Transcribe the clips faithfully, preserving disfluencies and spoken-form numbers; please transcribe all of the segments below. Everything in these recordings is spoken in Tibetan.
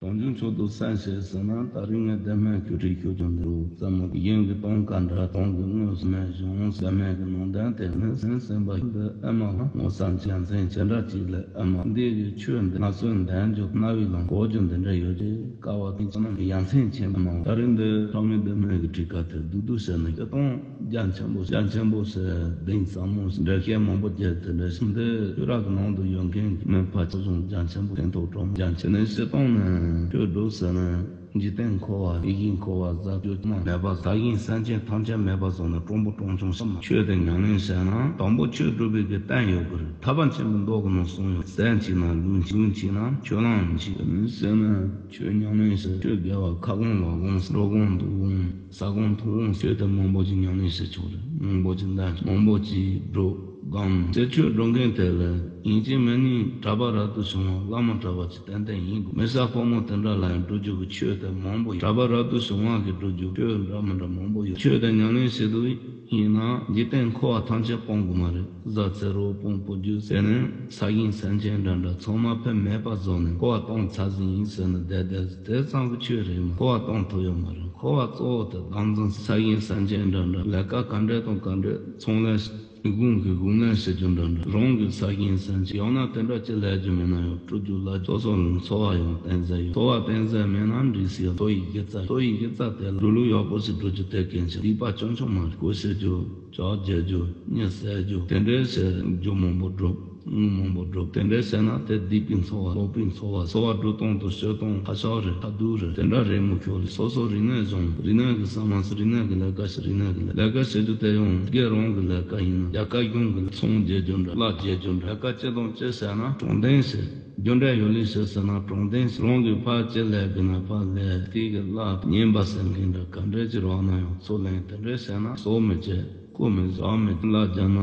གང་བྱུང་ཆོག་ཏུ་གསན་ཞེས་ཟེར་ན། ད་རིང་ངས་བདེ་སྨོན་ཁྱོད་བྲིས་ཁྱོད་ཀྱང་འདི་རུ་བཙན་མོ་གཞན་གྱི་གཏོང་ག་འདྲ་གཏོང་གི་དངོས་སུ་མེད་བྱུང་། བདེ་སྨོན་གྱི་ནང་དོན་དེ་ནི་སེམས་སེམས་པ་ཤིན་ཏུ་ཨེ་མ་ལ་ངོ་བསམ་ཅན་མཚན་ཅི་འདྲ་ཅིག་ལས་ཨེ་མ་འདི་གི་ཆོས་འདི་ང་ཚོའི་འདན་རྒྱུ་རྣ་བའི་ལམ་གོ་རྒྱུ་འདི་འདྲ་ཡོད་ཅེས་དཀའ་བ་དེ་ཚོ་རྣམས་ཡ་མཚན་ཆེན་པོ་མང་། ད་རིང་འདི་ཐོག་མའི་བདེ་སྨོན་གྱི་བྲིས་ཀ་དེ་སྡུག་སྡུག་བྱས་ནས་སྤྱིར་བཏང་རྒྱ་ཆེན་པོ་རྒྱ་ཆེན་པོ་ཟེར་གདེང་ཟབ་མོ་འགྲེལ་བཤད་མང་པོ་བརྒྱབ། དེ་འདྲ་ཞིག་འདི་ཆོས་ར་གི་ནང་དུ་ཡོད་མཁན་གྱི་མི་ཕལ་ཆེར་ཅུང་རྒྱ་ཆེན་པོ་ཕན་ཐོགས་གྲོང་རྒྱ་ཆེ་ནས་སྤྱིར་བཏང་ནས་ཆོས་སྒྲུབ་ཟེར་ན་འཇིག་རྟེན་འཁོར་བ་ཡིད་བཞིན་འཁོར་བ་ཟག་བཅས་མ་མེད་པ་ཟག་བཞིན་སེམས་ཅན་ཐམས་ཅད་མེད་པ་བཟུང་ནས་དྲང་པོ་དྲང་ཆུང་ཤ་མ་ཆོས་དེ་ཉམས་ལེན་བྱས་ན་དང་པོ་ཆོས་སྒྲུབ་པའི་གི་རྟེན་ཡོད་དགོས་རེད། ཐར་པ་ཆེན་པོའི་མདོ་གི་ནང་གསུངས་ཡོད། ཟས་མཆིས་ན་ལུས་མཆིས། ལུས་མཆིས་ན་ཆོས་ལའང་མཆིས། ཟས་ཟེར་ན་ཆོས་ཉམས་ལེན་བྱས། ཆོས་དགེ་བ་ཁ་སྐོང་ལག་སྐོང་འགྲོ་སྐོང་འདུག་སྐོང་ཟ་སྐོང་འཐུང་སྐོང་ཆོས་དེ་མང་པོ་ཅིག་ཉམས་ལེན་བྱེད་ཆོག་རེད། མང་པོ་ཅིག་འདོན་མང་པོ་ཅིག་སྒྲུབ་སྒོམ་ཟེར། ཆོས་སྒྲུབ་མཁན་དེ་ལ་ཡིན་གཅིག་མིན་གཉིས་གྲྭ་པ་རབ་ཏུ་བྱུང་བ་བླ་མ་གྲྭ་པ་ཅིག་ཏན་ཏན་ཡིན་དགོས། མི་སྐྱ་ཕོ་མོ་དེ་འདྲ་ལ་ཡང་སྒྲུབ་རྒྱུ་གི་ཆོས་དེ་མང་པོ་ཡོད། གྲྭ་པ་རབ་ཏུ་བྱུང་བ་གི་སྒྲུབ་རྒྱུ་ཆོས་འདྲ་མི་འདྲ་མང་པོ་ཡོད། ཆོས་དེ་ཉམས་ལེན་བྱེད་དུས་ཡིན་ན་འཇིག་རྟེན་འཁོར་བ་ཐམས་ཅད་སྤོང་དགོས་མ་རེད། བཟའ་ཚེ་རོགས་སྤོང་བུ་རྒྱུད་ཟེར་ནས་ས་ཞིང་སེམས་ཅན་འདྲ་འདྲ་ཚང་མ་ཕན་མེད་པ་བཟོ་ནས་འཁོར་བ་སྟོང་ཚར་ཟིན་ཡིན་ཟེར་ནས་བསྡད་བསྡད་དེ་ཙམ་གྱི་ཆོས་རེད་མ། འཁོར་བ་སྟོང་ཐུབ་ཡོད་མ་རེད། འཁོར་བ་གཙོ་བོ་དེ་བདག་འཛིན་ས་ཞིང་སེམས་ཅན་འདྲ་འདྲ་ལས་ཀ་ག་འདྲས་དང་ག་འདྲས་ཚོང་ལས་གཞུང་གི་གཞུང་ལས་བྱེད་རྒྱུ་འདྲ་འདྲ་རང་གི་ས་ཞིང་སེམས་ཅན་ཡང་ན་དེ་འདྲ་ཅི་ལས་རྒྱུ་མེད་ན་ཡང་སྤྲོ་རྒྱུ་ལ་སོ་སོ་ལ་འཚོ་བ་ཡང་བརྟེན་ཟེར་ཡོད། འཚོ་བ་བརྟེན་ཟེར་མེད་ན་འགྲིག་སྲིད་ཡོད། འཚོ་ཡི་དགེ་རྩ་འཚོ་ཡི་དགེ་རྩ་དེ་ལ་འགྲོ་ལུགས་ཡག་པོ་ཞིག་འགྲོ་རྒྱུ་དེ་གལ་ཆེ། སྡིག་པ་ཆུང་ཆུང་མ་རེད། སྒོ་ཕྱེ་རྒྱུ། ཇོ་བརྒྱབ་རྒྱུ། གཉིད་སད་རྒྱུ། དེ་འདྲའི་བྱེད་རྒྱུ་མང་པོ་སྒྲུབ། དངུལ་མང་པོ་སྒྲུབ། དེ་འདྲའི་བྱས་ན་དེ་སྡིག་པའི་འཚོ་བ་ལོག་པའི་འཚོ་བ་འཚོ་བ་སྒྲུབ་སྟངས་དང་སྤྱོད་སྟངས་ཁ་ཤགས་རེད། ཁ་སྡུག་རེད། དེ་འདྲ་རེད་མོ། ཁྱོད་ལ་སོ་སོ་རིག་གནས་སྦྱོང་། རིག་གནས་ཀྱི་ཟ་མ་ཟ། རིག་གནས་ཀྱི་ལས་ཀ་བྱེད། རིག་གནས་ཀྱི་ལས་ཀ་བྱེད་རྒྱུ་དེ་ཡང་སྒེར་རང་གི་ལས་ཀ་ཡིན་ན་རྒྱལ་ཁབ་གཞུང་གི་ཚོང་རྒྱག་རྒྱུ་འདྲ་གླ་རྒྱག་རྒྱུ་འདྲ་ལས་ཀ་སྤྱི་དང་སྤྱི་བྱས་ན་དྲང་བདེན་བྱེད། རྒྱུ་འབྲས་ཡོད་ལེ་ཞེས་ཟེར་ན་དྲང་བདེན་བྱེད། རང་གི་ཕར་ཅི་ལས་དགོས་ན་ཕར་ལས། དེ་གི་གླ་ཉན་པ་ཟེར་མཁན་འདྲ་ག་འདྲས་ཅིག་རག་ན་ཡང་ཚུར་ལེན། དེ་འདྲས་བྱས་ན་ཟོག་མི་བྱེད། ཁོ་མི་ཟ་མི་གླ་རྒྱག་ན་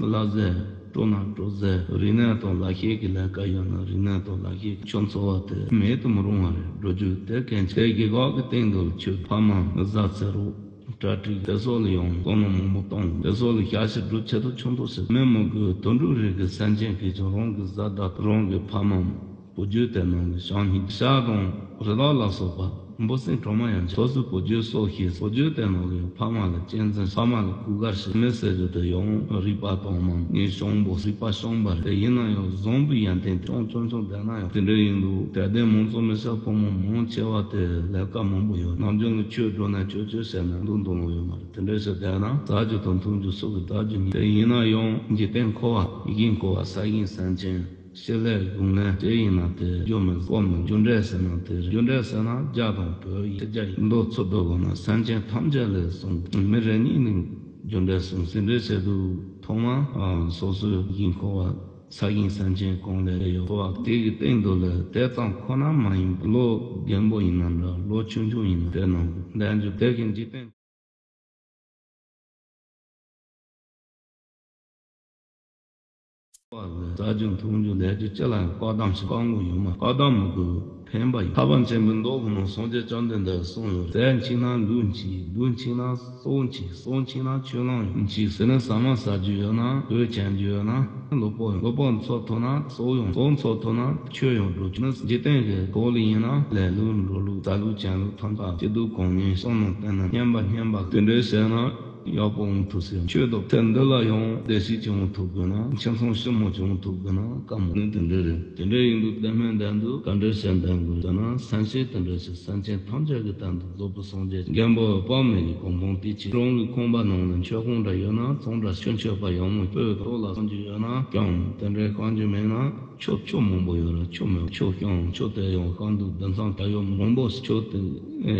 གླ་ཟས། སྤྲོ་ན་སྤྲོ་ཟས། རིག་གནས་དང་ལག་ཤེས་ཀྱི་ལས་ཀ་ཡོད་ན་རིག་གནས་དང་ལག་ཤེས་ཀྱི་ཆུ་འཚོ་བ་དེ་མེད་དུ་མི་རུང་བ་རེད། འགྲོ་རྒྱུ་དེ་གན་ཆེ་གི་གོག་གི་སྟེང་དུ་ཆུ་ཕ་མ་བཟའ་ཚེ་རོགས་གྲ་སྒྲིག་དེ་སོགས་ལ་ཡང་བསམ་བློ་མང་པོ་གཏོང་། དེ་སོགས་ལ་ཞབས་ཕྱི་སྒྲུབ་ཆེད་དུ་ཆུང་དུ་ཟེར་མི་མི་དགོས། དུད་འགྲོ་རིགས་ཀྱི་སེམས་ཅན་གྱིས་ཀྱང་རང་གི་བཟའ་ཟླ་རང་གི་ཕ་མ་བུ་རྒྱུད་དེ་ནང་གི་བྱང་སྙིང་ཤ་དང་རི་དྭགས་ལ་སོགས་པ་འབུ་སྲིན་གྲོག་མ་ཡང་ཆོག་སོ་སོའི་བུ་རྒྱུད་སྲོག་ཤིང་བུ་རྒྱུད་དེ་ནང་གི་ཕ་མ་ལ་གཅེས་འཛིན་ཕ་མ་ལ་གུས་བཀུར་ཞིག་མི་ཟེར་རྒྱུ་དེ་ཡང་རིག་པ་དྭངས་མ་ངའི་གཤོང་པོ་རིག་པ་གཤོང་པ་རེད། ཡིན་ན་ཡང་བཟང་པོའི་ཡོན་ཏན་དེ་ཅུང་ཆུང་ཆུང་བསྡད་ན་ཡང་དེ་འདྲ་ཡིན་འདུག་དད་ལྡན་མང་ཚོགས་མི་སྐྱ་ཕོ་མོ་མང་ཆེ་བ་དེ་ལས་ཀ་མང་པོ་ཡོད། ནམ་རྒྱུན་ལ་ཆོས་སྒྲུབ་ན་ཆོས་ཆོས་ཟེར་ན་འདུག་འདུག་ལོང་ཡོད་མ་རེད། དེ་འདྲ་ཞིག་བསྡད་ན་ཟ་རྒྱུ་དང་འཐུང་རྒྱུ་སུ་གི་ཟ་རྒྱུ་ཉིད་དེ་ཡིན་ན་ཡང་འཇིག་རྟེན་འཁོར་བ་ཡིད་བཞིན་འཁོར་བ་ས་ཞིང་སེམས་ཅན། ཕྱི་ལས་གཞུང་ལས་ཅི་ཡིན་ན་དེ་རྒྱུ་མི་སྐོར་མི་རྒྱུ་འབྲས་ཟེར་ན་དེ་རེད། རྒྱུ་འབྲས་ཟེར་ན་རྒྱ་དང་བོད་ཡིག་སྤྱི་རྒྱ་ཡིན་མདོ་ཚུལ་དུ་གོ་ན་སེམས་ཅན་ཐམས་ཅད་ལས་གསུངས། མི་རེ་གཉིས་ནི་རྒྱུ་འབྲས་གསུངས། ཟིན་བྲིས་བྱེད་དུས་ཐོག་མ་སོ་སོའི་ཡིད་འཁོར་བ་ས་ཞིང་སེམས་ཅན་གང་ལས་ཡོད་པ་དེ་གི་སྟེང་དུ་ལས་དེ་ཙམ་ཁོ་ན་མ་ཡིན་པ་ལོ་རྒན་པོ་ཡིན་ན་འདྲ་ལོ་ཆུང་ཆུང་ཡིན་ན་དེ་ནང་དུ་འདས་འཇུག་དེ་གི་འཇིག་རྟེན། ཟ་རྒྱུ་འཐུང་རྒྱུ་ལས་རྒྱུ་ཅི་ལ་ཡང་བཀག་སྡོམ་ཞིག་བཀག་འགོག་ཡོད་མ། བཀག་སྡོམ་མི་དགོས་ཕན་པ་ཡོད། ཐར་པ་ཆེན་པོའི་མདོ་ཁོ་ན་སངས་རྒྱས་བཅོམ་ལྡན་འདས་གསུངས་ཡོད། ཟས་མཆིས་ན་ལུས་མཆིས། ལུས་མཆིས་ན་སྲོག་མཆིས། སྲོག་མཆིས་ན་ཆོས་ལའང་མཆིས་ཟེར་ནས་ཟ་མ་ཟ་རྒྱུ་ཡོད་ན་གོས་གྱོན་རྒྱུ་ཡོད་ན་ལུས་པོ་ཡོད། ལུས་པོ་འཚོ་ཐུབ་ན་སྲོག་ཡོང་། སྲོག་འཚོ་ཐུབ་ན་ཆོས་ཡོང་འགྲོ་རྒྱུ་ནི་འཇིག་རྟེན་གྱི་གོ་ལ་ཡིན་ན་ལས་ལུགས་འགྲོ་ལུགས་ཟ་ལུགས་གྱོན་ལུགས་ཐམས་ཅད་སྐྱིད་སྡུག་གང་ཡིན་བསམ་བློ་བཏང་ན་སྙན་པ་སྙན་པ་དེ་འདྲའི་བྱས་ན། ཡག་པོ་འོང་ཐུབ་ཟེར། ཆོས་དང་ཚེ་འདི་ལ་ཡང་བདེ་སྐྱིད་ཅིག་འོང་ཐུབ་དགོས་ན། ཁྱིམ་ཚང་ཞི་མོ་ཅིག་འོང་ཐུབ་དགོས་ན་དཀའ་མོ་ནི་དེ་འདྲ་རེད། དེ་འདྲ་ཡིན་དུས་བདེ་སྨོན་འདོན་དུས་ག་འདྲ་བྱས་འདོན་དགོས་ཟེར་ན། སེམས་ཅན་དེ་འདྲ་ཞིག་སེམས་ཅན་ཐམས་ཅད་ཀྱི་དོན་དུ་རྫོགས་པའི་སངས་རྒྱས་རྒན་པོ་དཔག་མེད་ཀྱི་གོ་འཕང་དེ་ཆེ། རང་གི་ཁང་པ་ནང་ལ་མཆོད་ཁང་འདྲ་ཡོད་ན་ཚོང་འདྲ་ཆུ་མཆོད་པ་ཡག་མོ་སྤོས་ཐོག་ལ་སོང་རྒྱུ་ཡོད་ན་ཀྱང་དེ་འདྲའི་ཤང་རྒྱུ་མེད་ན། ཆུ་ཆུ་མང་པོ་ཡོད་ར་ཆུ་མེད། ཆུ་ཤང་ཆུ་དེ་ཡང་ཤང་དུ་བདུན་ཚང་ད་ཡོད་མང་པོ་ཆུ་དེ་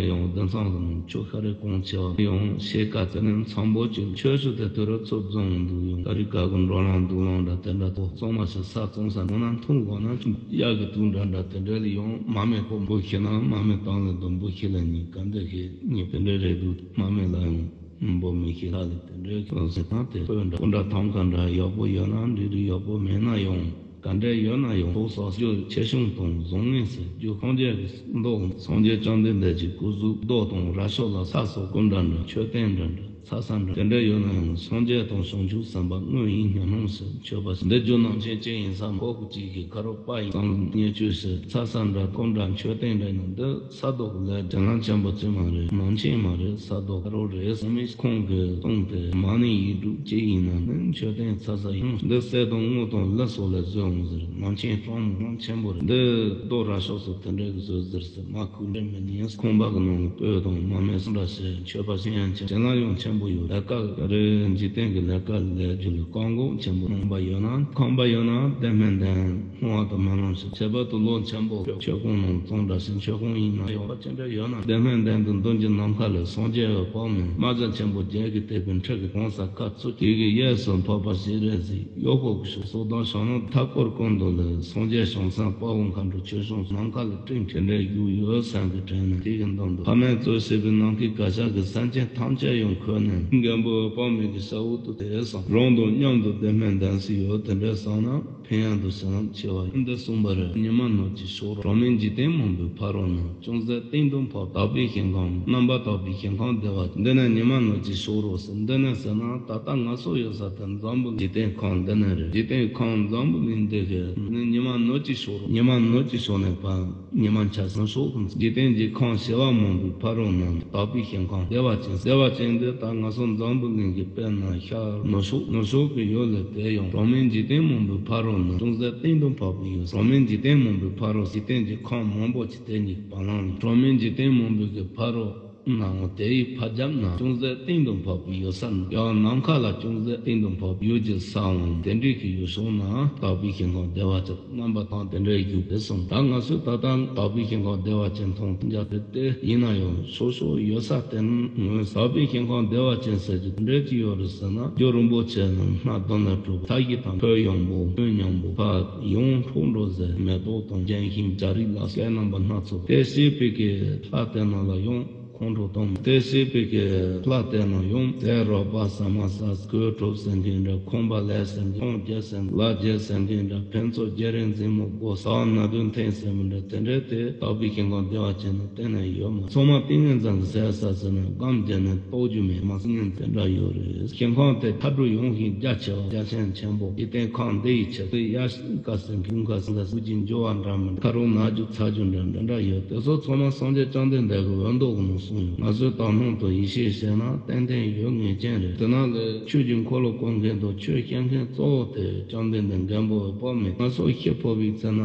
ཡང་བདུན་ཚང་ལ་ཆུ་ཤ་རེ་གང་ཆེ་བ་ཡང་ཤེལ་ཀ་དེ་ནི་མཚམས་པོ་ཅིག་ཆུ་ཆུ་དེ་དུ་རུ་ཚུར་བརྫངས་འདུག་ཡང་ད་རི་ཀ་གི་འགྲོ་ལམ་འདུག་ལམ་འདྲ་དེ་འདྲ་ཐོག་གཙང་མ་ཞིག་ས་གཙང་ས་ནང་ན་འཐུང་དགོས་ན་གཡག་གི་དུག་འདྲ་འདྲ་དེ་འདྲ་ལ་ཡང་མ་མེད་པོ་འབུ་ཤི་ན་མ་མེད་དང་ལ་འདུག་འབུ་ཤི་ལ་ཉིན་ག་འདྲ་ཤི་ཉིན་དེ་འདྲ་རེད་འདུག་མ་མེད་ལ་ཡང་འབུ་མི་ཤི་ལ་ལ་དེ་འདྲ་ཤི་ཟེར་ན་དེ་ཁོས་འདྲ་ཁོ་འདྲ་ཐང་ཁ་འདྲ་ཡག་པོ་ཡོད་ན་འདྲི་རི་ཡག་པོ་མེད་ན་ཡང་། ག་འདྲ་ཡོད་ན་ཡང་ཐོག་སོགས་རྒྱུ་ཆེ་ཆུང་དང་བཟང་ངན་ཟེར་རྒྱུ་ཁོང་རྒྱལ་གྱི་མདོ་སངས་རྒྱས་བཅོམ་ལྡན་འདས་ཀྱི་སྐུ་གཟུགས་མདོ་དང་ར་ཤོ་ལ་ས་སོགས་ཀུན་འདྲ་འདྲ་མཆོད་རྟེན་འདྲ་འདྲ་ ཚ་ས་འདྲ་དེ་འདྲ་ཡོད་ན་ཡང་སངས་རྒྱས་དང་བྱང་ཆུབ་སེམས་དཔའ་དངོས་ཡིན་སྙམ་སྣང་ཞིག་མཆོད་པ་ཞིག་འདི་རྒྱུ་ནང་ཆེན་ཅི་ཡིན་ས་མ་ཁོག་གཅིག་གི་ཁ་རོག་པ་ཡིན་ཙང་བརྙས་བཅོས་ཞིག་ཚ་ས་འདྲ་སྐོར་འདྲ་མཆོད་རྟེན་འདྲ་ཡང་འདི་ས་རྡོ་གི་ལས་དྲན་ལམ་ཆེན་པོ་ཅི་མ་རེད། ནང་ཆེན་མ་རེད། ས་རྡོ་ཁ་རོག་རེད། སོང་མི་ཁོང་གི་གསུང་དེ་མ་ཎི་ཡིག་དྲུག་ཅི་ཡིན་ན་ནི་མཆོད་རྟེན་ཚ་ས་ཡིན། འདི་གསེར་དང་དངུལ་དང་ལི་སོགས་ལས་བཟོས་འོང་ཟེར། ནང་ཆེན་གཙང་མ་ཆེན་པོ་རེད། འདི་རྡོ་ར་ཤོག་སོགས་དེ་འདྲ་གི་བཟོས་ཟེར་ཟེར་མ་ཁུག་འདྲ་མི་ཉན། ཁང་པ་གི་ནང་གི་སྤོས་དང་མ་སྨད་སུ་འདྲ་ཞིག་མཆོད་པ་ཤིང་ཡང་ཆེ། བྱིན་རླབས་ཡང་ཆེན་པོ་ཡོད། ལས་ཀ་གི་རེད། འཇིག་རྟེན་གྱི་ལས་ཀ་ལས་རྒྱུ་ལ་བཀག་འགོག་ཆེན་པོ་གནང་པ་ཡོད་ན་ཁང་པ་ཡོད་ན་བདེ་སྨོན་ལྡན་སྔོན་དུ་མ་ལོངས་ཤིག་ཁྱད་པར་དུ་ལོ་ཆེན་པོ་མཆོད་ཁང་ནང་གཙང་འདྲ་ཞིག་མཆོད་ཁང་ཡིན་ན་ཡོང་བ་ཅི་འདྲ་ཡོད་ན་བདེ་སྨོན་ལྡན་དུ་འདོན་གྱི་ནམ་མཁའ་ལ་སངས་རྒྱས་འོད་དཔག་མེད་རྨ་བྱ་ཆེན་པོ་བརྒྱད་ཀྱིས་བཏེགས་པའི་ཁྲི་གི་གང་ས་ཁ་ཚུར་དེ་གི་གཡས་སུ་འཕགས་པ་ཞིག་རེད་ཟིག་གཡོག་པོ་གི་ཤུགས་སོགས་དང་ཞང་ནང་མཐའ་སྐོར་ཀུན་ཏུ་ལ་སངས་རྒྱས་བྱང་སེམས་དཔའ་བོ་མཁའ་འགྲོ་ཆོས་སྐྱོང་ནམ་མཁའ་ལ་སྤྲིན་བྲལ་འདྲའི་བཞུགས་ཡོད་སེམས་ཀྱི་དྲན་ནས་དེ་གི་མདུན་དུ་ཕ་མས་གཙོས་བྱས་པའི་ནམ་མཁའི་གར་ཞག་གི་སེམས་ཅན་ཐམས་ཅད་ཡང་འཁོད་ནས་མགོན་པོ་འོད་དཔག་མེད་ཀྱི་ས་འོག་ཏུ་དེ་བསམ། རང་དང་མཉམ་དུ་བདེ་སྨོན་ལྡན་སུ་ཡོད་དེ་འདྲ་བསམ་ན། ཕན་ཡོན་དུ་བྱིན་རླབས་ཆེ་བ་ཡིན། འདི་གསུངས་པ་རེད། ཉི་མ་ནུབ་ཀྱི་ཕྱོགས་རོ། གྲངས་མེད་འཇིག་རྟེན་མང་པོའི་ཕ་རོལ་ན། ཅུང་ཟད་སྟེང་དུ་འཕགས་དག་པའི་ཞིང་ཁམས། རྣམ་པར་དག་པའི་ཞིང་ཁམས་བདེ་བ། འདི་ནི་ཉི་མ་ནུབ་ཀྱི་ཕྱོགས་རོ་ཟེར། འདི་ནི་ཟེར་ན་ད་ལྟ་ང་ཚོ་ཡོད་ས་དེ་འཛམ་བུ་འཇིག་རྟེན་ཁམས་འདི་ནི་རེད། འཇིག་རྟེན་ཁམས་འཛམ་བུ་གླིང་འདི་གི་ནི་ཉི་མ་ནུབ་ཀྱི་ཕྱོགས་རོ། ཉི་མ་ནུབ་ཀྱི་ཕྱོགས་ནས་ཕར། ཉི་མ་འཆར་སོང་ཕྱོགས་ཀུན། འཇིག་རྟེན་གྱི་ཁམས་བྱེ་བ་མང་པོའི་ཕ་རོལ་ན། དག་པའི་ཞིང་ཁམས་བདེ་བ་ཅན། བདེ་བ་ཅན་འདི་ད་ང་ཚོ་འཛམ་བུ་གླིང་གི་དཔེར་ན་ཤར་ནུབ་ཕྱོགས། ནུབ་ཕྱོགས་ཀྱི་ཡུལ་ལ་དེ་ཡང་གྲངས་མེད་འཇིག་རྟེན་མང་པོའི་ཕ་རོལ་ན། ཅུང་ཟད་སྟེང་དུ་འཕགས་པའི་ཡུལ། གྲངས་མེད་འཇིག་རྟེན་མང་པོའི་ཕ་རོལ། འཇིག་རྟེན་གྱི་ཁམས་མང་པོ་ཅིག་དེ་གཉིས་ཀྱི་བར་ལམ་ལ། གྲངས་མེད་འཇིག་རྟེན་མང་པོའི་གི་ཕ་རོལ་ནའང་དེའི་ཕ་རྒྱབ་ན་ཅུང་ཟད་སྟེང་དུ་འཕགས་པའི་ཡུལ་ས་ན། ཡང་ནམ་མཁའ་ལ་ཅུང་ཟད་སྟེང་དུ་འཕགས་པའི་ཡུལ་གྱི་ས་འོང་། དེ་འདྲའི་གི་ཡུལ་ཕྱོགས་ན་དག་པའི་ཞིང་ཁམས་བདེ་བ་ཅན། རྣམ་པ་དང་དེ་འདྲའི་རྒྱུ་དེ་གསུངས། ད་ང་ཚོས་ད་ལྟ་དག་པའི་ཞིང་ཁམས་བདེ་བ་ཅན་མཐོང་ཐུབ་འཇའ་དེ་དེ་ཡིན་ན་ཡང་སོ་སོ་ཡོད་ས་དེ་ངོས་དག་པའི་ཞིང་ཁམས་བདེ་བ་ཅན་ཟེར་རྒྱུ་དེ་འདྲའི་ཅི་ཡོད་རེད་ཟེར་ན། རྒྱུ་རིན་པོ་ཆེ་རྣམས་སྣ་བདུན་ལས་གྲུབ་པ་ལྷ་བཞི་དང་ཁྱོན་ཡངས་པོ་ཁྱོན་མཉམ་པོ་ཕར་ཡང་འཕྲོ་འགྲོ་ཟེར་མེ་ཏོག་དང་ལྗོན་ཤིང་བྱ་རིགས་ལ་སོགས་རྣམ་པ་སྣ་ཚོགས་དེ་ཤེས་པའི་གི་ལྷ་དེ་རྣམས་ལ་ཡང་། ཁོང་ཁྲོ་དང་། དེ་ཤེས་པའི་གི་ལྷ་དེ་རྣམས་ཡང་། དེ་རོགས་པ་ཟ་མ་ཟ་གོས་དྲུབ་ཟེར་མཁན་འདྲ། ཁང་པ་ལས་ཟེར་མཁན། ཁང་རྒྱག་ཟེར་མཁན། ལ་རྒྱག་ཟེར་མཁན་འདྲ། ཕན་ཚུན་རྒྱུ་རེ་འཛིང་མོ་དགོས་ཟ་ན་དོན་ཐེངས་ཟེར་མི་འདྲ། དེ་འདྲའི་དེ་དག་པའི་ཞིང་ཁམས་བདེ་བ་ཅན་ནི་གཏན་ནས་ཡོད་མ། ཚང་མ་ཏིང་ངེ་འཛིན་གྱི་ཟས་ཟ་ཟེར་ན་སྒམ་བརྒྱབ་ནས་ལྟོགས་རྒྱུ་མེད་མ་ཟེར་མཁན་དེ་འདྲ་ཡོད་རེད། ཞིང་ཁམས་དེ་མཐའ་གྲུ་ཡངས་ཤིང་རྒྱ་ཆེ་བ་རྒྱ་ཆེན་ཆེན་པོ་འཇིག་རྟེན་ཁམས་འདི་ཡི་ཆེད་དུ་ཡ། ཀ་ཟེར་མཁན་ཀ་ཟེར་མཁན་ཟུག་ཅིག་འགྱུར་བ་འདྲ་མི་འདྲ། ཁ་རོག་ན་རྒྱུ་ཚ་རྒྱུ་འདྲ་འདྲ་འདྲ་ཡོད། དེ་ཚོ་ཚང་མ་སངས་རྒྱས་བཅོམ་ལྡན་འདས་ཀྱི་འོད་མདོག་གི་ནང་གསུངས་ཡོད། ང་ཚོས་དག་སྣང་དུ་ཡིད་ཆེས་བྱས་ན་ཏན་ཏན་ཡོད་ངེས་ཅན་རེད། དེ་ནང་ལས་ཆོས་ཀྱི་འཁོར་ལོ་བསྐོར་མཁན་དང་ཆོས་བཤད་མཁན་གཙོ་བོ་དེ་བཅོམ་ལྡན་འདས་མགོན་པོ་འོད་དཔག་མེད། ང་ཚོ་ཤི་འཕོས་པའི་ཚེ་ན་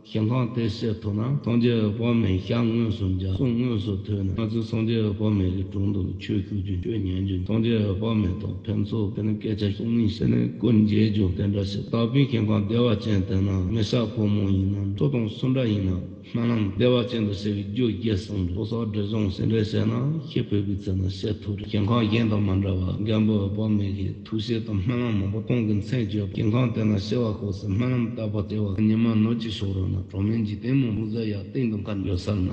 ཞིང་ཁམས་དེ་ཤེས་ཐུབ་ན། སངས་རྒྱས་འོད་དཔག་མེད་ཞལ་དངོས་སུ་མཇལ། གསུང་དངོས་སུ་ཐོས་ནས། ང་ཚོས་སངས་རྒྱས་འོད་དཔག་མེད་ཀྱི་དྲུང་དུ་ཆོས་ཞུ་རྒྱུ། ཆོས་ཉན་རྒྱུ། སངས་རྒྱས་འོད་དཔག་མེད་དང་ཕན་ཚུན་དེ་ནི་སྐད་ཆ་བཤད་ནས་བཤད་ནས་སྐུ་མཇལ་རྒྱུ་དེ་འདྲ་ཞིག་དག་པའི་ཞིང་ཁམས་བདེ་བ་ཅན་དེ་ན་མི་ཤ་ཕོ་མོ་ཡིན་ན་སུ་དང་སུ་འདྲ་ཡིན་ན་སྨོན་ལམ་བདེ་བ་ཅན་དུ་བྱེད་པའི་རྒྱུ་རྒྱས་གསུངས་རེད། སོ་སོ་སྒྲིབ་སྦྱོང་ཟེར་འདྲ་བྱས་ན་ཤི་འཕོས་པའི་ཚེ་ན་ཤེས་ཐུབ་རེད། ཞིང་ཁམས་གཞན་དང་མ་འདྲ་བ་མགོན་པོ་འོད་དཔག་མེད་ཀྱི་ཐུགས་བཞེད་དང་སྨོན་ལམ་མང་པོ་གཏོང་གི་མཚན་བརྗོད་པ། ཞིང་ཁམས་དེ་ན་ཤི་བ་ཤོག་ཟེར་སྨོན་ལམ་བཏབ་པ་དེ་བ། ཉི་མ་ནུབ་ཀྱི་ཕྱོགས་རོལ་ན། གྲངས་མེད་འཇིག་རྟེན་མང་པོ་ཟེར་ཡ་སྟེང་དུ་མཁའ་ཡོད་ས་ན།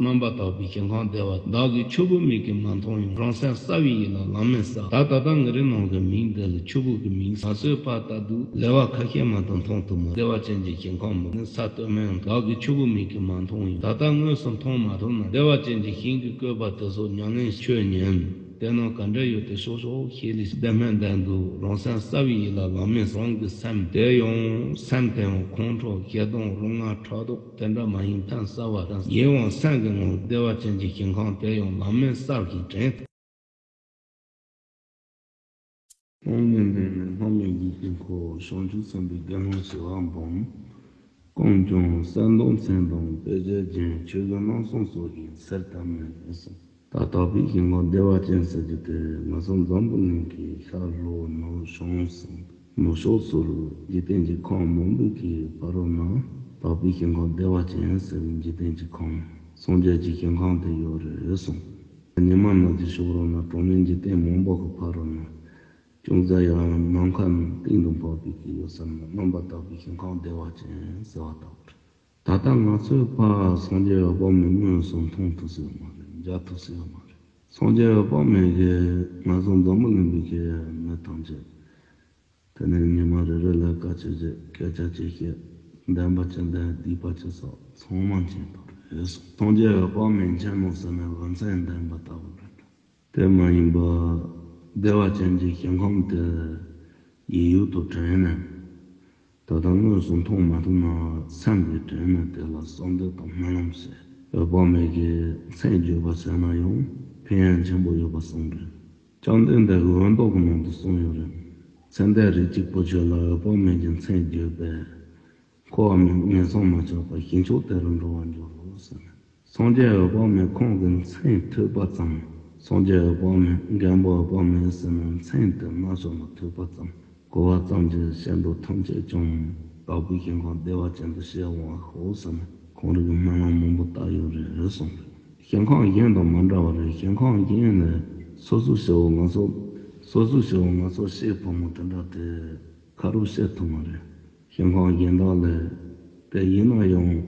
རྣམ་པར་དག་པའི་ཞིང་ཁམས་བདེ་བ། བདག་གིས་ཆུ་བུར་མིག་གིས་མ་མཐོང་ཡང་། རང་སེམས་གསལ་བའི་ཡིད་ལ་ལམ་མེར་གསལ། ད་ད་ལྟ་ང་རའི་ནང་གི་མིང་འདི་ལ་ཆུ་བུར་གྱི་མིང་ཟེར། ང་ཚོས་ཕར་ལྟ་དུས་ལེ་བ་ཁ་ཤས་མ་གཏོགས་མཐོང་ཐུབ་མ། བདེ་བ་ཅན་གྱི་ཞིང་ཁམས་མོ་ནི་ས་སྟོད་སྨད་ཡང་། བདག་གིས་ཆུ་བུར་མིག་གིས་མ་མཐོང་ཡང་། ད་ལྟ་དངོས་སུ་མཐོང་མ་ཐུབ་ན། བདེ་བ་ཅན་གྱི་ཞིང་གི་བཀོད་པ་དེ་ཚོ་ཉམས་ལེན་ཆོས་ཉན། དེ་རྣམས་ག་འདྲ་ཡོད་དེ་ཤོག་ཤོག་ཤེས་ལེ་ཤེས། བདེ་སྨོན་ལྡན་དུ་རང་སེམས་གསལ་བའི་ཡིད་ལ་ལམ་མེར། རང་གི་སེམས་དེ་ཡང་སེམས་དེ་ཡང་ཁོང་ཁྲོ་ཞེ་སྡང་རུ་ང་ཕྲག་དོག་དེ་འདྲ་མ་ཡིན་ཕན་གསལ་བ་དང་། ཡིད་དབང་སེམས་ཀྱི་ངང་བདེ་བ་ཅན་གྱི་ཞིང་ཁམས་དེ་ཡང་ལམ་མེར་གསལ་ཞིང་དྲན། ལྷང་ངེ་འདྲེས་ནས་ལྷང་ངེ་ཡིད་ཀྱི་འཁོར། བྱང་ཆུབ་སེམས་དཔའི་དགེ་སློང་བྱེ་བ་འབུམ། གང་བྱུང་གསལ་མདོག་མཚན་དང་དཔེ་བྱད་ཅན། ཆོས་གོས་རྣམ་གསུམ་གསོལ་ཞིང་གསེར་དར་མའི་གསུང་། ད་དག་པའི་ཞིང་ཁམས་བདེ་བ་ཅན་ཟེར་རྒྱུ་དེ་ང་ཚོ་འཛམ་བུ་གླིང་གི་ཤར་ལྷོ་ནུབ་བྱང་གསུམ་ནུབ་ཕྱོགས་ཚུར་འཇིག་རྟེན་གྱི་ཁམས་མང་པོ་གི་བར་རོ་ན་དག་པའི་ཞིང་ཁམས་བདེ་བ་ཅན་ཟེར་བའི་འཇིག་རྟེན་གྱི་ཁམས་སངས་རྒྱས་ཀྱི་ཞིང་ཁམས་དེ་ཡོད་རེད་གསུངས། ཉི་མ་ནུབ་ཀྱི་ཕྱོགས་རོ་ན་གྲངས་མེད་འཇིག་རྟེན་མང་པོ་གི་བར་རོ་ན། ཅུང་ཟད་ཡང་ནམ་མཁའ་རྣམས་སྟེང་དུ་འཕགས་པའི་གི་ཡུལ་ས་ན་རྣམ་པར་དག་པའི་ཞིང་ཁམས་བདེ་བ་ཅན་ཟེར་བ་ལྟ་བུ་རེད། ད་ལྟ་ང་ཚོས་ཕར་སངས་རྒྱས་འོད་དཔག་མེད་དངོས་སུ་མཐོང་ཐུབ་ས་ཡོད་མ་རེད། མཇལ་ཐུབ་ས་ཡོད་མ་རེད། སངས་རྒྱས་འོད་དཔག་མེད་ཀྱིས་ང་ཚོ་འཛམ་བུ་གླིང་པའི་གི་མི་ཐམས་ཅད་དེ་ནས་ཉི་མ་རེ་རེ་ལ་སྐད་ཆ་བཤད། སྐད་ཆ་ཅི་བཤད། བདེན་པ་ཅི་བདེན་སྡིག་པ་ཅི་བསགས་ཚང་མ་མཁྱེན་ཐུབ་རེད་གསུངས། སངས་རྒྱས་འོད་དཔག་མེད་མཁྱེན་ནོ་ཟེར་ན་རྒྱུ་མཚན་བདེན་པ་ལྟ་བུ་རེད། དེ་མ་ཡིན་པ། བདེ་བ་ཅན་གྱི་ཞིང་ཁམས་དེ་ཡིད་ཡུལ་དུ་དྲན་ནས། ད་ལྟ་དངོས་སུ་མཐོང་མ་ཐུབ་ན་སེམས་ཀྱིས་དྲན་ནས་དེ་ལ་གསོལ་འདེབས་དང་སྨོན་ལམ་བྱས། འོད་དཔག་མེད་ཀྱི་མཚན་བརྗོད་པ་བྱས་ན་ཡང་ཕན་ཡོན་ཆེན་པོ་ཡོད་པ་གསུངས་རེད། བཅོམ་ལྡན་འདས་ཀྱིས་འོད་མདོ་གི་ནང་དུ་གསུངས་ཡོད་རེད། ཚེ་འདས་རིགས་གཅིག་པུ་ཁྱོད་ལ་འོད་དཔག་མེད་ཀྱི་མཚན་བརྗོད་པས། འཁོར་བ་མིའི་ངན་སོང་མ་ཆགས་པར་ཞིང་མཆོག་དེ་རུ་འགྲོ་བར་འགྱུར་རོ་ཟེར། སངས་རྒྱས་འོད་དཔག་མེད་ཁོང་གི་མཚན་ཐོས་པ་ཙམ། སངས་རྒྱས་འོད་དཔག་མེད་མགོན་པོ་འོད་དཔག་མེད་ཟེར་བའི་མཚན་དེ་རྣ་ཤོག་ལ་ཐོས་པ་ཙམ། གོ་བ་ཙམ་གྱིས་ཤེས་འདོད་ཐམས་ཅད་ཀྱང་དག་པའི་ཞིང་ཁམས་བདེ་བ་ཅན་དུ་གཤེགས་འོང་བར་ཤོག་ཟེར་ནས་ཁོང་རང་གིས་སྨོན་ལམ་མང་པོ་བཏབ་ཡོད་རེད་གསུངས་རེད། ཞིང་ཁམས་གཞན་དང་མ་འདྲ་བ་རེད། ཞིང་ཁམས་གཞན་ནས་སོ་སོའི་སྐྱེ་བོ་ང་ཚོ། སོ་སོའི་སྐྱེ་བོ་ང་ཚོ་གཤེགས་ཕོ་མོ་དེ་འདྲ་དེ་ཁ་རོག་བཤད་ཐུབ་མ་རེད། ཞིང་ཁམས་གཞན་དག་ལས། དེ་ཡིན་ན་ཡང་།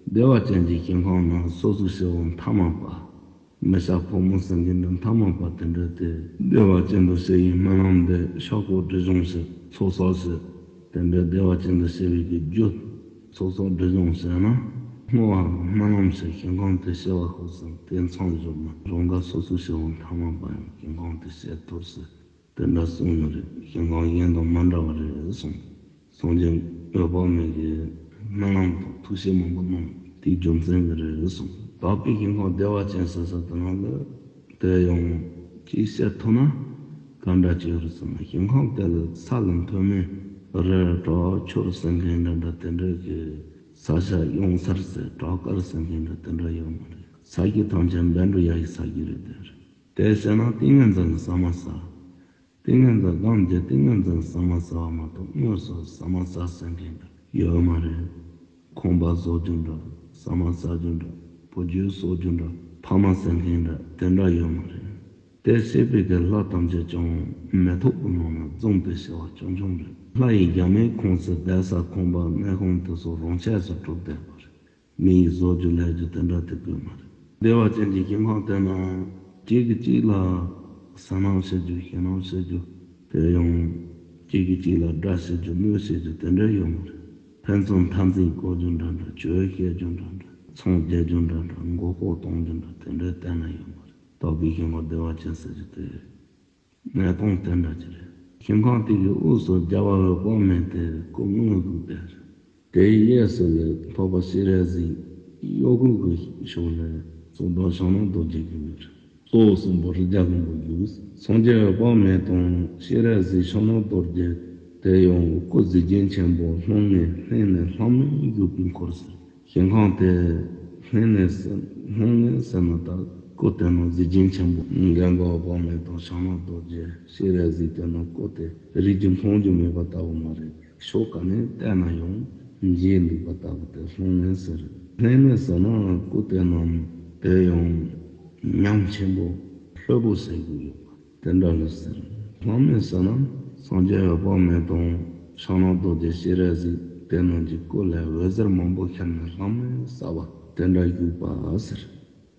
བདེ་བ་ཅན་གྱི་ཞིང་ཁམས་ན་སོ་སོའི་སྐྱེ་བོ་མཐའ་མ་པ། མི་སྐྱ་ཕོ་མོ་ཟེར་མཁན་འདྲ་མཐའ་མ་པ་དེ་འདྲ་དེ་བདེ་བ་ཅན་དུ་གཤེགས་པའི་སྨོན་ལམ་འདེབས། ཕྱག་སྐོར་སྒྲིབ་སྦྱོང་བྱེད། ཚོགས་བསགས་བྱེད། དེ་འདྲ་བདེ་བ་ཅན་དུ་གཤེགས་པའི་གི་རྒྱུ། ཚོགས་བསགས་སྒྲིབ་སྦྱོང་བྱས་ན། བསྔོ་བ་དང་སྨོན་ལམ་བྱེད། ཞིང་ཁམས་དེ་གཤེགས་པར་ཤོག་ཟེར་དེ་མཚམས་བཞག་ན་རང་དགར་སོ་སོའི་སྐྱེ་བོ་མཐའ་མ་པ་ཡང་ཞིང་ཁམས་དེ་གཤེགས་ཐུབ་ཟེར། དེ་འདྲ་གསུངས་ཡོད་རེད། ཞིང་ཁམས་གཞན་དང་མ་འདྲ་བ་རེད་གསུངས། སངས་རྒྱས་འོད་དཔག་མེད་ཀྱིས་སྨོན་ལམ་དང་ཐུགས་བཞེད་མང་པོ་གནང་། དེའི་རྒྱུ་མཚན་གྱིས་རེད་གསུངས། དག་པའི་ཞིང་ཁམས་བདེ་བ་ཅན་ཟེར་ས་དེ་ནང་ལ་དེ་ཡང་ཅིག་བཤད་ཐུབ་ན་ག་འདྲ་ཅིག་ཡོད་རེད་ཟེར་ན། ཞིང་ཁམས་དེ་ལ་ས་ལ་མཐོ་དམན་རི་བྲག་ཆུ་ཟེར་མཁན་འདྲ་འདྲ་དེ་འདྲ་གི་ས་ཆ་གཡང་གཟར་ཟེར་བྲག་དཀར་ཟེར་མཁན་འདྲ་དེ་འདྲ་ཡོད་མ་རེད། ས་གཞི་ཐམས་ཅད་འབེན་འགྲོ་ཡ་ཡི་ས་གཞི་རེད་དེ། དེ་བྱས་ན་ཏིང་ངེ་འཛིན་གྱི་ཟ་མ་ཟ། ཏིང་ངེ་འཛིན་སྒོམ་རྒྱུ་ཏིང་ངེ་འཛིན་གྱི་ཟ་མ་ཟ་བ་མ་གཏོགས་དངོས་སུ་ཟ་མ་ཟ་ཟེར་མཁན་འདྲ་ཡོད་མ་རེད། ཁང་པ་བཟོ་རྒྱུ་འདྲ། ཟ་མ་ཟ་རྒྱུ་འདྲ། བུ་རྒྱུད་གསོ་རྒྱུ་འདྲ། ཕ་མ་ཟེར་མཁན་འདྲ་དེ་འདྲ་ཡོད་མ་རེད། དེ་བྱས་པའི་གི་ལྷ་ཐམས་ཅད་ཀྱང་མེ་ཏོག་གི་ནང་ན་འཛུམ་དེ་བྱེད་པ་བྱུང་བྱུང་རེད། ལྷ་ཡི་རྒྱབ་མའི་ཁོངས་སུ་བསྡད་ས་ཁང་པ་གནས་ཁང་དེ་ཚོ་རང་ཆས་སུ་གྲུབ་བསྡད་པ་རེད། མི་ཡིས་བཟོ་རྒྱུ་ལས་རྒྱུ་དེ་འདྲ་དེ་དགོས་མ་རེད། བདེ་བ་ཅན་གྱི་ཞིང་ཁམས་དེ་ན་གཅིག་གིས་གཅིག་ལ་ཟ་སྣང་བྱེད་རྒྱུ་ཞེད་སྣང་བྱེད་རྒྱུ། དེ་ཡང་གཅིག་གིས་གཅིག་ལ་དགྲ་བྱེད་རྒྱུ་གནོད་བྱེད་རྒྱུ་དེ་འདྲ་ཡོད་མ་རེད། ཕན་ཚུན་འཐབ་འཛིང་བཀོལ་རྒྱུ་འདྲ་འདྲ། གྱོད་བཤད་རྒྱུ་འདྲ་འདྲ། ཚོང་རྒྱག་རྒྱུ་འདྲ་འདྲ། མགོ་སྐོར་གཏོང་རྒྱུ་འདྲ་དེ་འདྲའི་གཏན་ནས་ཡོད་མ་རེད། དག་པའི་ཞིང་ཁམས་བདེ་བ་ཅན་ཟེར་རྒྱུ་དེ། གནས་སྟངས་དེ་འདྲ་ཅིག་རེད། ཞིང་ཁམས་དེ་གི་དབུས་སུ་རྒྱལ་བ་འོད་དཔག་མེད་དེ་སྐུ་དངོས་སུ་བསྡད། དེའི་གཡས་སུ་ལས་འཕགས་པ་སྤྱན་རས་གཟིགས་གཡོ་འགུལ་གྱི་ཕྱོགས་ནས་གཙུག་ཏོར་ཕྱག་ན་རྡོ་རྗེ་གི་མིག་རེད། གཙོ་བོ་གསུམ་པོ་རིགས་བརྒྱ་མགོན་པོ་བཞུགས། སངས་རྒྱས་འོད་དཔག་མེད་དང་སྤྱན་རས་གཟིགས་ཕྱག་ན་རྡོ་རྗེ་དེ་ཡང་སྐུ་གཟི་བརྗིད་ཆེན་པོ་ལྷུང་ནས་ལྷན་ནེ་ལྷམ་མེ་བཞུགས་པའི་འཁོར་ཟེར། ཞིང་ཁམས་དེ་ལྷུང་ནས་ཟེར། ལྷུང་ནས་ཟེར་ན་ད་སྐུ་དེ་ནི་གཟི་བརྗིད་ཆེན་པོ་མགོན་པོ་འོད་དཔག་མེད་དང་ཕྱག་ན་རྡོ་རྗེ་སྤྱན་རས་གཟིགས་དེ་ནི་སྐུ་དེ་རིག་རྒྱུ་མཐོང་རྒྱུ་མེད་པ་ལྟ་བུ་མ་རེད། ཕྱོགས་ག་ནས་བལྟས་ན་ཡང་མཇལ་འདུག་པ་ལྟ་བུ་དེ་ལྷུང་ནས་ཟེར། ལྷུང་ནས་ཟེར་ན་སྐུ་དེ་ནི་དེ་ཡང་ཉམས་ཆེན་པོ་ལྷོད་པོ་ཟེར་གྱི་ཡོད་པ། དེ་འདྲ་ལ་ཟེར། ལྷམ་མེ་ཟེར་ན་སངས་རྒྱས་འོད་དཔག་མེད་དང་ཕྱག་ན་རྡོ་རྗེ་སྤྱན་རས་གཟིགས་དེ་རྣམས་ཀྱི་སྐུ་ལས་འོད་ཟེར་མང་པོ་ཤར་ནས་ལྷམ་མེ་ཟེར་བ་དེ་འདྲ་བཞུགས་པ་ཟེར།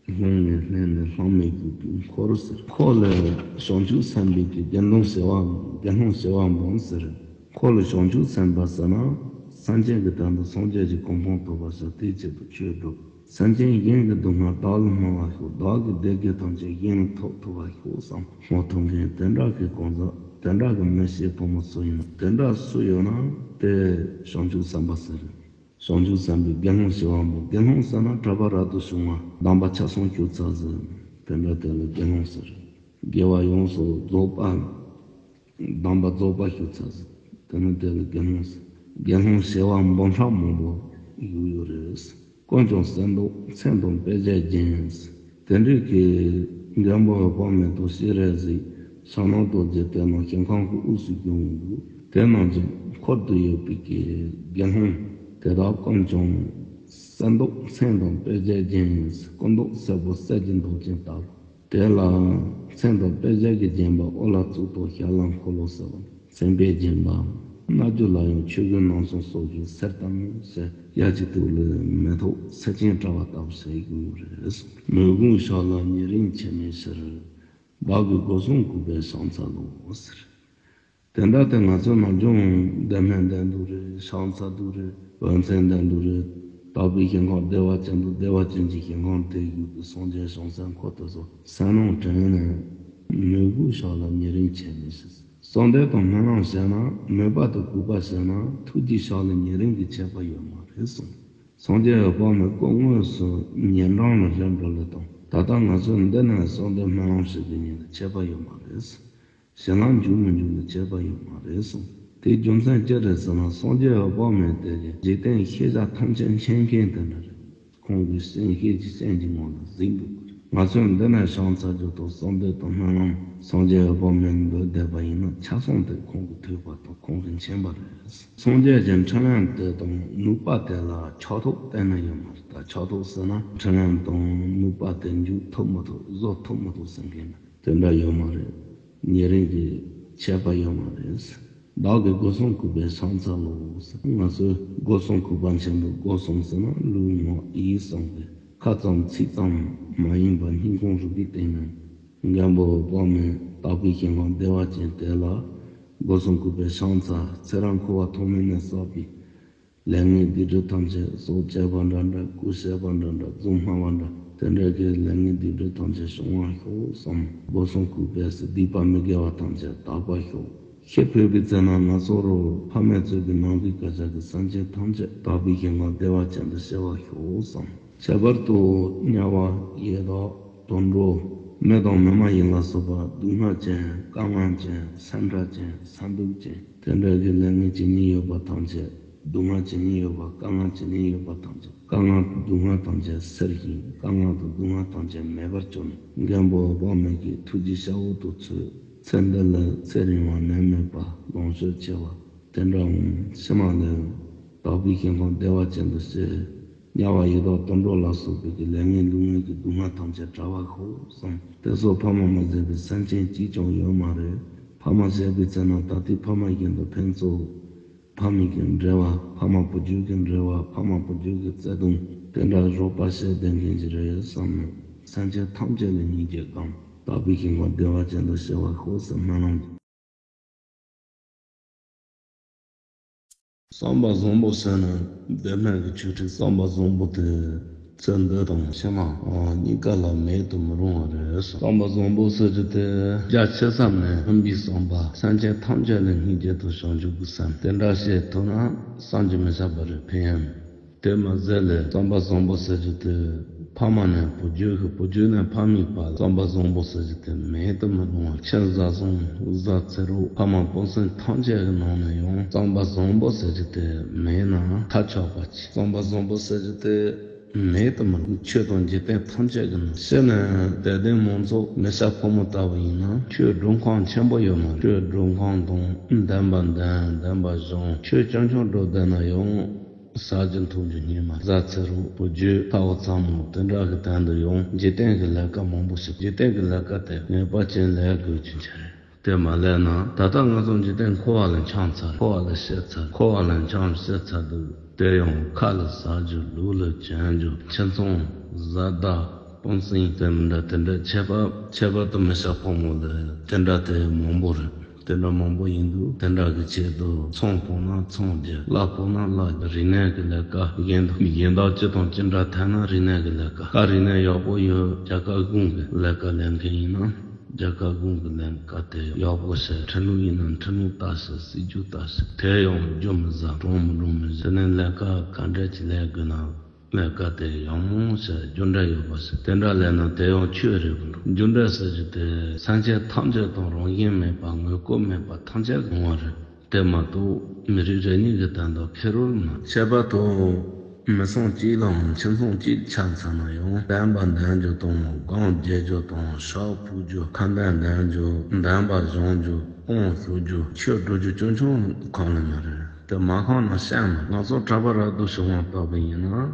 ལྷུང་ནས་ལྷན་ནེ་ལྷམ་མེ་བཞུགས་པའི་འཁོར་ཟེར། འཁོར་ལ་བྱང་ཆུབ་སེམས་དཔའི་གི་དགེ་སློང་བྱེ་བ་དགེ་སློང་བྱེ་བ་འབུམ་ཟེར། འཁོར་ལ་བྱང་ཆུབ་སེམས་དཔའ་ཟེར་ན་སེམས་ཅན་གྱི་དོན་དུ་སངས་རྒྱས་ཀྱི་གོ་འཕང་ཐོབ་པར་བྱ་དེའི་ཆེད་དུ་ཆོས་སྒྲུབ། སེམས་ཅན་གཞན་གྱི་སྡུག་བསྔལ་བདག་ལ་སྨྲ་བར་ཤོག། བདག་གི་བདེ་སྐྱིད་ཐམས་ཅད་གཞན་ལ་ཐོབ་ཐུབ་པར་ཤོག་བསམ་བློ་ཐོབ་མཁན་དེ་འདྲ་གི་གང་ཟག་དེ་འདྲ་གི་མི་སྐྱེས་ཕོ་མོ་སུ་ཡིན་ན་དེ་འདྲ་སུ་ཡོད་ན་དེ་བྱང་ཆུབ་སེམས་དཔའ་ཟེར། བྱང་ཆུབ་སེམས་དཔའི་དགེ་སློང་བྱེ་བ་འབུམ། དགེ་སློང་ཟེར་ན་གྲགས་པ་རབ་ཏུ་བྱུང་བ་གདམས་པ་ཆ་ཚང་ཞུ་ཚར་ཟེར། དེ་འདྲ་དེ་ལ་དགེ་སློང་ཟེར། དགེ་བ་ཡོངས་སུ་རྫོགས་པ། གདམས་པ་རྫོགས་པ་ཞུ་ཚར་ཟེར། དེ་ནི་དེ་ལ་དགེ་སློང་ཟེར། དགེ་སློང་བྱེ་བ་འབུམ་ཕྲག་མང་པོ་ཡོད་ཡོད་རེད། ཀུན་ཀྱང་གསན་བདག་མཚན་དང་དཔེ་བྱད་བརྒྱན། དེ་འདྲའི་གི་མགོན་པོ་འོད་དཔག་མེད་དང་སྤྱན་རས་གཟིགས་ཕྱག་ན་རྡོ་རྗེ་དེ་རྣམས་ཞིང་ཁམས་ཀྱི་དབུས་སུ་བཞུགས་འདུག། དེ་རྣམས་ཀྱི་འཁོར་དུ་ཡོད་པའི་གི་དགེ་སློང་དེ་དག་ཀུན་ཀྱང་གསན་བདག་མཚན་དང་དཔེ་བྱད་བརྒྱན། སྐུ་མདོག་སེར་པོ་གསེར་གྱི་མདོག་ཅན་ལྟ་བུ། དེ་ལ་མཚན་དང་དཔེ་བྱད་ཀྱིས་བརྒྱན་པ་དབུ་ལ་གཙུག་ཏོར་ཞབས་ལ་འཁོར་ལོ་ཟེར་བ། མཚན་དཔེས་བརྒྱན་པ། སྣ་རྒྱུད་ལ་ཡང་ཆོས་གོས་རྣམ་གསུམ་སོགས་ཀྱི་གསེར་དང་ཟེར། དབྱར་གྱི་དུས་ལ་མེ་ཏོག་གསེར་ཆེན་བཀྲ་བ་ལྟ་བུ་ཟེར་ཡོད་རེད། མོས་གུས་ཕྱག་ལ་ཉེ་རིང་ཕྱེ་མེད་ཕྱིར། བདག་གི་སྒོ་གསུམ་གུས་པས་ཕྱག་འཚལ་ལོ་ཟེར། དེ་འདྲ་དེ་ང་ཚོའི་ནམ་རྒྱུན་བདེ་སྨོན་འདེབས་འདུག་རེད། ཕྱག་འཚལ་འདུག་རེད། འོད་མཚན་འདེབས་འདུག་རེད། དག་པའི་ཞིང་ཁམས་བདེ་བ་ཅན་དུ་བདེ་བ་ཅན་གྱི་ཞིང་ཁམས་དེར་བཞུགས་ཏེ་སངས་རྒྱས་བྱང་སེམས་འཁོར་དེ་ཚོ་གསན་སྣང་དྲན་ནས། མོས་གུས་ཕྱག་ལ་ཉེ་རིང་ཆད་མེད་ཞེས། གསོལ་འདེབས་དང་སྨོན་ལམ་བྱས་ན་མོས་པ་དང་གུས་པ་བྱས་ན་ཐུགས་རྗེའི་ཕྱག་ལ་ཉེ་རིང་གི་ཆད་པ་ཡོད་མ་རེད་གསུངས། སངས་རྒྱས་འོད་དཔག་མེད་སྐུ་དངོས་སུ་ཉེ་འགྲམ་ལ་སླེབས་འགྲོ་ལེ་དང་ད་ལྟ་ང་ཚོས་འདི་ནས་གསོལ་འདེབས་སྨོན་ལམ་ཞུ་རྒྱུ་གཉིས་ལ་ཆད་པ་ཡོད་མ་རེད། ཞེ་ལམ་འཇུག་མི་འཇུག་ལ་ཆད་པ་ཡོད་མ་རེད་གསུངས། དེའི་རྒྱུ་མཚན་ཅི་རེད་ཟེར་ན་སངས་རྒྱས་འོད་དཔག་མེད་དེ་གི་འཇིག་རྟེན་ཤེས་བྱ་ཐམས་ཅད་མཁྱེན་མཁན་དེ་འདྲ་རེད། ཁོང་གི་སེམས་ཤེས་ཀྱི་སེམས་ཀྱི་ངང་ལ་གཟིགས་འདུག་པ་རེད། ང་ཚོས་འདི་ནས་བྱང་ཚར་རྒྱུ་དང་གསོལ་འདེབས་དང་སྨོན་ལམ་སངས་རྒྱས་འོད་དཔག་མེད་འདོད་བསྡད་པ་ཡིན་ན་ཆ་ཚང་དེ་ཁོང་གིས་ཐོས་པ་དང་ཁོང་གིས་མཁྱེན་པ་རེད། སངས་རྒྱས་ཀྱི་འཕྲིན་ལས་དེ་དང་ནུས་པ་དེ་ལ་ཕྱོགས་གཏོགས་གཏན་ནས་ཡོད་མ་རེད། ད་ཕྱོགས་གཏོགས་ཟེར་ན་འཕྲིན་ལས་དང་ནུས་པ་དེ་འཇུག་ཐུབ་མི་ཐུབ་བཟོ་ཐུབ་མི་ཐུབ་ཟེར་མཁན་དེ་འདྲ་ཡོད་མ་རེད། ཉེ་རིང་གི་ཁྱད་པར་ཡོད་མ་རེད། བདག་གི་སྒོ་གསུམ་གུས་པས་ཕྱག་འཚལ་ལོ། ང་ཚོའི་སྒོ་གསུམ་གུས་པ་ཆེན་པོས་སྒོ་གསུམ་ཟེར་ན་ལུས་ངག་ཡིད་གསུམ་གྱི་ཁ་ཙམ་ཚིག་ཙམ་མ་ཡིན་པར་སྙིང་ཁོང་རུས་པའི་གཏིང་ནས་མགོན་པོ་འོད་དཔག་མེད་དག་པའི་ཞིང་ཁམས་བདེ་བ་ཅན་དེ་ལ་སྒོ་གསུམ་གུས་པས་ཕྱག་འཚལ། ཚེ་རབས་འཁོར་བ་ཐོག་མེད་ནས་བསགས་པའི་ལས་ངན་སྡིག་སྒྲིབ་ཐམས་ཅད་སྲོག་བཅད་པ་འདྲ་འདྲ་སྐུ་བཤད་པ་འདྲ་འདྲ་རྫུན་སྨྲ་བ་འདྲ་དེ་འདྲ་གི་ལས་ངན་སྡིག་སྒྲིབ་ཐམས་ཅད་བྱང་བར་ཤོག་བསམ། སྒོ་གསུམ་གུས་པས་སྡིག་པ་མི་དགེ་བ་ཐམས་ཅད་དག་པར་ཤོག་ཤི་འཕོས་པའི་ཚེ་ན་ང་ཚོ་རུ་ཕ་མས་གཙོས་པའི་ནང་པའི་བསྐལ་བརྒྱ་གི་སེམས་ཅན་ཐམས་ཅད་དག་པའི་ཞིང་ཁམས་བདེ་བ་ཅན་དུ་སྐྱེ་བར་ཤོག་བསམ། ཁྱད་པར་དུ་དམྱལ་བ་ཡི་དྭགས་དུད་འགྲོ་མི་དང་མི་མ་ཡིན་ལ་སོགས་པ་སྡུག་བསྔལ་ཅན་དཀའ་ངལ་ཅན་སེམས་ཁྲལ་ཅན་སེམས་སྡུག་ཅན་དེ་འདྲ་གི་ལས་ངན་ཇི་སྙེད་ཡོད་པ་ཐམས་ཅད། སྡུག་བསྔལ་ཇི་སྙེད་ཡོད་པ་དཀའ་ངལ་ཇི་སྙེད་ཡོད་པ་ཐམས་ཅད་དཀའ་ངལ་སྡུག་བསྔལ་ཐམས་ཅད་སེལ་ཞིང་དཀའ་ངལ་དང་སྡུག་བསྔལ་ཐམས་ཅད་མེད་པར་གྱུར་ནས་མགོན་པོ་འོད་དཔག་མེད་ཀྱི་ཐུགས་རྗེའི་ཞབས་འོག་ཏུ་ཚུད། ཚེ་འདི་ལ་ཚེ་རིང་བ་ནད་མེད་པ་ལོངས་སྤྱོད་ཆེ་བ་དེ་འདྲའམ་ཕྱི་མ་ལ་དག་པའི་ཞིང་ཁམས་བདེ་བ་ཅན་དུ་སྐྱེ། དམྱལ་བ་ཡི་དྭགས་དུད་འགྲོ་ལ་སོགས་པའི་གི་ལས་ངན་ལུས་ངན་གྱི་སྡུག་བསྔལ་ཐམས་ཅད་བྲལ་བར་ཤོག་བསམ། དེ་སོགས་ཕ་མ་མ་བྱས་པའི་སེམས་ཅན་གཅིག་ཀྱང་ཡོད་མ་རེད། ཕ་མ་བྱས་པའི་ཚེ་ན་ད་ལྟའི་ཕ་མ་བཞིན་དུ་ཕན་ཚུན། ཕ་མའི་གི་འབྲེལ་བ། ཕ་མ་བུ་རྒྱུད་ཀྱི་འབྲེལ་བ། ཕ་མ་བུ་རྒྱུད་ཀྱི་བརྩེ་དུང་། དེ་འདྲ་རོགས་པ་བྱེད་བསྡད་མཁན་ཅིག་རེད་བསམ་ནས་སེམས་ཅན་ཐམས་ཅད་ལ་སྙིང་རྗེ་དང་དག་པའི་ཞིང་ཁམས་བདེ་བ་ཅན་དུ་སྐྱེ་བར་ཤོག་ཟེར་སྨོན་ལམ། བསམ་པ་བཟང་པོ་ཟེར་ན་འདོད་མེད་ཀྱི་ཆོས་ཁྲིད་བསམ་པ་བཟང་པོ་དེ། ཚེ་འདི་དང་ཕྱི་མ་གཉིས་ཀ་ལ་མེད་དུ་མི་རུང་བ་རེད། བསམ་པ་བཟང་པོ་ཟེར་རྒྱུ་དེ་རྒྱ་ཆེ་ས་ནས་སྨོན་པའི་བསམ་པ་སེམས་ཅན་ཐམས་ཅད་ལ་སྙིང་རྗེ་དང་བྱང་ཆུབ་ཀྱི་སེམས་དེ་འདྲ་བྱེད་ཐུབ་ན་བསམ་གྱིས་མི་ཁྱབ་པ་རེད་ཕན་ཡོན། དེ་མ་ཟད་ལས་བསམ་པ་བཟང་པོ་ཟེར་རྒྱུ་དེ་ཕ་མ་ནས་བུ་རྒྱུད་ཀྱི་བུ་རྒྱུད་ནས་ཕ་མའི་བར་ལ་བསམ་པ་བཟང་པོ་ཟེར་རྒྱུ་དེ་མེད་དུ་མི་རུང་བ་ཁྱིམ་བཟའ་ཚང་བཟའ་ཚེ་རོགས་ཕ་མ་སྤུན་སྲིང་ཐམས་ཅད་ཀྱི་ནང་ནས་ཡང་བསམ་པ་བཟང་པོ་ཟེར་རྒྱུ་དེ་མེད་ན་ཐབས་ཆག་པ་ཅིག་བསམ་པ་བཟང་པོ་ཟེར་རྒྱུ་དེ་མེད་དུ་མི་རུང་། ཆོས་དང་འཇིག་རྟེན་ཐམས་ཅད་ཀྱི་ནང་ཕྱི་ནས་དད་ལྡན་མང་ཚོགས་མི་སྐྱ་ཕོ་མོ་ལྟ་བུ་ཡིན་ན་ཆོས་སྒྲུབ་ཁང་ཆེན་པོ་ཡོད་མ་རེད། ཆོས་སྒྲུབ་ཁང་དང་བདེན་པ་བདེན་བདེན་པ་གཞུང་ཆོས་རྐྱང་རྐྱང་སྒྲུབ་བསྡད་ན་ཡང་ཟ་རྒྱུ་འཐུང་རྒྱུ་རྙེད་མ་རེད། བཟའ་ཚེ་རོགས་བུ་རྒྱུད་ཚ་བོ་ཚ་མོ་དེ་འདྲ་གི་དོན་དུ་ཡང་འཇིག་རྟེན་གྱི་ལས་ཀ་མང་པོ་ཞིག་འཇིག་རྟེན་གྱི་ལས་ཀ་དེ་ངེས་པར་ཅན་ལས་དགོས་རྒྱུ་ཆ་རེད། དེ་མ་ལས་ན་ད་ལྟ་ང་ཚོ་འཇིག་རྟེན་འཁོར་བ་ལ་འཁྱམས་ཚར། འཁོར་བ་ལ་ཤི་ཚར། འཁོར་བ་ལ་འཁྱམས་ཤི་ཚར་འདུག་དེ་ཡང་ཁ་ལ་ཟ་རྒྱུ་ལུག་ལ་གྱོན་རྒྱུ་ཁྱིམ་ཚང་བཟའ་ཟླ་སྤུན་སྲིང་དེ་མི་འདྲ་དེ་འདྲ་ཁྱད་པར་ཁྱད་པར་དུ་མི་བྱ་ཕོ་མོ་ལ་དེ་འདྲ་དེ་མང་པོ་རེད། དེ་འདྲ་མང་པོ་ཡིན་འདུག་དེ་འདྲ་གི་ཆེད་དུ་ཚོང་ཕོག་ན་ཚོང་རྒྱག་གླ་ཕོག་ན་གླ་རྒྱག་རིག་གནས་ཀྱི་ལས་ཀ་གཞན་དང་གཞན་དག་ཅི་དང་ཅི་འདྲ་ཐད་ན་རིག་གནས་ཀྱི་ལས་ཀ་ཀ་རིག་གནས་ཡག་པོ་ཡོད་རྒྱ་གར་གཞུང་གི་ལས་ཀ་ལས་མཁན་ཡིན་ན། རྒྱ་གར་གཞུང་གི་ལས་ཀ་དེ་ཡག་པོ་བྱས། འཕྲིན་ལུགས་ཡིན་ན་འཕྲིན་ལུགས་ལྟ་ཞིག་སྲིད་ཇུས་ལྟ་ཞིག་དེ་ཡང་རྒྱུ་མི་ཟ་གྲོང་མི་གྲོང་མི་ཟ། དེ་ནས་ལས་ཀ་ག་འདྲ་ཅིག་ལས་དགོས་ན་ལས་ཀ་དེ་ཡག་མོ་བྱས་རྒྱུ་འབྲས་ཡོད་པ་ཞིག་དེ་འདྲ་ལས་ན་དེ་ཡང་ཆོས་རེད་གི་འགྲོ། རྒྱུ་འབྲས་ཟེར་རྒྱུ་དེ་སེམས་ཅན་ཐམས་ཅད་དང་རང་བཞིན་མེད་པ་དངོས་པོ་མེད་པ་ཐམས་ཅད་ཀྱི་ངོ་བོ་རེད། དེ་མ་གཏོགས་མི་རིགས་རེ་གཉིས་ཀྱི་དོན་དུ་ཁེར་རོ་མ། ཁྱད་པར་དུ་མི་ཚང་གཅིག་ལའང་ཁྱིམ་ཚང་གཅིག་ཆགས་ཚར་ན་ཡང་བདེན་པ་འདོན་རྒྱུ་དང་སྒོམ་རྒྱག་རྒྱུ་དང་ཞག་ཕུག་རྒྱུ་ཁ་འདོན་འདོན་རྒྱུ་བདེན་པ་སྦྱོང་རྒྱུ་དབང་ཞུ་རྒྱུ་ཆོས་སྒྲུབ་རྒྱུ་ཆུང་ཆུང་གང་ལ་མ་རེད། དེ་མ་ཁོང་ན་བཤད་ན་ང་ཚོ་གྲྭ་པ་ར་སྡུག་ཞུ་དབང་བཏབ་པ་ཡིན་ན་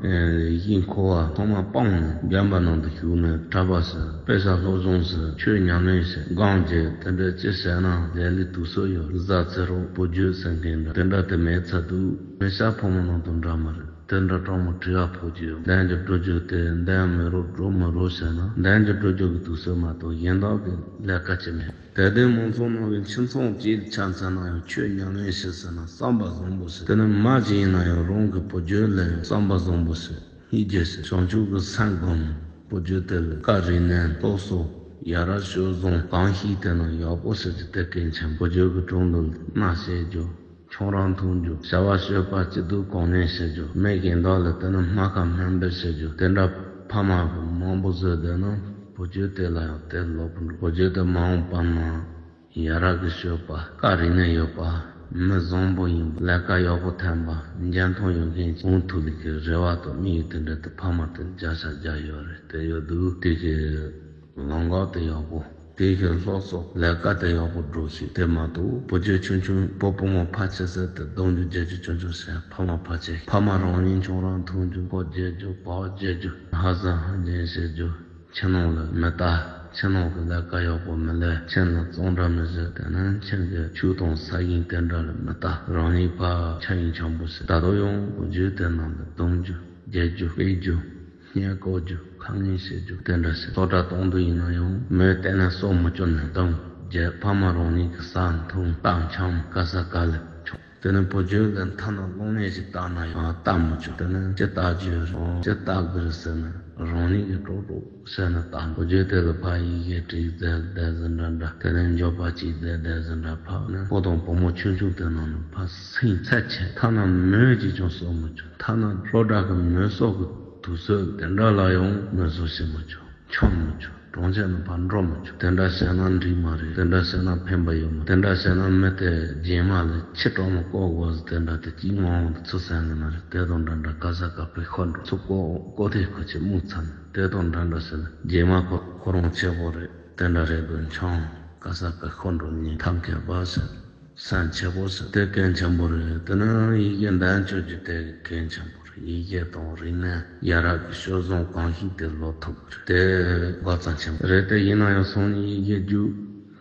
གཞི་འཁོར་བ་ཐོག་མ་སྤངས་ནས་དགོན་པ་ནང་དུ་ཞུགས་ནས་གྲྭ་པ་ཟེར་དཔེ་ཆ་སློབ་སྦྱོང་ཟེར་ཆོས་ཉམས་ལེན་བྱེད་སྒོམ་རྒྱག་དེ་འདྲ་ཅི་བྱས་ན་ལས་ལས་དུས་ཚོད་ཡོད་བཟའ་ཚེ་རོགས་བུ་རྒྱུད་ཟེར་མཁན་འདྲ་དེ་འདྲ་དེ་མེད་ཚར་འདུག་མི་སྐྱ་ཕོ་མོ་ནང་དུ་འདྲ་མ་རེད། དེ་འདྲ་གྲོགས་མོ་བྲེལ་བ་ཕོག་རྒྱུ་ཡོད། འདོན་རྒྱུ་སྒྲུབ་རྒྱུ་དེ་འདོན་མི་རུང་སྒྲུབ་མི་རུང་ཟེར་ན་འདོན་རྒྱུ་སྒྲུབ་རྒྱུ་གི་དུས་ཚོད་མ་གཏོགས་གཞན་དག་གི་ལས་ཀ་ཅི་མེད། དད་ལྡན་མང་ཚོགས་ནང་གི་ཁྱིམ་ཚང་གཅིག་ཆ་མཚོན་ན་ཡང་ཆོས་ཉམས་ལེན་བྱེད་ཟེར་ན་བསམ་པ་བཟང་པོ་ཟེར། དེ་ནི་མ་ཅིག་ཡིན་ན་ཡང་རང་གི་བུ་རྒྱུད་ལ་ཡང་བསམ་པ་བཟང་པོ་ཟེར། སྙིང་རྗེ་ཟེར། བྱང་ཆུབ་ཀྱི་སེམས་སྒོམ། བུ་རྒྱུད་དེ་ལ་བཀའ་དྲིན་ནས་སློབ་གསོ་ ཡ་རབས་སྤྱོད་བཟང་གང་ཞིག་དེ་ནི་ཡག་པོ་ཟེར་གྱི་དེ་གལ་ཆེན་པོ། བུ་རྒྱུད་ཀྱི་དྲུང་དུ་མནའ་བཤད་རྒྱུ། ཁྱོད་རང་མཐོང་རྒྱུ། བྱ་བ་སྤྱོད་པ་སྐྱིད་སྡུག་གང་ནས་བྱེད་རྒྱུ། མི་གཞན་དག་ལ་དེ་ནི་སྨར་ཁམས་སྨན་པའི་བྱེད་རྒྱུ། དེ་འདྲ་ཕ་མ་གི་མང་པོ་བཟོས་བསྡད་ན་བུ་རྒྱུད་དེ་ལ་ཡང་དེ་ལོག་པ་འགྲོ། བུ་རྒྱུད་དེ་མ་འོངས་པ་ན་ཡ་རབས་ཀྱི་སྤྱོད་པ་བཀའ་རིག་གནས་ཡོད་པ། མི་བཟང་པོ་ཡིན་པ། ལས་ཀ་ཡག་པོ་འཐེན་པ། འཇོན་ཐང་ཡོད་མཁན་ཅིག་འོང་ཐུབ་ལེ་གི་རེ་བ་དང་དམིགས་ཡུལ་དེ་འདྲ་དེ་ཕ་མ་དེ་བརྒྱ་ཆ་བརྒྱ་ཡོད་རེད། དེ་ཡོད་དུས་དེ་གི་ལམ་ཁ་དེ་ཡག་པོ། དེ་གི་སློབ་གསོ་ལས་ཀ་དེ་ཡག་པོ་འགྲོ་ཞིག་དེ་མ་གཏོགས་བུ་རྒྱུད་ཆུང་ཆུང་བུ་བུ་མོ་ཕལ་ཆེར་ཟེར་དེ་སྡུག་རྒྱུ་རྒྱལ་རྒྱུ་ཆུང་ཆུང་ཟེར། ཕ་མ་ཕལ་ཆེར་ཕ་མ་རང་ཉིད་ཁྱོད་རང་མཐོང་རྒྱུ་ཁོ་རྒྱལ་རྒྱུ་བག་རྒྱལ་རྒྱུ་ཧ་ཟ་ཧ་འཇན་བྱེད་རྒྱུ། ཁྱིམ་ནང་ལ་མི་ལྟ། ཁྱིམ་ནང་གི་ལས་ཀ་ཡག་པོ་མི་ལས། ཁྱིམ་ལ་གཙང་སྦྲ་མི་བྱེད། དེ་ནས་ཁྱིམ་གྱི་ཆུ་དང་ས་ཞིང་དེ་འདྲ་ལ་མི་ལྟ། རང་ཉིད་ཕར་ཆ་ཡིན་ཆང་པོ་བྱེད། ད་དུང་ཡང་བུ་རྒྱུད་དེ་ནང་ལ་སྡུག་རྒྱུ་རྒྱལ་རྒྱུ་དཔེ་རྒྱུ། བསྙད་བཀོལ་རྒྱུ། ཁ་ངན་བྱེད་རྒྱུ་དེ་འདྲ་བྱེད། སོ་ཏྲ་གཏོང་དུས་ཡིན་ན་ཡང་མོས་བལྟས་ན་སོ་མི་སྐྱོ་ནས་སྡང་རྒྱུ། ཕ་མ་རང་ཉིད་ཀྱི་ས་མཐོང་སྟག་འཆང་ག་ས་ག་ལ་ཆོག་དེ་ནས་བུ་རྒྱུད་ལ་མཐའ་ན་གློག་བརྙན་ཞིག་བལྟ་ན་ཡང་བལྟ་མི་བཅུག་དེ་ནས་ཅི་བལྟ་རྒྱུ་རེད། ཅི་བལྟ་དགོས་རེད་ཟེར་ན་རང་ཉིད་ཀྱིས་ཀྲོག་ཀྲོག་བྱས་ནས་བལྟ། བུ་རྒྱུད་དེ་ལ་ཕར་ཡི་གེ་བྲིས་བསྡད་བསྡད་ཟིན་འདྲ་འདྲ། དེ་ནས་འགྱོད་པ་སྐྱེས་བསྡད་བསྡད་ཟིན་འདྲ། ཕར་ནས་ཕོ་དང་བུ་མོ་ཆུང་ཆུང་དེ་ནང་ནས་ཕར་སེམས་ཚད་ཆེ། ཐ་ན་མོས་ཀྱིས་ཀྱང་གསོ་མི་བཅུག་ཐ་ན་སློབ་གྲྭ་གི་མོས་གསོ་གི་དུས་ཚོད་དེ་འདྲ་ལ་ཡང་མོས་གསོ་བྱེད་མི་བཅུག་འཆམ་མི་བཅུག་གྲོང་ཁྱེར་ནང་ཕར་འགྲོ་མི་བཅུག་དེ་འདྲ་བྱས་ན་འགྲིག་མ་རེད། དེ་འདྲ་བྱས་ན་ཕན་པ་ཡོད་མ་རེད། དེ་འདྲ་བྱས་ན་མི་དེ་རྗེས་མ་ལ་ཁྱི་གྲོག་མོ་བཀོལ་དགོས་ཟེར་དེ་འདྲ་དེ་སྐྱིད་ངང་དུ་ཚུར་སེམས་ལ་མ་རེད། དེ་དང་འདྲ་འདྲ་ག་ས་ག་པའི་ཤོར་འགྲོ། ཚུར་བཀོལ་བཀོལ་དེ་ཁོ་ཆེ་མུག་ཚ་ནས་དེ་དང་འདྲ་འདྲ་ཟེར་ན་རྗེས་མ་ཁོ་ཁོ་རང་ཆེ་པོ་རེད། དེ་འདྲ་རེད་འདུག་འཆང་ག་ས་ག་ཤོར་འགྲོ་ཉིན་ཐབས་མཁས་པ་ཟེར། སེམས་ཆེ་པོ་ཟེར་དེ་གལ་ཆེན་པོ་རེད། དེ་ནི་ཡི་གེ་འདོན་སྤྱོད་ཀྱི་དེ་གལ་ཆེན་པོ་རེད། ཡི་གེ་དང་རིག་གནས་ཡ་རབས་ཀྱི་སྤྱོད་བཟང་གང་ཞིག་དེ་ལོག་ཐུབ་རེད། དེ་དགོས་ཚང་ཆེན་པོ་རེད། དེ་ཡིན་ན་ཡང་སང་ཉིན་ཡི་གེ་རྒྱུགས་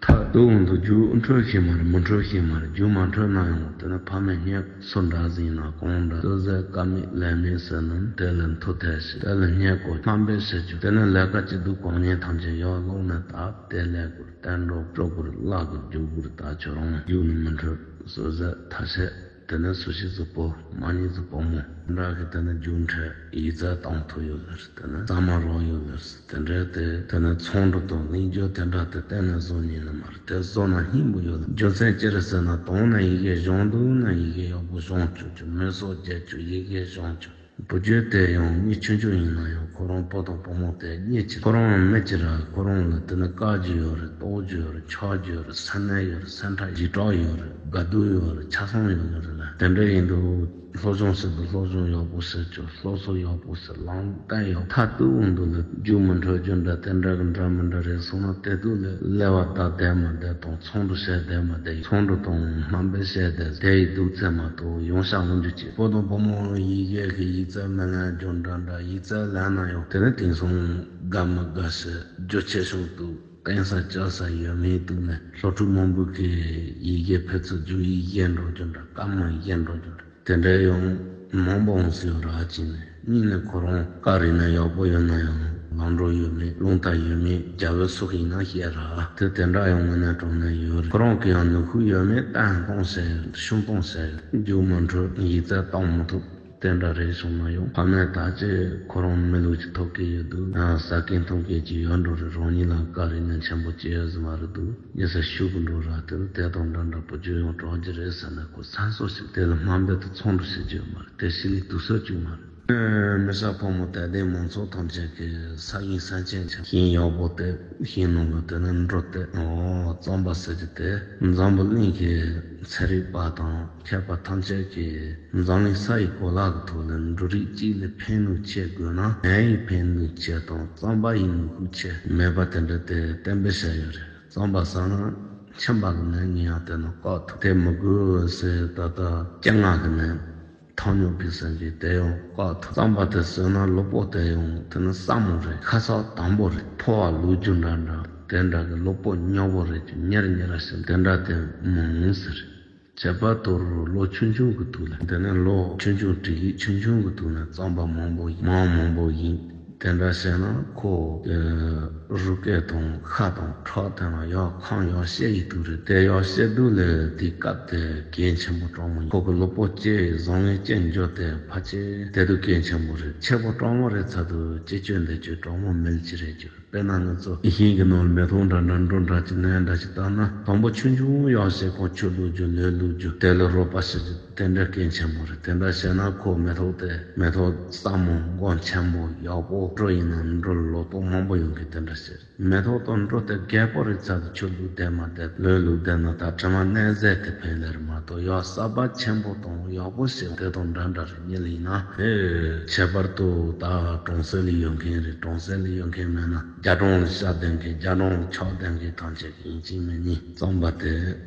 ཐག་ཏུ་འོང་དུ་རྒྱུགས་འཕྲོད་ཤེས་མ་རེད། མི་འཕྲོད་ཤེས་མ་རེད། རྒྱུགས་མ་འཕྲོད་ན་ཡང་དེ་ནི་ཕ་མའི་སྙད་སུ་འདྲ་ཟིན་ན་གང་འདྲ་སོ་ཟེར་ཀ་མེད་ལན་མེད་ཟེར་ནི་དེ་ལ་མཐུ་ཐལ་ཞིག་དེ་ལ་སྙད་གོ་སྨན་པས་ཟེར་རྒྱུ་དེ་ནི་ལས་ཀ་ཅི་སྡུག་གང་ཉེན་ཐམས་ཅད་ཡར་ཀློང་ནས་བཏབ་དེ་ལས་དགོས། བསྟན་འགྲོ་སྤྲོ་དགོས། བརླག་དགོས། རྒྱུག་དགོས། ད་ཁྱོད་རང་རྒྱུག་ནི་མི་འཕྲོད་སོ་ཟེར་ཐ་ཤལ། དེ་ནས་སུ་ཞིག་གཟུགས་པོ་མ་ཉིད་གཟུགས་པོ་མོ་འདྲ་གི་དེ་ནས་རྒྱུག་འཕྲད་ཡིག་ཚད་གཏོང་ཐུབ་ཡོད་ལེར་དེ་ནས་ཟ་མ་རོགས་ཡོད་ལེར་དེ་འདྲའི་དེ་དེ་ནས་ཚོང་འགྲོ་དང་ལེན་རྒྱུ་དེ་འདྲ་དེ་གཏན་ནས་བཟོ་ཉན་ནི་མ་རེད། དེ་བཟོ་ན་སྙིང་པོ་ཡོད་ལེར། རྒྱུ་མཚན་ཅི་རེད་ཟེར་ན་དང་ན་ཡི་གེ་སྦྱོང་འདུག་ན་ཡི་གེ་ཡག་པོ་སྦྱོང་བཅུག་རྒྱུ། མི་སོགས་རྒྱལ་རྒྱུ་ཡི་གེ་སྦྱོང་རྒྱུ། བུ་རྒྱུད་དེ་ཡང་མི་ཆུང་ཆུང་ཡིན་ན་ཡང་ཁོ་རང་བུ་དང་བུ་མོ་དེ་གཉིས་ཀྱི་ཁོ་རང་མི་གཅིག་ར་ཁོ་རང་ལ་དེ་ནི་བཀའ་རྒྱུ་ཡོད་རེད། རྟོགས་རྒྱུ་ཡོད་རེད། འཆང་རྒྱུ་ཡོད་རེད། སེམས་ནད་ཡོད་རེད། སེམས་ཁྲལ་ཞེ་དྲག་ཡོད་རེད། དགའ་སྡུག་ཡོད་རེད། ཆགས་སྡང་ཡོད་རེད་ལ་དེ་འདྲ་ཡིན་དུས་སློབ་སྦྱོང་ཟེར་དུས་སློབ་སྦྱོང་ཡག་པོ་ཟེར་ཆོག་སློབ་གསོ་ཡག་པོ་ཟེར་ལམ་སྟོན་ཡག་ཐག་ཏུ་འོང་དུས་ལ་རྒྱུ་མི་འཕྲོད་རྒྱུ་འདྲ་དེ་འདྲ་གི་འདྲ་མི་འདྲ་རེད་སོང་ན་དེ་དུས་ལ་ཀླད་པ་བདག་བསྡད་མ་བསྡད་དང་ཚོང་འགྲོ་བྱས་བསྡད་མ་བསྡད་ཚོང་འགྲོ་དང་སྨན་པས་བྱས་བསྡད་དེ་ཡི་སྡུག་ཚད་མ་གཏོགས་ཡོང་ཤག་འོང་རྒྱུ་ཅིག་བུ་དང་བུ་མོ་ཡི་གེ་གི་ཡིག་ཚད་མི་ལེན་རྒྱུ་འདྲ་འདྲ་ཡིག་ཚད་ལེན་ན་ཡང་དེ་ནི་དེང་སང་དགའ་མི་དགའ་ཞིག་རྒྱུ་ཆེ་ཆུང་དུ་བསྟན་ས་བཅའ་ས་ཡོད་མེད་དུ་ནས་སློབ་ཕྲུག་མང་པོ་གིས་ཡི་གེ་ཕར་ཚུར་རྒྱུགས་ཡིག་ཡལ་འགྲོ་རྒྱུ་འདྲ་བཀའ་མ་ཡལ་འགྲོ་རྒྱུ་འདྲ། དེ་འདྲ་ཡང་མང་པོ་འོང་སྲིད་ཡོད་ར་གཅིག་ནས། གཉིས་ནས་ཁོ་རང་བཀའ་རིག་གནས་ཡག་པོ་ཡོད་ན་ཡང་ལམ་འགྲོ་ཡོད་མེད་རླུང་རྟ་ཡོད་མེད་རྒྱ་བོད་སོག་ཡིན་ན་བཤད་ར་དེ་དེ་འདྲ་ཡང་དངོས་གནས་དྲང་གནས་ཡོད་རེད། ཁོ་རང་གི་ཡང་ནུས་ཤུགས་ཡོད་མེད་བསྟན་གཏོང་བྱས་ཤུགས་གཏོང་བྱས་རྒྱུགས་མ་འཕྲོད་ཡིག་ཚད་བཏང་མ་ཐུབ་དེ་འདྲ་རེད་བྱུང་ན་ཡང་ཕ་མས་ད་ཅི་ཁོ་རང་མི་ལུགས་ཀྱི་ཐོབ་ཀྱི་ཡོད་འདུག་ཟ་མཁན་འཐུང་མཁན་ཅིག་ཡོད་འགྲོ་རེད། རང་ཉིད་ལ་བཀའ་རིག་གནས་ཆེན་པོ་ཅི་ཡོད་ཟེར་མ་རེད་འདུག་ཉེ་ས་ཤུགས་ཀྱི་འགྲོ་ར་དེ་དེ་དང་འདྲ་འདྲ་བུ་རྒྱུད་ཡང་དྲག་རྒྱུ་རེད་ཟེར་ནས་ཁོ་སེམས་གསོ་ཞིག་དེ་ལ་དམའ་འབེབས་དང་ཚོང་འགྲོ་བྱེད་རྒྱུ་ཡོད་མ་རེད། དེ་ཞི་ལི་དུས་ཚོད་བཅུག་མ་རེད། མི་ས་ཕོ་མོ་དད་ལྡན་མང་ཚོགས་ཐམས་ཅད་ཀྱི་ས་ཡིན་སེམས་ཅན་ཆ་ཤིང་ཡག་པོ་དེ་ཤིང་ནང་ལ་དེ་ནི་འབྲུ་དེ་ཨོ་རྩམ་པ་ཟེར་རྒྱུ་དེ་འཛམ་བུ་གླིང་གི་ཚན་རིག་པ་དང་མཁས་པ་ཐམས་ཅད་ཀྱིས་འཛམ་གླིང་ས་ཡི་གོ་ལ་གི་ཐོག་ལ་འབྲུ་རིགས་གཅིག་ལས་ཕན་ནུས་ཆེ་དགོས་ན་ནས་ཡི་ཕན་ནུས་ཆེ་དང་རྩམ་པ་ཡི་ནུས་ཤུགས་ཆེ་མེད་པ་དེ་འདྲ་དེ་གཏན་འབེབས་བྱས་ཡོད་རེད། རྩམ་པ་ཟ་ན་མཆིན་པ་གི་ནད་ཉེན་ཡང་དེ་ནི་བཀག་ཐུབ། དེ་མི་དགོས་ཟེར་ད་ལྟ་སྐྱེ་ངག་གི་ནད་ཐང་སྙོམས་པའི་སེམས་ཀྱིས་དེ་ཡང་བཀག་ཐུབ། རྩམ་པ་དེ་ཟོས་ན་ལུས་པོ་དེ་ཡང་དེ་ནི་སྲབ་མོ་རེད། ཁ་ཚ་དམ་པོ་རེད། ཕོ་བ་ལུས་རྒྱུ་འདྲ་འདྲ་དེ་འདྲ་གི་ལུས་པོ་མྱོག་པོ་རེད་ཀྱི་ཉེར་ཉེར་ཞིག་དེ་འདྲ་དེ་མི་འོང་ཟེར། བྱས་པ་དོར་ལོ་ཆུང་ཆུང་གི་དུས་ལ་དེ་ནས་ལོ་ཆུང་ཆུང་དྲུག་ཡིག་ཆུང་ཆུང་གི་དུས་ནས་རྩམ་པ་མང་པོ་ཡིན་མང་མང་པོ་ཡིན། དེ་འདྲ་བྱས་ན་ཁོ་རུས་སྐལ་དང་ཤ་དང་ཁྲག་དེ་ལ་ཡག་ཁམས་ཡག་བཤད་ཡི་དུས་རེད། དེ་ཡག་བཤད་དུས་ལས་དེ་སྐབས་དེ་གལ་ཆེན་པོ་དྲང་མོ་ཡིན། ཁོ་གི་ལུས་པོ་སྐྱེ་བཟང་ངན་སྐྱེ་འགྱུར་དེ་ཕལ་ཆེར་དེ་དུས་གལ་ཆེན་པོ་རེད། ཆེ་པོ་དྲང་མོ་རེད་ཚ་དུས་སྐྱེ་སྐྱོན་འདི་ཚོ་དྲང་མོ་མེད་ཀྱི་རེད་ཀྱི། དཔེར་ན་ང་ཚོ་ཤིང་གི་ནང་ལ་མེ་ཏོག་འདྲ་འདྲ་འབྲུ་འདྲ་ཅིག་སྣ་འདྲ་ཅིག་བཏབ་ན། དང་པོ་ཆུང་ཆུང་ཡག་ཤོས་ཁོ་ཆུ་བླུག་རྒྱུ་ལུད་བླུག་རྒྱུ་དེ་ལ་རོགས་པ་བྱེད་རྒྱུ་དེ་འདྲ་གལ་ཆེན་པོ་རེད། དེ་འདྲ་བྱས་ན་ཁོ་མེ་ཏོག་དེ་མེ་ཏོག་སྲ་མོ་མགོ་ཆེན་པོ་ཡག་པོ། འབྲུ་ཡིན་ན་འབྲུ་ལོ་ཏོག་མང་པོ་ཡོང་གི་དེ་འདྲ་བྱེད། མེ་ཏོག་དང་འབྲུ་དེ་རྒད་པོ་རེད་ཚར་དུ་ཆུ་བླུག་བསྡད་མ་བསྡད་ལུད་བླུག་བསྡད་ན་ད་དྲི་མ་ནད་ཟས་དེ་ཕན་ལེར་མ་གཏོགས་ཡག་གསར་པ་ཆེན་པོ་དང་ཡག་པོ་ཞིག་དེ་དང་འདྲ་འདྲ་རེད། ཉིད་ལ་ཡིན་ན་ཨེ་ཁྱད་པར་དུ་ད་གྲོང་གསེབ་ལ་ཡོད་མཁན་རེད། གྲོང་གསེབ་ལ་ཡོད་མཁན་མེད་ན་རྒྱ་གྲོང་ལ་ཤ་ལྡན་མཁན་རྒྱ་གྲོང་ལ་ཆག་ལྡན་མཁན་ཐམས་ཅད་ཀྱི་ཡིན་གཅིག་མིན་གཉིས་རྩམ་པ་དེ་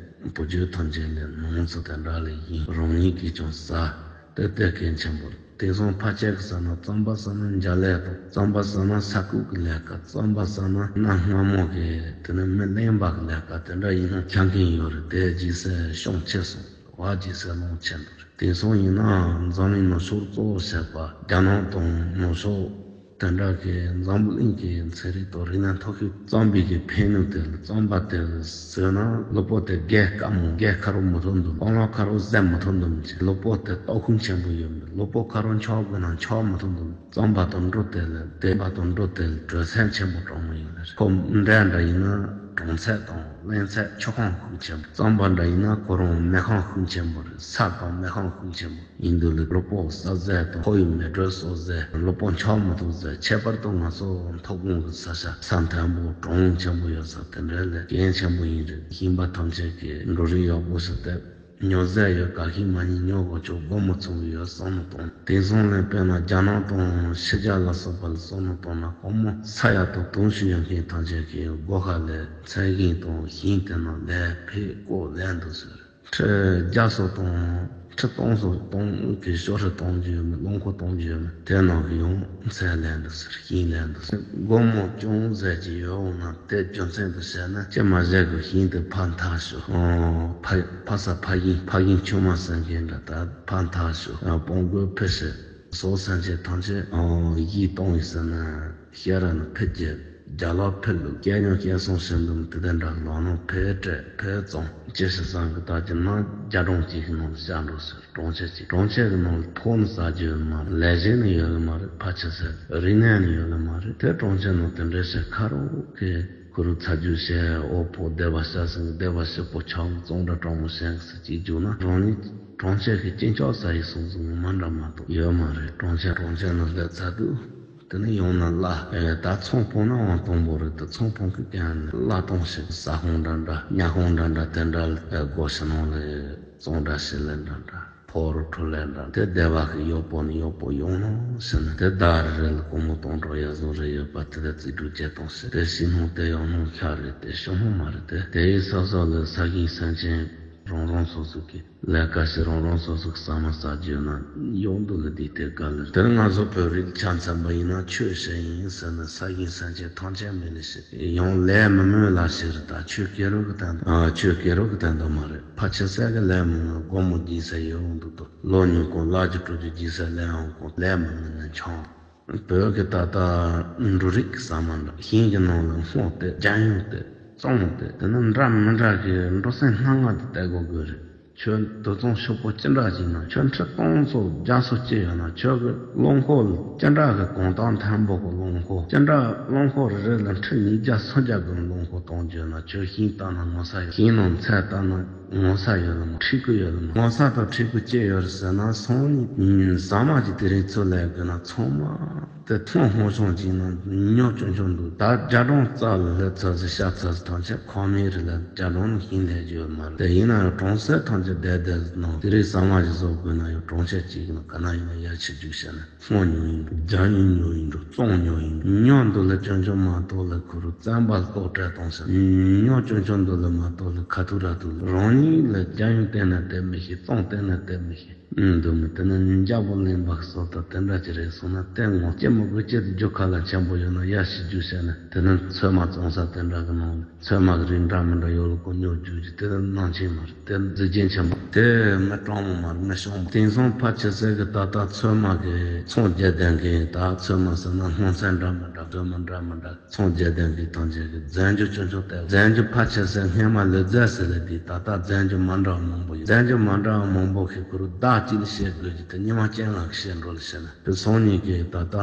བུ་རྒྱུད་ཐམས་ཅད་ལས་ནོར་འཚོ་དེ་འདྲ་ལ་ཡིན། རང་ཉིད་ཀྱིས་ཀྱང་ཟ། དེ་ལྟས་གལ་ཆེན་པོ་རེད། དེང་སང་ཕལ་ཆེར་གྱི་ཟ་ན་རྩམ་པ་ཟ་ན་འཇའ་ལས་དང་། རྩམ་པ་ཟ་ན་ས་ཁུག་གི་ལས་ཀ། རྩམ་པ་ཟ་ན་གནའ་སྔ་མོ་གི་དེ་ནི་མི་གླེན་པ་གི་ལས་ཀ་དེ་འདྲ་ཡིན་ན་ཆ་མཁན་ཡོད་རེད། དེ་རྗེས་སུ་ཤོང་ཆེ་སོང་། བ་རྗེས་སུ་ལོང་ཆེ་འདུག་དེང་སང་ཡིན་ན་འཛམ་གླིང་ནུབ་ཕྱོགས་གཙོ་བོ་བྱས་པ་རྒྱ་ནག་དང་ནུབ་ཕྱོགས་དེ་འདྲ་གི་འཛམ་བུ་གླིང་གི་ཚན་རིག་དང་རིག་གནས་མཐོ་ཤོས་རྩམ་པའི་གི་ཕན་ནུས་དེ་ལ། རྩམ་པ་དེ་ཟོས་ན་གློ་བུར་དེ་རྒས་དཀའ་མོ། རྒས་ཁ་རོག་མི་ཐོན་འདུག་སྤང་ལོ་ཁ་རོག་ཟས་མི་ཐོན་འདུག་མི་བྱེད། གློ་བུར་དེ་ལྟོགས་ཁུངས་ཆེན་པོ་ཡོད་མེད། གློ་བུར་ཁ་རོག་མཆོད་དགོས་ན་མཆོད་མི་ཐོན་འདུག་རྩམ་པ་དང་འབྲུ་དེ་ལ། དེ་རྩམ་པ་དང་འབྲུ་དེ་ལ་དྲོད་ཚད་ཆེན་པོ་དྲང་མོ་ཡོད་ལེ་རེད། ཁོ་འབྲས་འདྲ་ཡིན་ན་གྲང་ཚད་དང་རླན་ཚད་ཆུ་ཁོང་ཤུགས་ཆེན་པོ། རྩམ་པ་འདྲ་ཡིན་ན་ཁོ་རང་མེ་ཁོང་ཤུགས་ཆེན་པོ་རེད། ས་དང་མེ་ཁོང་ཤུགས་ཆེན་པོ། ཡིན་དུས་ལ་གློ་བུར་ཟ་ཟས་དང་ཕོ་ཡི་མེ་དྲོད་གསོ་ཟས། གློ་བུར་མཆོད་མི་ཐུབ་ཟས། ཁྱད་པར་དུ་ང་ཚོ་མཐོ་སྒང་གི་ས་ཆ་ས་མཐོན་པོ་གྲང་ཆེན་པོ་ཡོད་ས་དེ་འདྲ་ལ་གལ་ཆེན་པོ་ཡིན་རེད། ཤིང་པ་ཐམས་ཅད་ཀྱིས་འབྲུ་རིགས་ཡག་པོ་ཞིག་བཏབ། ཉོ་ཟས་ཡོད་ག་ཤིང་མ་ཉིད་ཉོ་དགོས་ཆོག་སྒོར་མོ་ཚུགས་ཡོད་བསམ་བློ་གཏོང་། དེང་སང་ལ་དཔེར་ན་རྒྱ་ནག་དང་ཕྱི་རྒྱལ་ལ་སོགས་པ་ལ་བསམ་བློ་གཏོང་ན་སྒོར་མོ་ས་ཡ་དང་དུང་ཕྱུར་ཡོད་མཁན་ཐམས་ཅད་ཀྱིས་སྒོ་ཁ་ལ་ཚལ་ཤིང་དང་ཤིང་དེ་ན་ལས་ཕེ་ཀོ་ལས་འདུག་ཟེར། ཁྲི་བརྒྱ་སོགས་དང་ཁྲི་སྟོང་སོགས་གཏོང་གི་ཤོག་ཁྲི་གཏོང་རྒྱུ་ཡོད་མེད། རླངས་འཁོར་གཏོང་རྒྱུ་ཡོད་མེད། དེ་ནང་གི་ཡང་ཚལ་ལས་འདུག་ཟེར། ཤིང་ལས་འདུག་ཟེར། སྒོར་མོ་ཅུང་ཟད་ཅིག་ཡོད་འོང་ན་དེ་རྒྱུ་མཚན་དུ་བྱས་ན་ཅི་མ་བྱས་གི་ཤིང་དེ་ཕར་འཐག་ཤོག་ཨོ། ཕ་ཕ་ས་ཕ་ཡིན་ཕ་ཡིན་ཆུང་མ་ཟེར་མཁན་འདྲ་ད་ཕར་འཐག་ཤོག་ཨ་སྤོང་དགོས་ཕི་ཤི་སོགས་སེམས་ཅན་ཐམས་ཅད་ཨོ་ཡིད་གཏོང་ཡི་ཟེར་ན། ཤེས་ར་ནི་ཕེ་རྒྱལ་རྒྱ་ལ་ཕེ་ལུག་སྐྱེ་ཉོ་སྐྱེ་སོང་ཞིང་འདུམ་དེ་དེ་འདྲ་ལོ་ནོ་ཕེ་སྤྲད་ཕེ་བཙོང་ཅི་ཞིག་བསམ་གི་ད་ཀྱི་ན་རྒྱ་གྲོང་གཅིག་གི་ནང་ལ་བཞག་འགྲོ་ཟེར། གྲོང་ཁྱེར་གཅིག་གྲོང་ཁྱེར་གི་ནང་ལ་ཕོག་ནི་ཟ་རྒྱུ་ཡོད་ནི་མ་རེད། ཕ་ཆེ་ཟེར་རིག་གནས་ནི་ཡོད་ནི་མ་རེད། དེ་གྲོང་ཁྱེར་ནང་དེ་འདྲའི་ཞིག་ཁ་རོག་གི་ཁུ་རུ་ཚ་རྒྱུ་བཤད་ཨོ་ཕོ་སྡེ་བ་བཤད་ཟིན་སྡེ་བ་ཞིག་པོ་ཆག་བཙོང་འདྲ་གྲོང་མོ་བཤད་གི་ཟེར་གཅིག་རྒྱུ་ན་རང་ཉིད་གྲོང་ཁྱེར་གྱི་སྐྱིན་ཆག་ཟ་ཡི་སོང་ཟིན་མ་འདྲ་མ་གཏོགས་ཡོད་མ་རེད། གྲོང་ཁྱེར་གྲོང་ཁྱེར་ནང་སླེབས་ཚར་དུས། དེ་ནས་ཡང་ན་གླ། ཨེ་ད་ཚོང་ཕོང་ན་དབང་དང་པོ་རེད། དེ་ཚོང་ཕོང་གི་གན་ནས་གླ་གཏོང་བྱེད་ཟ་ཁང་འདྲ་འདྲ་ཉ་ཁང་འདྲ་འདྲ་དེ་འདྲ་ལ་སྒོ་ཕྱི་ནང་ལ་བཙོང་འདྲ་བྱེད་ལས་འདྲ་འདྲ་ཕོ་རུ་འཕྲོ་ལས་འདྲ་དེ་སྡེ་བ་གི་གཡོག་པོ་ནས་གཡོག་པོ་ཡོང་ནོ་ཟེར་ནས་དེ་ཟླ་རེ་རེ་ལ་སྒོར་མོ་སྟོང་ཕྲག་ཡར་བཟོ་རེ་ཡོད་པ་དེ་ལ་རྩིས་སྤྲོད་བྱེད་སྟངས་ཟེར་དེ་ཕྱི་ནང་དེ་ཡང་ནང་ཤ་རེད། དེ་ཕྱི་ནང་མ་རེད། དེ་དེ་ཡི་ས་ས་ལ་ས་ཞིང་སེམས་ཅན་རང་རང་སོ་སོ་གི་ལས་ཀ་བྱེད་རང་རང་སོ་སོ་གི་ཟ་མ་ཟ་རྒྱུ་ན་གཡོག་འདུག་ལ་འདི་ལྟའི་དཀའ་ལས། དེར་ང་ཚོ་བོད་རིགས་ཆ་མཚོན་པ་ཡིན་ན་ཆོས་བཤད་ཡིན་ཟེར་ནས་ས་ཞིང་སེམས་ཅན་ཐམས་ཅད་མི་ལ་བཤད་ཡང་ལས་མི་མོས་ལ་བཤད་རེད། ད་ཆོས་སྐད་རོགས་གི་དན་ཨ་ཆོས་སྐད་རོགས་གི་དན་དུ་མ་རེད། ཕ་ཆེ་ས་གི་ལས་མི་མོས་སྒོར་མོ་སྦྱིན་ས་ཡོད་འོང་འདུག་ཏོ་ལོ་ཉུང་གོང་ལག་གི་སྤྲོ་རྒྱུ་སྦྱིན་ས་ལས་འོང་གོང་ལས་མི་མོས་ནས་འཆང་། བོད་ཀྱི་ད་ལྟ་འབྲུ་རིགས་ཟ་མ་འདྲ་ཤིང་གི་ནང་ལ་སྔོ་སྟེ་རྒྱ་ཡོང་སྟེ་བཙོང་སྟེ་དེ་ནི་འདྲ་མི་འདྲ་གི་འབྲུ་སྲན་སྣ་ལྔ་དེ་བལྟ་དགོས་དགོས་རེད། ཁྱོད་དུད་ཚང་ཕྱུག་པོ་ཅི་འདྲ་ཞིག་ན་ཁྱོད་ཁྲི་སྟོང་ཚོ་རྒྱ་སོ་སྐྱེ་ཡོད་ན་ཁྱོད་ཀྱི་རླངས་འཁོར་ཅི་འདྲ་གི་གོང་ཐང་མཐོན་པོ་གི་རླངས་འཁོར་ཅི་འདྲ་རླངས་འཁོར་རེ་རེ་ལ་ཁྲི་ཉིས་བརྒྱ་སུམ་བརྒྱ་གི་རླངས་འཁོར་གཏོང་རྒྱུ་ན་ཁྱོད་ཤིང་བཏབ་ན་ངོ་ས་ཡོད། ཤིང་ནང་ཚལ་བཏབ་ན་ངོ་ས་ཡོད་ལ་མ་འཁྲིས་ཀུ་ཡོད་ལ་མ་ངོ་ས་དང་འཁྲིས་ཀུ་སྐྱེ་ཡོད་རེད་ཟེར་ན་སང་ཉིན་ཟ་མ་གི་དེ་རིང་ཚུར་ལས་དགོས་ན་ཚང་མ་དེ་ཐོང་ཧོང་ཤོང་གཅིག་ན་ཉོ་ཅོན་ཅོན་འདུག་ད་རྒྱ་གྲོང་རྩ་ལ་སླེབས་ཚར་ཟིན་ཤ་ཚར་ཟིན་ཐམས་ཅད་ཁང་མིག་རེད་ལ་རྒྱ་གྲོང་ནང་ཤིང་ལས་རྒྱུ་ཡོད་མ་རེད། དེ་ཡིན་ན་ཡང་གྲོང་གསེབ་ཐམས་ཅད་བསྡད་བསྡད་ནང་དེ་རིང་ཟ་མ་གི་བཟོ་དགོས་ན་ཡང་གྲོང་ཁྱེར་གཅིག་ན་ག་ན་ཡིན་ན་ཡར་ཕྱི་རྒྱུག་བྱས་ན། སྔོ་ཉོ་ཡིན་འགྲོ། རྒྱ་ཡིན་ཉོ་ཡིན་འགྲོ། བཙོང་ཉོ་ཡིན་འགྲོ། ཉོ་འདུག་ལ་ཅོན་ཅོན་མ་གཏོགས་ལ་ཁུ་རུ་བཙན་པ་ལྟོགས་སྤྲད་གཏོང་ཟེར། ཉོ་ཅོན་ཅོན་འདུག་ལ་མ་གཏོགས་ལ་ཁ་ཐུག་ར་འདུག་ལ་རང་ཉིད་ལ་རྒྱ་ཡིན་བསྟན་ན་བསྟན་མི་ཤེས། བཙོང་བསྟན་ན་བསྟན་མི་ཤེས། འདུག་མི་དེ་ནི་འཇའ་པོ་ལེན་པ་སོགས་དང་དེ་འདྲ་ཅི་རེད་སོང་ན་བསྟན་ངོ་ཅི་མི་དགོས་ཅི་དུ་རྒྱུ་ཁ་ལ་ཆེན་པོ་ཡོད་ན་ཡར་ཞིག་རྒྱུ་བྱས་ན་དེ་ནི་ཚོད་མ་བཙོང་ས་དེ་འདྲ་གི་ནང་ལ། ཚོད་མ་གི་རིགས་འདྲ་མི་འདྲ་ཡོད་ལ་ཁོ་ཉོ་རྒྱུ་གི་དེ་ནང་ཆེན་མ་རེད། དེ་མཛེས་རྒྱན་ཆེན་པོ་དེ་མི་སྤྲང་མོ་མ་རེད། མི་ཤོང་མོ། དེང་སང་ཕལ་ཆེར་ཟེར་གི་ད་ལྟ་ཚོད་མ་གི་ཚོང་རྒྱག་བསྡད་མཁན་ད་ཚོད་མ་ཟེར་ན་སྣུམ་ཚན་འདྲ་མི་འདྲ་སྡོད་མི་འདྲ་མི་འདྲ་ཚོང་རྒྱག་བསྡད་མཁན་ཐམས་ཅད་གི་རྫས་འགྱུར་ཅུང་ཆུང་སྟེ་རྫས་འགྱུར་ཕལ་ཆེར་ཟེར་སྔས་མ་ལས་རྫས་ཟེར་ལས་དེ་ད་ལྟ་རྫས་འགྱུར་མ་འདྲ་བ་མང་པོ་ཡོད། རྫས་འགྱུར་མ་འདྲ་བ་མང་པོ་གི་ཁུ་རུ་བདག་གཅིག་ལ་བཤད་དགོས་ཀྱི་དེ་ཉི་མ་སྤྱན་ལ་བཤད་འགྲོ་ལ་བཤད་ན། དེ་སང་ཉིན་གྱི་ད་ལྟ་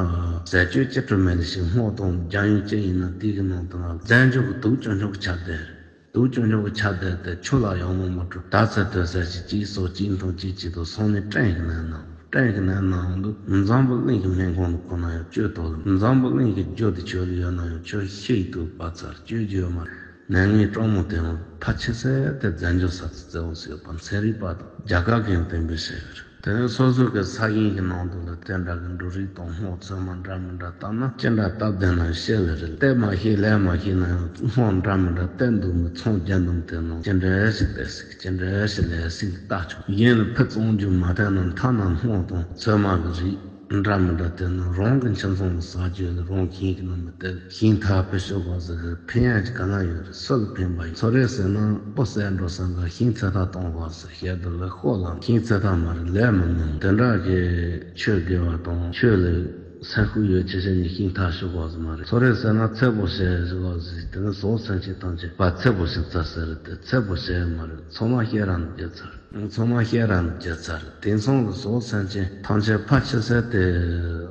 ཟས་སྤྱོད་ཅི་འཕྲོད་མེད་ལ་ཞིག་སྔོ་དང་རྒྱ་ཡོན་ཅི་ཡིན་ན་དེ་གི་ནང་དུ་ང་རྫས་འགྱུར་གྱི་དུག་ཅུང་ཆུང་གི་ཆ་དེ་རེད། དུག་ཅུང་ཆུང་གི་ཆ་དེ་དེ་ཆུ་ལ་ཡང་མོ་མ་འགྲོ། ད་ཚེ་དོན་ཟས་ཞིག་གཅིག་སོགས་གཅིག་འཐུང་གཅིག་བྱེད་དུ་སང་ཉིན་སྐྲན་གྱི་ནད་ནང་སྐྲན་གྱི་ནད་ནང་དུ་འཛམ་བུ་གླིང་གི་སྨན་ཁང་དུ་ཁོ་ན་ཡང་བཅོས་ཐོག་ལ་འཛམ་བུ་གླིང་གི་རྒྱུ་དེ་ཆོས་ལ་ཡོད་ན་ཡང་ཆོས་ཤེས་ཐུབ་པ་ཚར་བཅོས་རྒྱུ་ཡོད་མ་རེད། ནད་ངན་གྲང་མོ་དེ་ཡང་ཕལ་ཆེ་ས་དེ་རྫས་འགྱུར་ས་ཚིགས་བཙལ་བ་ཟེར་བ་ཚན་རིག་པ་དང་རྒྱ་གར་གྱི་གཏན་འབེབས་བྱས་ཡོད་རེད། དེ་ནས་སོ་སོ་གི་ས་ཞིང་གི་ནང་དུ་ལ་དེ་འདྲ་གི་འབྲུ་རིགས་དང་སྔོ་ཚོད་མ་འདྲ་མི་འདྲ་བཏབ་ན་ཅི་འདྲ་སྟབས་བདེ་ན་ཤེས་ལེ་རེད། བལྟས་མ་ཤེས་ལས་མ་ཤེས་ན་ཡང་སྔོ་འདྲ་མི་འདྲ་བལྟས་འདུག་མི་ཚོང་རྒྱག་འདུག་མི་དེ་ནང་ཅི་འདྲ་ཞིག་བལྟས་སྲིད་ཅི་འདྲ་ཞིག་ལས་སྲིད་ལྟ་ཆོག་གཞན་ལ་ཕུད་བཙོང་རྒྱུ་མ་ཐལ་ན་མཐའ་ན་སྔོ་དང་ཚོད་མ་གི་རིགས། འདྲ་མི་འདྲ་དེ་ནི་རང་གི་ཁྱིམ་ཚང་ལ་ཟ་རྒྱུ་ལ་རང་ཁྱིམ་གྱི་ནང་མི་སྟེར། ཤིང་ཐག་ཕུད་ཤོག་གོ་ཟེར་གི་ཕན་ཡག་ཅིག་ག་ན་ཡོད་རེད། སུ་ལ་ཕན་པ་ཡོད། ཚོ་རེ་ཟེར་ན་སྤུ་གསལ་འགྲོ་ས་འགའ་ཤིང་ཚོད་ཐག་གཏོང་གོ་ཟེར་བཤད་དུ་ལ་ཤོག་ལ་ཤིང་ཚོད་ཐག་མ་རེད་ལས་མི་མང་དེ་འདྲ་གི་ཆོས་དགེ་བ་དང་ཆོས་ལ་སེམས་ཤུགས་ཡོད་ཆེ་ཆེ་ནི་ཤིང་ཐག་ཤོག་གོ་ཟེར་མ་རེད། ཚོ་རེ་ཟེར་ན་ཚེ་པོ་ཞེས་ཟེར་གོ་ཟེར་དེ་ནི་ཟོག་སེམས་ཅན་ཐམས་ཅད་པ་ཚེ་པོ་ཞིག་ཚ་ཟེར་དེ་ཚེ་པོ་ཞེས་མ་རེད། ཚོ་མ་ཤེས་རང་རྒྱལ་ཚར། ཚང་མ་ཤེས་རབ་ནི་རྒྱལ་ཚར། དེང་སང་གི་ཟོག་སེམས་ཅན་ཐམས་ཅད་ཕལ་ཆེ་ས་དེ་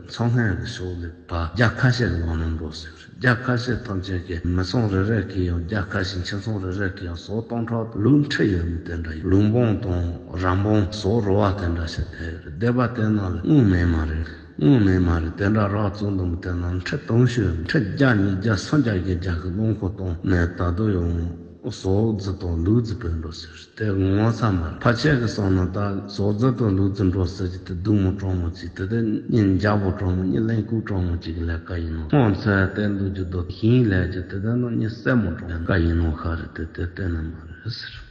མཚོ་སྔོན་གྱི་ཕྱོགས་ལས་ཕར་རྒྱ་ཁ་ཤས་ཀྱི་ནང་ན་འགྲོ་ཟེར། རྒྱ་ཁ་ཤས་ཐམས་ཅད་ཀྱི་མི་ཚང་རེ་རེ་གི་ཡང་རྒྱ་ཁ་ཤས་ཁྱིམ་ཚང་རེ་རེ་གི་ཡང་ཟོག་སྟོང་ཕྲག་ལུག་ཁྲི་ཡོད་མི་དེ་འདྲ་ཡོད། ལུག་འབུམ་དང་ར་འབུམ་ཟོག་རོ་བ་དེ་འདྲ་ཞིག་དེ་སྡེ་པ་དེ་ནང་ལ་དངུལ་མེད་མ་རེད། དངུལ་མེད་མ་རེད། དེ་འདྲ་རག་བཙོང་འདུག་མི་དེ་ནང་ཁྲི་དུང་ཤོས་ཁྲི་བརྒྱ་ཉིས་བརྒྱ་སུམ་བརྒྱ་བརྒྱད་བརྒྱ་གི་རླངས་འཁོར་བཏང་ནས་ད་དུང་ཡང་ཟོག་རྫི་དང་ལུག་རྫི་བུད་འགྲོ་ཟེར། དེ་ངོ་ཚ་མ་རེད། ཕལ་ཆེར་གྱི་བསམ་ན་ད་ཟོག་རྫི་དང་ལུག་རྫི་འགྲོ་ཟེར་གྱི་དེ་སྡུག་མོ་གྲང་མོ་ཅིག་དེ་དེ་གཉིད་འཇགས་པོ་གྲང་མོ་གཉིད་ལེན་ལྐུགས་གྲང་མོ་ཅིག་གི་ལས་ཀ་ཡིན་ནོ། ཁོང་ཚོས་བསྟན་འདུག་རྒྱུ་དོ་ཞིང་ལས་ཀྱི་དེ་དེ་ནོ་གཉིད་སད་མོ་གྲང་ལས་ཀ་ཡིན་ནོ་ཤ་རེད། དེ་དེ་བསྟན་ན་མ་རེད་ཟེར།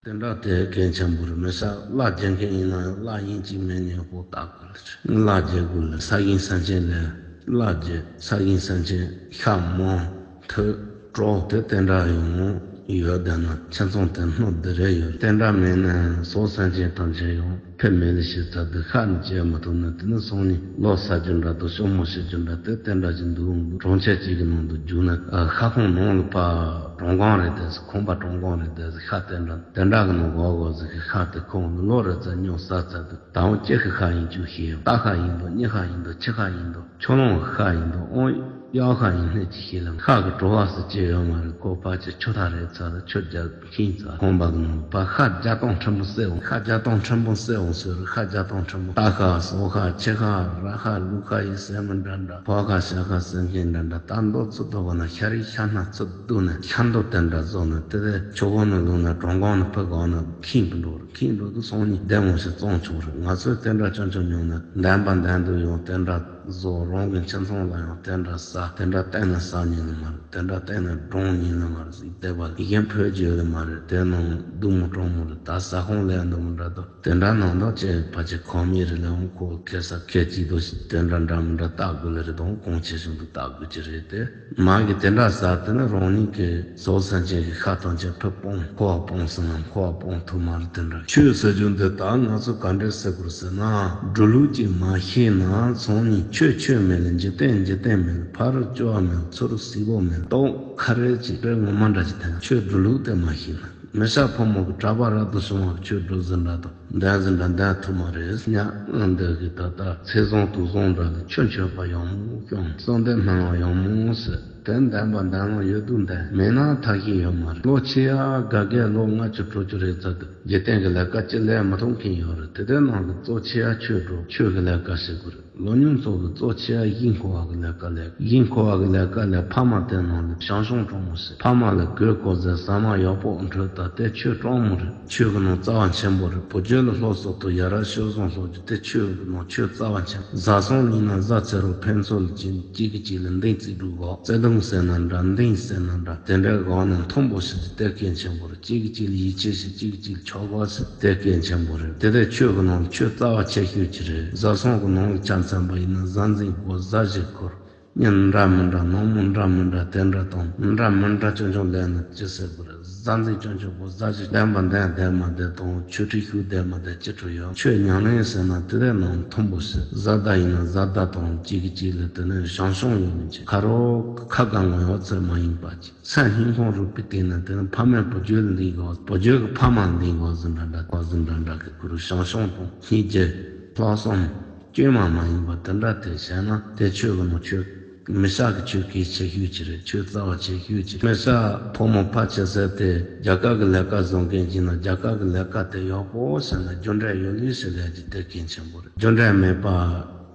དེ་འདྲ་དེ་གལ་ཆེན་པོ་རེད། མི་ས་གླ་རྒྱག་མཁན་ཡིན་ན་ཡང་གླ་ཡིན་གཅིག་མིན་ཡང་ཁོ་བལྟ་དགོས་ལ་རེད། གླ་རྒྱག་དགོས་ལ་ས་ཞིང་ས་ཆེན་ལས་གླ་རྒྱག་ས་ཞིང་ས་ཆེན་ཤ་མོ་ཐུག་གྲོགས་དེ་དེ་འདྲ་ཡང་ཡོད་བསྡད་ན་ཁྱིམ་ཚང་དེ་སྣུབ་བསྡད་རེ་ཡོད་རེད། དེ་འདྲ་མེད་ན་ཟོག་ས་ཆེན་ཐམས་ཅད་ཡང་ཕེབས་མེད་ལ་ཞིག་ཚར་དུ་ཤ་ནི་བཅད་མ་ཐུབ་ན་དེ་ནི་སང་ཉིན་ལོ་ས་རྒྱུ་འདྲ་དང་ཤོག་མོ་ཤི་རྒྱུ་འདྲ་དེ་དེ་འདྲ་ཞིག་འདུག་གྲོང་ཁྱེར་གཅིག་གི་ནང་དུ་རྒྱུག་ན་ཤ་ཁང་ནང་ལ་ཕ་གྲོང་སྒང་རེད་དེ་ཁང་པ་གྲོང་སྒང་རེད་དེ་ཤ་དེ་འདྲ་དེ་འདྲ་གི་ནང་གོ་གོ་ཟིག་གི་ཤ་དེ་ཁོང་ལོ་རེ་ཙམ་ཉོ་ས་ཚར་དུ་ད་འོང་ཅི་གི་ཤ་ཡིན་ཅུ་ཤེས་ཡོད། རྟ་ཤ་ཡིན་དང་མྱི་ཤ་ཡིན་དང་ཁྱི་ཤ་ཡིན་དང་ཁྱོད་རང་གི་ཤ་ཡིན་དང་ཨོང་གཡག་ཤ་ཡིན་སྣེ་ཅི་ཤེས་ལ་ཤ་གི་བྲོ་བ་སུ་ཅི་ཡོད་མ་རེད། ཁོ་ཕ་ཅི་ཆུ་ཐག་རེད་ཚར་ལ་ཆུ་རྒྱབ། ཤིང་ཚ་ཁང་པ་གི་ནང་པ་ཤ་བརྒྱ་སྟོང་ཕྲན་བུ་གསོད་འོང་། ཤ་བརྒྱ་སྟོང་ཕྲན་བུ་གསོད་འོང་ཟེར། ཤ་བརྒྱ་སྟོང་ཕྲན་བུ་རྟ་ཤ་ཟོག་ཤ་ཁྱི་ཤ་ར་ཤ་ལུག་ཤ་ཡི་ཟེར་མི་འདྲ་འདྲ་ཕོ་ཤ་ཤ་ཤ་ཟེར་མཁན་འདྲ་འདྲ་ད་མདོ་ཚུ་ཐོག་ན་ཤ་རིགས་ཤ་སྣ་ཚུ་བསྡུ་ནས་ཤ་མདོ་དེ་འདྲ་བཟོ་ནས་དེ་དེ་ཆུ་གོ་ནས་བླུགས་ནས་གྲོང་སྒང་ནས་ཕུ་གོ་ནས་ཁེངས་པ་འགྲོ་རུ་ཁེངས་འགྲོ་དུ་སོང་ནས་བདེ་མོ་ཞིག་བཙོང་ཆོག་རེད། ང་ཚོས་དེ་འདྲ་ཆུང་ཆུང་ཉོ་ནས་འདན་པ་འདན་དུ་ཡོང་དེ་འདྲ། བཟོ་རང་གི་ཁྱིམ་ཚང་ལ་ཡང་དེ་འདྲ་ཟ་དེ་འདྲ་བསྟན་ནས་ཟ་ཉན་ནི་མ་རེད། དེ་འདྲ་བསྟན་ནས་འགྲོང་ཉན་ནི་མ་རེད་ཟེར་བསྡད་པ་ལ་ཡིན་ཕོད་རྒྱུ་ཡོད་ལེ་མ་རེད། དེ་ནང་སྡུག་མོ་གྲང་མོ་རེད། ད་ཟ་ཁང་ལས་འདུག་མི་འདྲ་དོ་དེ་འདྲ་ནང་དོ་ཅེས་ཕ་ཆེ་ཁོ་མི་རེད་ལེ་འོང་ཁོ་ཁེ་ས་ཁེ་ཅིག་དོ་དེ་འདྲ་འདྲ་མི་འདྲ་བལྟ་དགོས་ལེ་རེད་དོ་གོང་ཆེ་ཤོས་འདུག་བལྟ་དགོས་ཀྱི་རེད་དེ། མ་གི་དེ་འདྲ་ཟ་དེ་ནི་རང་ཉིད་ཀྱི་ཟོག་སེམས་ཅན་གྱི་ཤ་དང་བཅས་ཕུད་སྤོང་ཁོ་བ་སྤོང་ཟེར་ན་ཁོ་བ་སྤོང་ཐུབ་མ་རེད། དེ་འདྲ་ཆོས་ཟེར་རྒྱུ་འདི་ད་ང་ཚོ་ག་འདྲས་ཟེར་དགོས་ཟེར་ན་འགྲོ་ལུགས་ཀྱིས་མ་ཤེས་ན་ཚང་ནི་ཆོས་ཆོས་མེད་ལ་འཇིག་རྟེན་འཇིག་རྟེན་མེད་ལ་ཕ་རོལ་སྐྱོ་བ་མེད་ལ་ཚུར་སྲིད་པོ་མེད་ལ་ཏོག་ཁ་རེ་ཅིག་རེ་ངོ་མ་འདྲ་ཅིག་དེ་ན་ཆོས་འགྲོ་ལུགས་དེ་མ་ཤེས་ན། མི་ཤ་ཕོ་མོ་གི་གྲྭ་པ་རབ་ཏུ་བྱུང་བ་ཆོས་སྒྲུབ་ཟིན་འདྲ་དང་འདན་ཟིན་འདྲ་འདན་ཐུབ་མ་རེད། ཉག་ང་འདི་གི་ད་ལྟ་ཚེ་བཟང་དུག་བཟང་འདྲ་ལ་ཆོས་མཆོད་པ་ཡང་མོ་སྐྱོང་བསམ་གཏན་སྨོན་ལམ་ཡང་མོ་ཟེར་དེ་འདན་པ་འདན་ལ་ཡོད་དུ་འདན་མེད་ན་ཐག་ཤེས་ཡོད་མ་རེད། ལོ་ཆེ་ཡ་དགའ་དགའ་ལོ་ལྔ་བཅུ་དྲུག་ཅུ་རེད་ཚར་དུ་འཇིག་རྟེན་གི་ལས་ཀ་ཅི་ལས་མི་ཐུབ་མཁན་ཡོད་རེད། དེ་དེ་ནང་གི་གཙོ་ཆེ་ཡ་ཆོས་སྒྲུབ་ཆོས་གི་ལས་ཀ་བྱེད་དགོས་རེད། ལོ་ཉུང་ཚོ་གི་གཙོ་ཆེ་བ་ཡིད་འཁོར་བ་གི་ལས་ཀ་ལས། ཡིད་འཁོར་བ་གི་ལས་ཀ་ལས་ཕ་མ་དེ་ནང་ལ་ཞང་ཞུང་གྲོང་མོ་ཟེར། ཕ་མ་ལ་གོས་གོ་ཟེར་ཟ་མ་ཡག་པོ་འཕྲོད་ད་དེ་ཆོས་གྲོང་མོ་རེད། ཆོས་གི་ནང་རྩ་བ་ཆེན་པོ་རེད། བུ་རྒྱུད་ལ་སློབ་གསོ་དང་ཡ་རབས་སྤྱོད་བཟང་སློབ་རྒྱུ་དེ་ཆོས་གི་ནང་ཆོས་རྩ་བ་ཆེན། བཟའ་ཚང་ཡིན་ན་བཟའ་ཚེ་རོགས་ཕན་ཚུན་ལ་གཅིག་གིས་གཅིག་ལ་འདེང་རྩིས་སྒྲུག་གོ་བརྩེ་དུང་ཟེར་ན་འདྲ་འདེང་ཟེར་ན་འདྲ་དེ་འདྲའི་སྒང་ནས་མཐུན་པོ་ཞིག་གི་དེ་གལ་ཆེན་པོ་རེད། གཅིག་གིས་གཅིག་ལ་ཡིད་ཆེས་ཤིག་གཅིག་གིས་གཅིག་ལ་ཆོག་གོ་ཟེར་དེ་གལ་ཆེན་པོ་རེད། དེ་དེ་ཆོས་གི་ནང་ཆོས་རྩ་བ་ཆེ་ཤོས་ཀྱི་རེད། བཟའ་ཚང་གི་ནང་ལ་ཆ་མཚན་པ་ཡིན་ན་བཟའ་འཛིན་དགོས་བཟའ་བཞེས་དགོས། གཉེན་འདྲ་མི་འདྲ་ནང་མི་འདྲ་མི་འདྲ་དེ་འདྲ་དང་འདྲ་མི་འདྲ་ཆུང་ཆུང་ལས་ནི་ཅི་ཟེར་དགོས་རེད། གཟའ་འཛིན་ཆུང་ཆུང་པོ་གཟའ་ཞིག་ལྡན་པ་ལྡན་ལྡན་མ་ལྡན་དང་ཆོས་ཁྲིད་ཤུགས་ལྡན་མ་ལྡན་ཅི་འཕྲོ་ཡོད། ཆོས་ཉམས་ལེན་ཟེར་ན་དེ་ལས་ནང་མཐོན་པོ་ཟེར། གཟའ་ཟླ་ཡིན་ན་གཟའ་ཟླ་དང་གཅིག་གི་གཅིག་ལས་དེ་ནས་ཞང་ཞུང་ཡོད་མི་ཅིག་ཁ་རོག་ཁ་གང་ངོ་ཡོད་ཚད་མ་ཡིན་པ་ཅིག་སེམས་སྙིང་ཁོང་རུས་པའི་གཏིང་ན་དེ་ནི་ཕ་མས་བུ་རྒྱུད་ལ་འདིང་དགོས། བུ་རྒྱུད་ཀྱི་ཕ་མ་འདིང་དགོས་ཟིན་འདྲ་འདྲ་དགོས་ཟིན་འདྲ་འདྲ་གི་ཁུ་རུ་ཞང་ཞུང་དང་སྙིང་རྗེ་ལྷག་བསམ་བཅོས་མ་མ་ཡིན་པ་དེ་འདྲ་དེ་བྱས་ན་དེ་ཆོས་ཀྱི་ནང་ཆོས་མི་ཤ་གི་ཆོས་གལ་ཆེ་ཤོས་ཅིག་རེད། ཆོས་རྩ་བ་ཆེ་ཤོས་ཅིག་མི་ཤ་ཕོ་མོ་ཕལ་ཆེ་ཟེར་དེ་རྒྱ་གར་གྱི་ལས་ཀ་བཟོ་མཁན་ཅིག་ན་རྒྱ་གར་གྱི་ལས་ཀ་དེ་ཡག་པོ་བྱས་ན་རྒྱུ་འབྲས་ཡོད་ལུགས་ཤིག་ལས་ཀྱི་དེ་གལ་ཆེན་པོ་རེད། རྒྱུ་འབྲས་མེད་པ།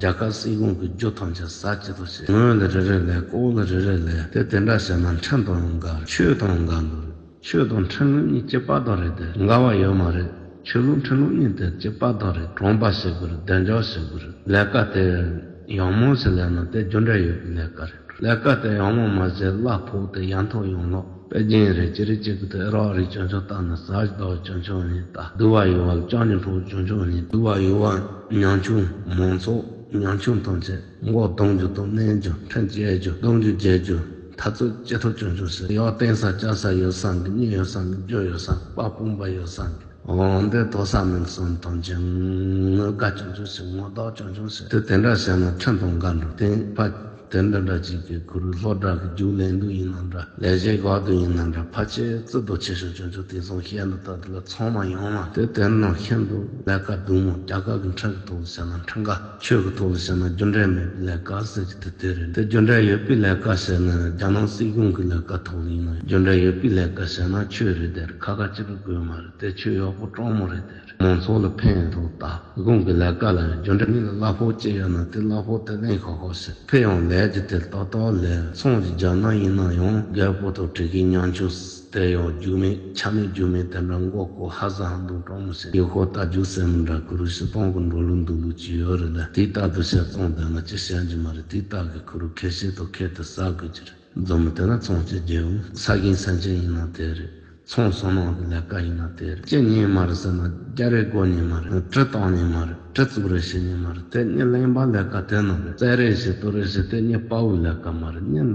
རྒྱ་གར་སྲིད་གཞུང་གི་རྒྱུ་ཐམས་ཅད་ཟ་ཅི་ཐུབ་བྱེད། ངོས་ལ་རེ་རེ་ལས་ལྐོག་ལ་རེ་རེ་ལས་དེ་དེ་འདྲ་བྱས་ན་ཁྲིམས་དང་ཡང་འགལ་རེད། ཆོས་དང་ཡང་འགལ་འདུག་རེད། ཆོས་དང་ཁྲིམས་ལུགས་གཉིས་གཅིག་པ་དང་རེད་དེ་འགལ་བ་ཡོད་མ་རེད། ཆོས་ལུགས་ཁྲིམས་ལུགས་གཉིས་དེ་གཅིག་པ་དང་རེད། གྲོང་པ་བྱེད་དགོས་རེད། བདེ་འཇགས་བྱེད་དགོས་རེད། ལས་ཀ་དེ་ཡག་མོ་ཞིག་ལས་ན་དེ་རྒྱུ་འབྲས་ཡོད་པའི་ལས་ཀ་རེད། ལས་ཀ་དེ་ཡག་མོ་མ་བྱས་གླ་ཕོག་དེ་ཡར་མཐོ་ཡོང་ལོག་དཔེ་རྒྱན་རེ་ཅི་རེ་གཅིག་གི་དེ་རོགས་རེ་ཅུང་ཆུང་བཏང་ན་ཟ་ཞིག་དོག་ཅུང་ཆུང་ནས་ལྟ། སྡུག་པ་ཡོད་བ་ལ་ཅང་ཉིན་ཕོག་ཅུང་ཆུང་ནས་སྡུག་པ་ཡོད་བ་ཉམ་ཆུང་མང་ཚོགས་ཉམ་ཆུང་ཐམས་ཅད་མགོ་རྡུང་རྒྱུ་དང་མནན་རྒྱུ་ཁྲིམས་བཅད་རྒྱུ་རྡུང་རྒྱུ་བརྒྱལ་རྒྱུ་འཐབ་རྩོད་ཅི་ཐུབ་ཅུང་ཆུང་བྱེད། ཡག་བསྟན་ས་བཅའ་ས་ཡོད་བསམ་གི་གཉིད་ཡོད་བསམ་གི་རྒྱུ་ཡོད་བསམ་གི་དཔའ་དཔུང་པ་ཡོད་བསམ་གི་འོ་འདི་དོ་ས་མིན་སོང་དང་ཅི་ངོ་དགའ་ཆུང་ཆུང་ཞིག་ངོ་དག་ཆུང་ཆུང་ཞིག་དེ་དེ་འདྲ་བྱས་ན་ཁྲིམས་དང་འགལ་འགྲོ། དེ་ཕ་དེ་འདྲ་འདྲ་ཅིག་གི་ཁུ་རུ་སློབ་གྲྭ་གི་རྒྱུགས་ལེན་དུས་ཡིན་ན་འདྲ་ལས་བྱེད་འགག་དུས་ཡིན་ན་འདྲ་ཕལ་ཆེར་རྩིས་དང་ཆེ་ཤོས་ཆུང་ཆུང་དེ་སོང་བཤད་འདུག་ད་དེ་ལ་ཚང་མ་ཡོང་ལ་དེ་དེ་ནང་ཤིན་ཏུ་ལས་ཀ་སྡུག་མོ། རྒྱ་གར་གི་ཁྲིམས་ཀྱི་ཐོག་ལ་བཤད་ན་ཁྲིམས་འགལ། ཆོས་ཀྱི་ཐོག་ལ་བཤད་ན་རྒྱུ་འབྲས་མེད་པའི་ལས་ཀ་ཟེར་གྱི་དེ་དེ་རེད། དེ་རྒྱུ་འབྲས་ཡོད་པའི་ལས་ཀ་བཤད་ན་རྒྱ་ནག་སྲིད་གཞུང་གི་ལས་ཀ་ཐོག་ལ་ཡིན་ན་རྒྱུ་འབྲས་ཡོད་པའི་ལས་ཀ་བཤད་ན་ཆོས་རེད་དེ་རེད། ཁ་ཁ་ཅི་རུ་དགོས་མ་རེད། དེ་ཆོས་ཡག་པོ་སྤྲང་མོ་རེད་དེ་རེད། མང་ཚོགས་ལ་ཕན་ཐོགས་ད་གཞུང་གི་ལས་ཀ་ལ་ཡང་རྒྱུ་འབྲས་མི་ལ་གླ་ཕོགས་ཅི་ཡོད་ན་དེ་གླ་ཕོགས་དེ་ལེན་ཤོག་ཤོག་ཟེར། ཕེ་ཡང་ལས་ཀྱི་དེ་ཏག་ཏག་ལས་ཚོང་གི་རྒྱ་ནག་ཡིན་ན་ཡང་རྒད་པོ་དང་དྲེག་གི་ཉམ་ཆུང་དེ་ཡང་རྒྱུ་མེད་ཆ་མེད་རྒྱུ་མེད་དེ་འདྲ་མགོ་སྐོར་ཧ་ཟ་ཧ་འདུག་སྤྲང་མོ་ཟེར། ཡུལ་ཤོག་ལྟ་རྒྱུ་ཟེར་མི་འདྲ་ཁུ་རུ་ཤི་སྟོང་གི་འགྲོ་ལུགས་འདུག་ལུགས་ཅི་ཡོད་རེད་ལ་དེ་ལྟར་དུ་བཤད་ཙང་དེ་ན་ཅི་བཤད་རྒྱུ་མ་རེད། དེ་ལྟར་གི་ཁུ་རུ་ཁེ་ཤེས་དང་ཁེ་དེ་ཟ་དགོས་ཀྱི་རེད། འཛོམས་དེ་ན་ཚོང་ཆེ་རྒྱལ་བོ་ས་གིན་སན་ཆེན་ཡིན་ན་དེ་རེད། ཚོང་བསོད་ནམས་ཀྱི་ལས་ཀ་ཡིན་ན་དེ་རེད། ཅི་ཉན་མ་རེད་ཟེར་ན་རྒྱ་རེ་སྒོ་ཉན་མ་རེད། གྲི་བཏང་ཉན་མ་རེད། གྲི་བཙུགས་རེ་བྱེད་ཉན་མ་རེད། དེ་ཉིད་གླེན་པ་ལས་ཀ་དེ་ནང་རེད། བཙལ་རེ་བྱེད་གཏོར་རེ་བྱེད་དེ་ཉིད་དཔའ་བོའི་ལས་ཀ་མ་རེད། ཉིད་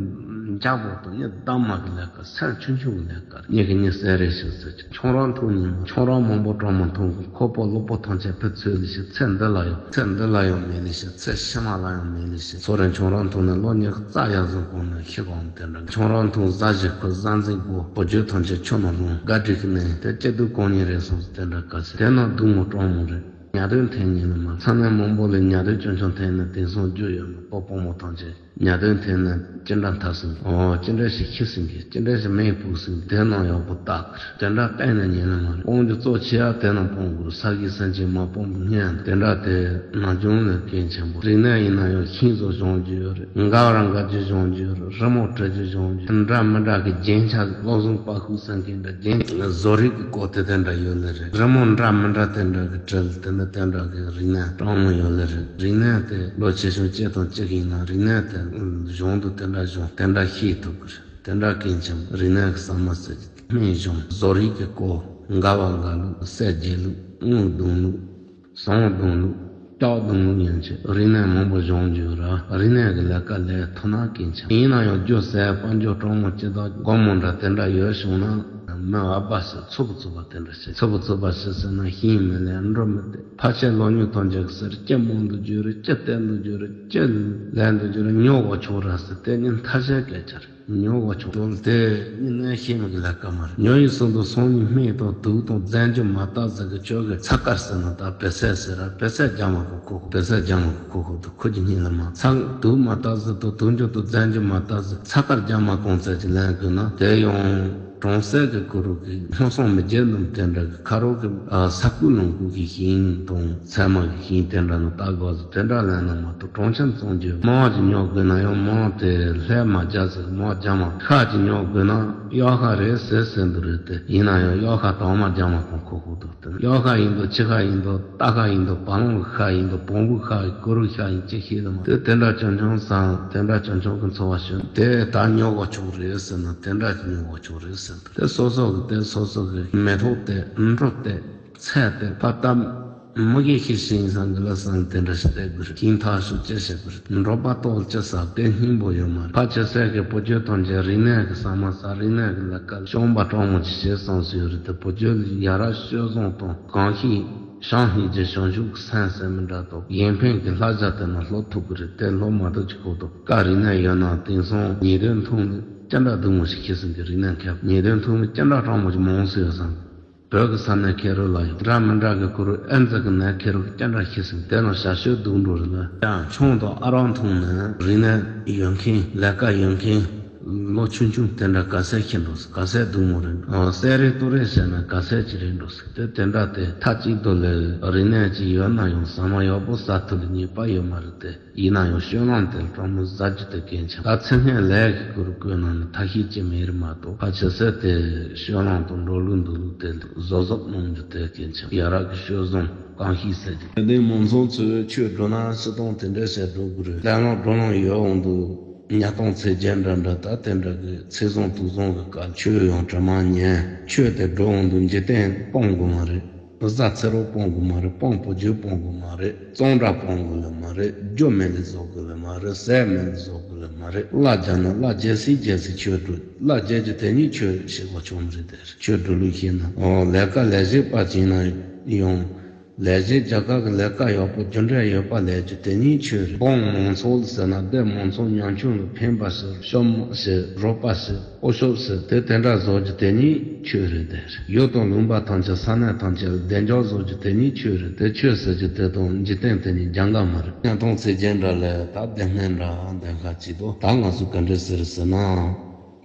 འཇག་པོ་དང་ཉིད་གདམས་མ་གི་ལས་ཀ་སེམས་ཆུང་ཆུང་གི་ལས་ཀ་རེད། ཉིད་ཀྱི་ཉིད་བཙལ་རེ་བྱེད་ཟེར་གྱི་ཆང་རག་འཐུང་ཉན་མ། ཆང་རག་མང་པོ་དྲང་མ་འཐུང་གི་ཁོག་པ་གློ་པོ་ཐམས་ཅད་ཕུ་ཚོས་ལེ་ཤི་ཚེ་འདི་ལ་ཡང་ཚེ་འདི་ལ་ཡང་མེད་ལེ་ཤི་ཚེ་ཕྱི་མ་ལ་ཡང་མེད་ལེ་ཤི། ཚོ་རེ་ཆང་རག་འཐུང་ནས་ལོ་ཉི་ཤུ་རྩ་ཡར་སོང་གོང་ནས་ཤི་གོང་དེ་འདྲ། ཆང་རག་འཐུང་གཟའ་བཞི་ཁུ་གཟའ་འཛིན་པོ་བུ་རྒྱུད་ཐམས་ཅད་ཆུ་ནང་ལྷུང་དགའ་སྒྲིག་གི་ནས་དེ་སྐྱིད་སྡུག་གང་ཉིད་རེད་སོང་དེ་འདྲ་དཀའ་ཚེ་དེ་ན་སྡུག་མོ་སྤྲང་མོ་རེད། ཉལ་དོན་འཐེན་ཉིན་ལ་མ་ཚང་ནས་མང་པོ་ལ་ཉལ་དོན་ཆུང་ཆུང་འཐེན་ནས་དེང་སང་རྒྱུ་ཡོད་མེད་པོ་སྤོ་མོ་ཐམས་ཅད་ཉལ་དོན་འཐེན་ནས་ཅི་འདྲ་འཐབ་ཟིན་ཨོ་ཅི་འདྲ་ཞིག་ཤི་ཟིན་གི་ཅི་འདྲ་ཞིག་མེད་སྤུག་ཟིན་དེ་ནང་ཡག་པོ་བཏགས་གི་དེ་འདྲ་བསྟན་ནས་ཉིན་ལ་མ་རེད། སྤོང་རྒྱུ་གཙོ་ཆེ་ཡ་དེ་ནང་སྤོང་དགོས་ས་གི་སེམས་ཅན་མ་སྤོང་པོ་ཉན་དེ་འདྲ་དེ་ནང་སྦྱོང་ནས་གལ་ཆེན་པོ་རིག་གནས་ཡིན་ན་ཡང་ཤིང་བཟོ་སྦྱོང་རྒྱུ་ཡོད་རེད། འགའ་རང་འགའ་རྒྱུ་སྦྱོང་རྒྱུ་ཡོད་རེད། རི་མོ་བྲི་རྒྱུ་སྦྱོང་རྒྱུ་འདྲ་མི་འདྲ་གི་རྒྱན་ཆ་བློ་བཟང་པ་ཁུག་སེང་གེ་འདྲ་རྒྱན་བཟོ་རིག་གི་སྐོར་དེ་དེ་འདྲ་ཡོད་ལེ་རེད། རི་མོ་འདྲ་མི་འདྲ་དེ་འདྲ་གི་བྲིས་དེ་འདྲ་དེ་འདྲ་གི་རིག་གནས་སྤྲང་མོ་ཡོད་ལེ་རེད། རིག་གནས་དེ་ལོ་ཆེ་ཆུང་སྐྱེ་དང་གཅིག་ཡིན་ན་རིག་གནས་དེ་གཞུང་དུ་དེ་འདྲ་གཞུང་དེ་འདྲ་ཤེས་ཐུབ་གི་རེད། དེ་འདྲ་གལ་ཆེན་པོ་རིག་གནས་ཀྱི་ཟ་མ་ཟེར་གྱི་སྨན་གཞུང་བཟོ་རིག་གི་སྐོར་འགའ་བ་འགའ་ལུགས་གསལ་རྒྱས་ལུགས་དངོས་བརྡུང་ལུགས། ཟངས་བརྡུང་ལུགས། ལྕགས་བརྡུང་ལུགས་ཡན་ཆད་རིག་གནས་མང་པོ་སྦྱོང་རྒྱུ་ར་རིག་གནས་ཀྱི་ལས་ཀ་ལས་ཐུབ་ན་གལ་ཆེན། ཡིན་ན་ཡང་རྒྱུ་ཟས་དཔལ་འབྱོར་གྲོང་མོ་སྐྱིད་དང་སྒོར་མོ་འདྲ་དེ་འདྲ་ཡོད་བྱུང་ན་མི་ཨ་པ་ཟེར་ཚུབ་ཚུབ་པ་དེ་འདྲ་བྱེད། ཚུབ་ཚུབ་པ་ཟེར་ཟེར་ན་ཤིང་མི་ལས་འགྲོ་མི་དེ་ཕལ་ཆེར་ལོ་ཉུང་ཐོན་ཅིག་ཟེར་སྐྱི་རྨོངས་འདུག་རྒྱུ་རེད། སྐྱི་བལྟས་འདུག་རྒྱུ་རེད། སྐྱི་ལས་འདུག་རྒྱུ་རེད། ཉོ་གོ་ཆོག་ར་ཟེར་དེ་ནི་མཐའ་བཞག་སྐད་ཆ་རེད། ཉོ་བ་ཆོག་དོན་དེ་ཉིད་ནས་ཤེས་མི་གི་ལས་ཀ་མ་རེད། ཉོ་ཡི་སོང་དུ་སོང་ནི་སྨན་དང་དུག་དང་རྫས་འགྱུར་མ་བཏགས་ཟེར་གི་ཆོག་གི་ཚ་དཀར་ཟེར་ན་ད་བེ་ཚལ་ཟེར་ར་བེ་ཚལ་རྒྱ་མ་གོ་ཁོ་ཁོ་བེ་ཚལ་རྒྱ་མ་གོ་ཁོ་ཁོ་དུ་ཁོ་གི་སྙིང་ལ་མ་ཚ་དུག་མ་བཏགས་ཟེར་དང་དུག་འགྱུར་དང་རྫས་འགྱུར་མ་བཏགས་ཟེར་ཚ་དཀར་རྒྱ་མ་གོང་ཚད་ཀྱི་ལན་དགོས་ན་དེ་ཡང་གྲོང་གསེབ་ཀྱི་ཀུ་རུ་གི་སྔོ་སོང་མི་རྒྱལ་ནམ་དེ་འདྲ་གི་ཁ་རོག་གི་ས་ཁུག་ལུང་ཁུག་གི་ཤིང་དང་ཚལ་མ་གི་ཤིང་དེ་འདྲ་ན་ལྟ་དགོས་ཟེར་དེ་འདྲ་ལན་ན་མ་གཏོགས་གྲོང་ཁྱེར་བཙོང་རྒྱུ་མང་གཅིག་ཉོ་དགོས་ན་ཡང་མང་དེ་ལྷད་མ་རྒྱག་ཟེར་མང་རྒྱག་མ་ཤ་གཅིག་ཉོ་དགོས་ན་གཡག་ཤ་རེད་ཟེར་ཟེར་འདུག་རེད་དེ་ཡིན་ན་ཡང་གཡག་ཤ་དྭངས་མ་རྒྱག་མ་གོང་ཁོ་ཁོ་འདུག་དེ་གཡག་ཤ་ཡིན་འདུག་ཁྱི་ཤ་ཡིན་འདུག་རྟ་ཤ་ཡིན་འདུག་བ་ལང་གི་ཤ་ཡིན་འདུག་བོང་བུ་ཤ་ཡིན་ཀུ་རུ་ཤ་ཡིན་ཅི་ཤེས་ལ་མ་དེ་དེ་འདྲ་ཆུང་ཆུང་སང་དེ་འདྲ་ཆུང་ཆུང་གི་འཚོ་བ་ཤོད་དེ་ད་ཉོ་གོ་ཆོག་རེད་ཟེར་ན་དེ་འདྲ་ཉོ་གོ་ཆོག་རེད་ཟེར་འདུག་དེ་སོ་སོ་གི་དེ་སོ་སོ་གི་མེ་ཏོག་དེ་འབྲུ་དེ། ཚལ་དེ་ཕ་གཏམ། མི་དགེ་བཤེས་གཉེན་སང་གི་ལ་སང་དེ་འདྲ་ཞིག་བལྟས་དགོས་རེད། ཤིང་ཐག་ཤུགས་ཅི་བྱེད་དགོས་རེད། འབྲོག་པ་ལྟོགས་ཅི་ཟ་དགོས་སྙིང་པོ་ཡོད་མ་རེད། ཕ་ཆེ་སའི་གི་བུ་རྒྱུད་ཐམས་ཅད་རིག་གནས་ཀྱི་ཟ་མ་ཟ། རིག་གནས་ཀྱི་ལས་ཀ་ལ་སྐྱོན་པ་སྤྲང་མོ་ཅིག་བྱེད་བསམ་སྲོལ་ཡོད་རེད་དེ། བུ་རྒྱུད་ལ་ཡ་རབས་སྤྱོད་བཟང་དང་གང་ཞིག་བྱམས་སྙིང་རྗེ་བྱང་ཆུབ་ཀྱི་སེམས་ཟེར་མི་འདྲ་དང་གཞན་ཕན་གྱི་བསླབ་བྱ་དེ་ན་སློབ་ཐུབ་ཀྱི་རེད་དེ། སློབ་མ་གཏོགས་ཅིག་ཁོག་ཏུ་བཀའ་རིག་གནས་ཡོད་ན། དེང་སང་ཉེས་དོན་མཐོང་ནས་ཅི་འདྲ་སྡུག་མོ་ཞིག་ཁྱེར་སོང་གི། རིག་གནས་མཁས་པ་ཉེས་དོན་མཐོང་ནས་ཅི་འདྲ་སྤྲང་མོ་ཞིག་མང་སོང་ཡོད་བསམ། བོད་ཀྱི་ས་གནས་ཁེ་རུ་ལ་ཡང་འདྲ་མི་འདྲ་གི་ཁུ་རུ་ཨེ་ཛི་གི་ནད་ཁེ་རུ་སྐྱ་འདྲ་ཤི་སོང་། དེ་ནང་ཞབས་ཞུ་སྡུག་འགྲོ་རེད་ལ། ཡང་ཆུང་དང་ཨ་རག་འཐུང་ནས་རིག་གནས་ཡོད་མཁན་ལས་ཀ་ཡོད་མཁན་ལོ་ཆུང་ཆུང་དེ་འདྲ་ག་ཚད་ཤི་འགྲོ་སོང་། ག་ཚད་སྡུག་མོ་རེད། ཨ་སེ་རེ་ཏུ་རེ་བྱས་ན་ག་ཚད་ཅིག་རེད་འགྲོ་སོང་། དེ་དེ་འདྲ་དེ་མཐའ་གཅིག་ཏུ་ལས་རིག་གནས་ཅིག་ཡོད་ན་ཡང་ཟ་མ་ཡག་པོ་ཟ་ཐུབ་ལ་ཉེས་པ་ཡོད་མ་རེད་དེ། ཡིན་ན་ཡང་སྤྱོད་ལམ་དེ་སྤྲང་མོ་ཟ་རྒྱུ་དེ་གལ་ཆེ། ད་ཚེ་སྔོན་ལས་ཀྱི་སྐོར་བཀོད་ན་ནི་ཐབས་ཤེས་ཅི་མེད་རེད་མ་གཏོགས། ཕལ་ཆེར་ཟེར་དེ་སྤྱོད་ལམ་དང་འགྲོ་ལུགས་འདུག་ལུགས་དེ་བཟོ་བཟོ་གནང་རྒྱུ་དེ་གལ་ཆེ། ཡ་རབས་ཀྱི་སྤྱོད་བཟང་གང་ཞིག་ཟེར་རྒྱུ། དེ་ནས་མང་ཚོགས་ཚོས་ཆོས་སྒྲུབ་ན་སྤྱི་དང་དེ་འདྲ་བྱས་འགྲོ་དགོས་རེད། ལས་སློང་སྒྲུབ་སློང་ཡོད་འོང་འདུག་ཉ་སྟོང་ཚེས་བརྒྱད་འདྲ་འདྲ་ད་དེ་འདྲ་གི་ཚེས་བཟང་དུས་བཟང་གི་སྐབས་ཆོས་ཡང་དྲི་མ་ཉན། ཆོས་དེ་སྒྲུབ་འོང་དུས་འཇིག་རྟེན་སྤང་དགོས་མ་རེད། བཟའ་ཚེ་རོགས་སྤོང་དགོས་མ་རེད། སྤང་བུ་རྒྱུད་སྤོང་དགོས་མ་རེད། གཙང་སྦྲ་སྤོང་དགོས་ཡོད་མ་རེད། རྒྱུ་མེད་ལས་བཟོ་དགོས་ཡོད་མ་རེད། ཟས་མེད་ལས་བཟོ་དགོས་ཡོད་མ་རེད། གླ་རྒྱག་ན་གླ་རྒྱག་སྲིད་རྒྱག་སྲིད་ཆོས་སྒྲུབ། གླ་རྒྱག་རྒྱུ་དེ་ཉིད་ཆོས་ཤེས་པ་ཆོག་མི་རེད་དེ། ཆོས་སྒྲུབ་ལུགས་ཤེས་ན། འོ་ལས་ཀ་ལས་བྱེད་པ་ཅིག་ན་ཡང་ལས་བྱེད་རྒྱ་གར་གྱི་ལས་ཀ་ཡག་པོ་རྒྱུ་འབྲས་ཡོད་པ་ལས་རྒྱུ་དེ་ཉིད་ཆོས་རེད། འབངས་མང་ཚོགས་ལ་ཟེར་ན་སྡེ་མང་ཚོགས་ཉམ་ཆུང་ལ་ཕན་པ་ཟེར། ཤོབ་མོ་ཟེར། རོགས་པ་ཟེར། ཨོ་ཤོབ་ཟེར། དེ་དེ་འདྲ་བཟོ་རྒྱུ་དེ་ཉིད་ཆོས་རེད་དེ། ཡུལ་དང་ལུང་པ་ཐམས་ཅད་ས་གནས་ཐམས་ཅད་ལ་བདེ་འཇགས་བཟོ་རྒྱུ་དེ་ཉིད་ཆོས་རེད་དེ། ཆོས་ཟེར་རྒྱུ་དེ་དང་འཇིག་རྟེན་དེ་གཉིས་འགལ་འགལ་མ་རེད། ཉ་སྟོང་ཚེས་བརྒྱད་འདྲ་ལས་ད་སྡེ་སྔོན་འདྲ་སྡེ་ཁག་ཅིག་ཏུ་ད་ང་ཚོ་ག་འདྲ་ཟེར་ཟེར་ན།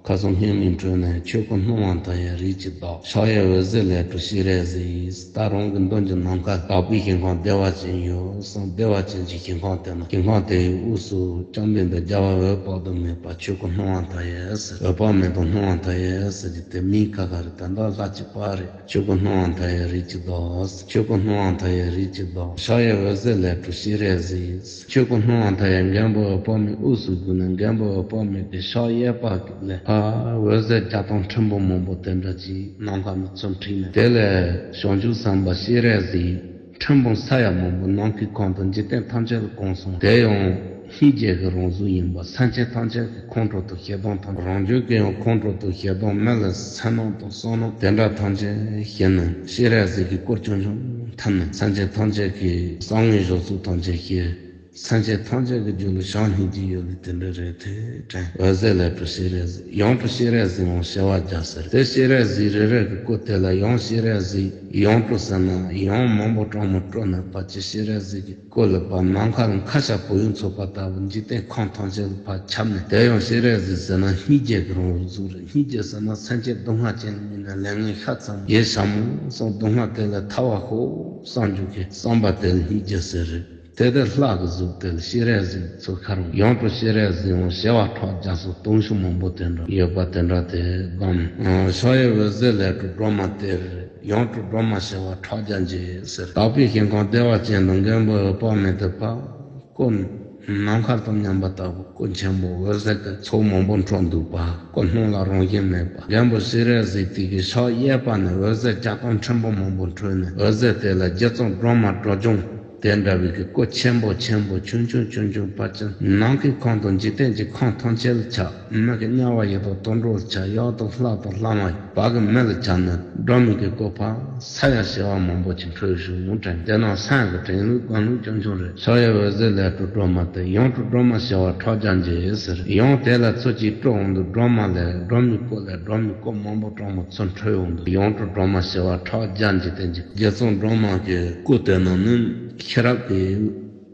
ཁ་སང་སྔོན་མའི་འཕྲོས་ནས་ཆོས་སྐུ་སྣང་བ་མཐའ་ཡས་རིགས་ཀྱི་བདག་ཕྱག་གཡས་འོད་ཟེར་ལས་གྲུབ་སྤྱན་རས་གཟིགས། ད་རང་གི་མདུན་གྱི་ནམ་མཁར་དག་པའི་ཞིང་ཁམས་བདེ་བ་ཅན་ཡོད་བསམ། བདེ་བ་ཅན་གྱི་ཞིང་ཁམས་དེ་ན་ཞིང་ཁམས་དེའི་དབུས་སུ་བྱམས་པའི་འདུན་རྒྱལ་བ་འོད་དཔག་ཏུ་མེད་པ་ཆོས་སྐུ་སྣང་བ་མཐའ་ཡས་ཟེར། འོད་དཔག་མེད་དང་སྣང་བ་མཐའ་ཡས་ཟེར་གྱི་དེ་མིང་ཁ་ཁ་རེད། ད་ལྟ་ལྷ་གཅིག་པ་རེད། ཆོས་སྐུ་སྣང་བ་མཐའ་ཡས་རིགས་ཀྱི་བདག་ཆོས་སྐུ་སྣང་བ་མཐའ་ཡས་རིགས་ཀྱི་བདག་ཕྱག་གཡས་འོད་ཟེར་ལས་གྲུབ་སྤྱན་རས་གཟིགས། ཆོས་སྐུ་སྣང་བ་མཐའ་ཡས་མགོན་པོ་འོད་དཔག་མེད་དབུས་སུ་བསྒོམས་ནས་མགོན་པོ་འོད་དཔག་མེད་ཀྱི་ཕྱག་གཡས་པ་ལས་ཕར་འོད་ཟེར་བརྒྱ་སྟོང་ཕྲན་བུ་མང་པོ་དེ་འདྲ་ཅིག་ནམ་མཁའ་ནས་ཚུར་འཁྲིགས་ནས། དེ་ལས་བྱང་ཆུབ་སེམས་དཔའ་སྤྱན་རས་གཟིགས་ཕྲན་བུ་ས་ཡ་མང་པོ་ནམ་མཁའི་ཁམས་དང་འཇིག་རྟེན་ཐམས་ཅད་ལ་གང་སོང་། དེ་ཡང་སྙིང་རྗེ་གི་རང་གཟུགས་ཡིན་པ། སེམས་ཅན་ཐམས་ཅད་ཀྱི་ཁོང་ཁྲོ་དང་ཞེ་སྡང་ཐམས་ཅད། རང་རྒྱུད་ཀྱི་ཡང་ཁོང་ཁྲོ་དང་ཞེ་སྡང་མི་ལ་འཚེར་སྣང་དང་བསམ་སྣང་དེ་འདྲ་ཐམས་ཅད་ཞི་ནས། སྤྱན་རས་གཟིགས་ཀྱི་སྐུ་ཆུང་ཆུང་ཐིམ་ནས། སེམས་ཅན་ཐམས་ཅད་ཀྱི་བསམ་ངན་བྱ་སྤྱོད་ཐམས་ཅད་ཞི། སེམས་ཅན་ཐམས་ཅད་ཀྱི་རྒྱུད་ལ་བྱམས་སྙིང་རྗེ་ཡོད་ལེ་དེ་འདྲ་རེད་དེ་དྲན། འོད་ཟེར་ལས་གྲུབ་སྤྱན་རས་གཟིགས། ཡང་གྲུབ་སྤྱན་རས་གཟིགས་འོང་བྱེ་བ་བརྒྱ་ཟེར། དེ་སྤྱན་རས་གཟིགས་རེ་རེ་གི་སྐུ་དེ་ལ་ཡང་སྤྱན་རས་གཟིགས་ཡང་གྲུབ་ཟེར་ན་ཡང་མང་པོ་སྤྲང་མོ་སྤྲོ་ནས་ཕར་ཅིག་སྤྱན་རས་གཟིགས་ཀྱི་སྐུ་ལ་ཕར་ནམ་མཁའ་ལ་མཁའ་ཤར་བོད་ཡུལ་ཚོགས་པ་ལྟ་བུ་འཇིག་རྟེན་ཁམས་ཐམས་ཅད་ལ་ཕར་ཁྱབ་ནས། དེ་ཡང་སྤྱན་རས་གཟིགས་ཟེར་ན་སྙིང་རྗེ་གི་རང་གཟུགས་རེད། སྙིང་རྗེ་ཟེར་ན་སེམས་ཅན་སྡུག་བསྔལ་ཅན་ལ་དམིགས་ནས་ལས་ངན་ཤ་ཚ་མོ་ཡེ་ཞ་མོ་སོགས་སྡུག་བསྔལ་དེ་ལས་ཐར་བར་ཤོག་བསམ་རྒྱུ་གི་བསམ་པ་དེ་ལ་སྙིང་རྗེ་ཟེར་རེད། དེ་ལྟར་ལྷ་གི་གཟུགས་དེ་ལ་སྤྱན་རས་གཟིགས་ཚུར་ཁ་རུ་ཡང་གྲུབ་སྤྱན་རས་གཟིགས་འོང་བྱེ་བ་ཕྲག་བརྒྱ་སོགས་སྟོང་གཞུང་མང་པོ་དེ་འདྲ་ཡོད་པ་དེ་འདྲ་དེ་སྒོམ། ཕྱག་གཡས་འོད་ཟེར་ལས་གྲུབ་སྒྲོལ་མ་སྟེ། ཡང་གྲུབ་སྒྲོལ་མ་བྱེ་བ་ཕྲག་བརྒྱ་འགྱེད་ཟེར། དག་པའི་ཞིང་ཁམས་བདེ་བ་ཅན་དུ་མགོན་པོ་འོད་དཔག་མེད་དེ་ཕར་སྐུ་ནམ་མཁའ་དང་མཉམ་པ་ལྟ་བུ་སྐུ་ཆེན་པོ་འོད་ཟེར་གྱི་ཚོགས་མང་པོ་འཕྲོ་འདུག་པ། སྐུ་སྣང་ལ་རང་བཞིན་མེད་པ། མགོན་པོ་སྤྱན་རས་གཟིགས་དེ་གི་ཕྱག་གཡས་པ་ནས་འོད་ཟེར་བརྒྱ་སྟོང་ཕྲན་བུ་མང་པོ་འཕྲོས་ནས། འོད་ཟེར་དེ་ལ་རྗེ་བཙུན་སྒྲོལ་མ་སྒྲོལ་ལྗང་དེ་འདྲ་བའི་གི་སྐུ་ཆེན་པོ་ཆེན་པོ་ཆུང་ཆུང་ཆུང་ཆུང་ཕར་ཕྱིན་ནམ་མཁའི་ཁམས་དང་འཇིག་རྟེན་གྱི་ཁམས་ཐམས་ཅད་ལ་ཁྱབ། མི་གི་དམྱལ་བ་ཡི་དྭགས་དུད་འགྲོ་ལ་ཁྱབ། གཡག་དང་ལྷ་དང་ལྷ་མ་ཡིན་པ་གི་མི་ལ་ཁྱབ་ནས་སྒྲོལ་མའི་གི་སྐུ་ཕར་ས་ཡ་བྱེ་བ་མང་པོ་ཅིག་འཕྲོས་བྱུང་དྲན། དེ་ནང་སེམས་ཀྱི་དྲན་ལུགས་སྒོམ་ལུགས་ཆུང་ཆུང་རེད། ཕྱག་གཡས་འོད་ཟེར་ལས་གྲུབ་སྒྲོལ་མ་སྟེ། ཡང་གྲུབ་སྒྲོལ་མ་བྱེ་བ་ཕྲག་བརྒྱ་འགྱེད་ཟེར། ཡང་དེ་ལ་ཚུར་ཅིག་སྤྲོ་འོང་དུས་སྒྲོལ་མ་ལས་སྒྲོལ་མའི་སྐུ་ལས་སྒྲོལ་མའི་སྐུ་མང་པོ་སྤྲང་མོ་ཚུར་འཕྲོས་འོང་དུས་ཡང་གྲུབ་སྒྲོལ་མ་བྱེ་བ་ཕྲག་བརྒྱ་འགྱེད་དེ་འཇིག་རྗེ་བཙུན་སྒྲོལ་མ་གི་སྐུ་དེ་ནང་ནི་ཤེས་རབ་ཀྱི་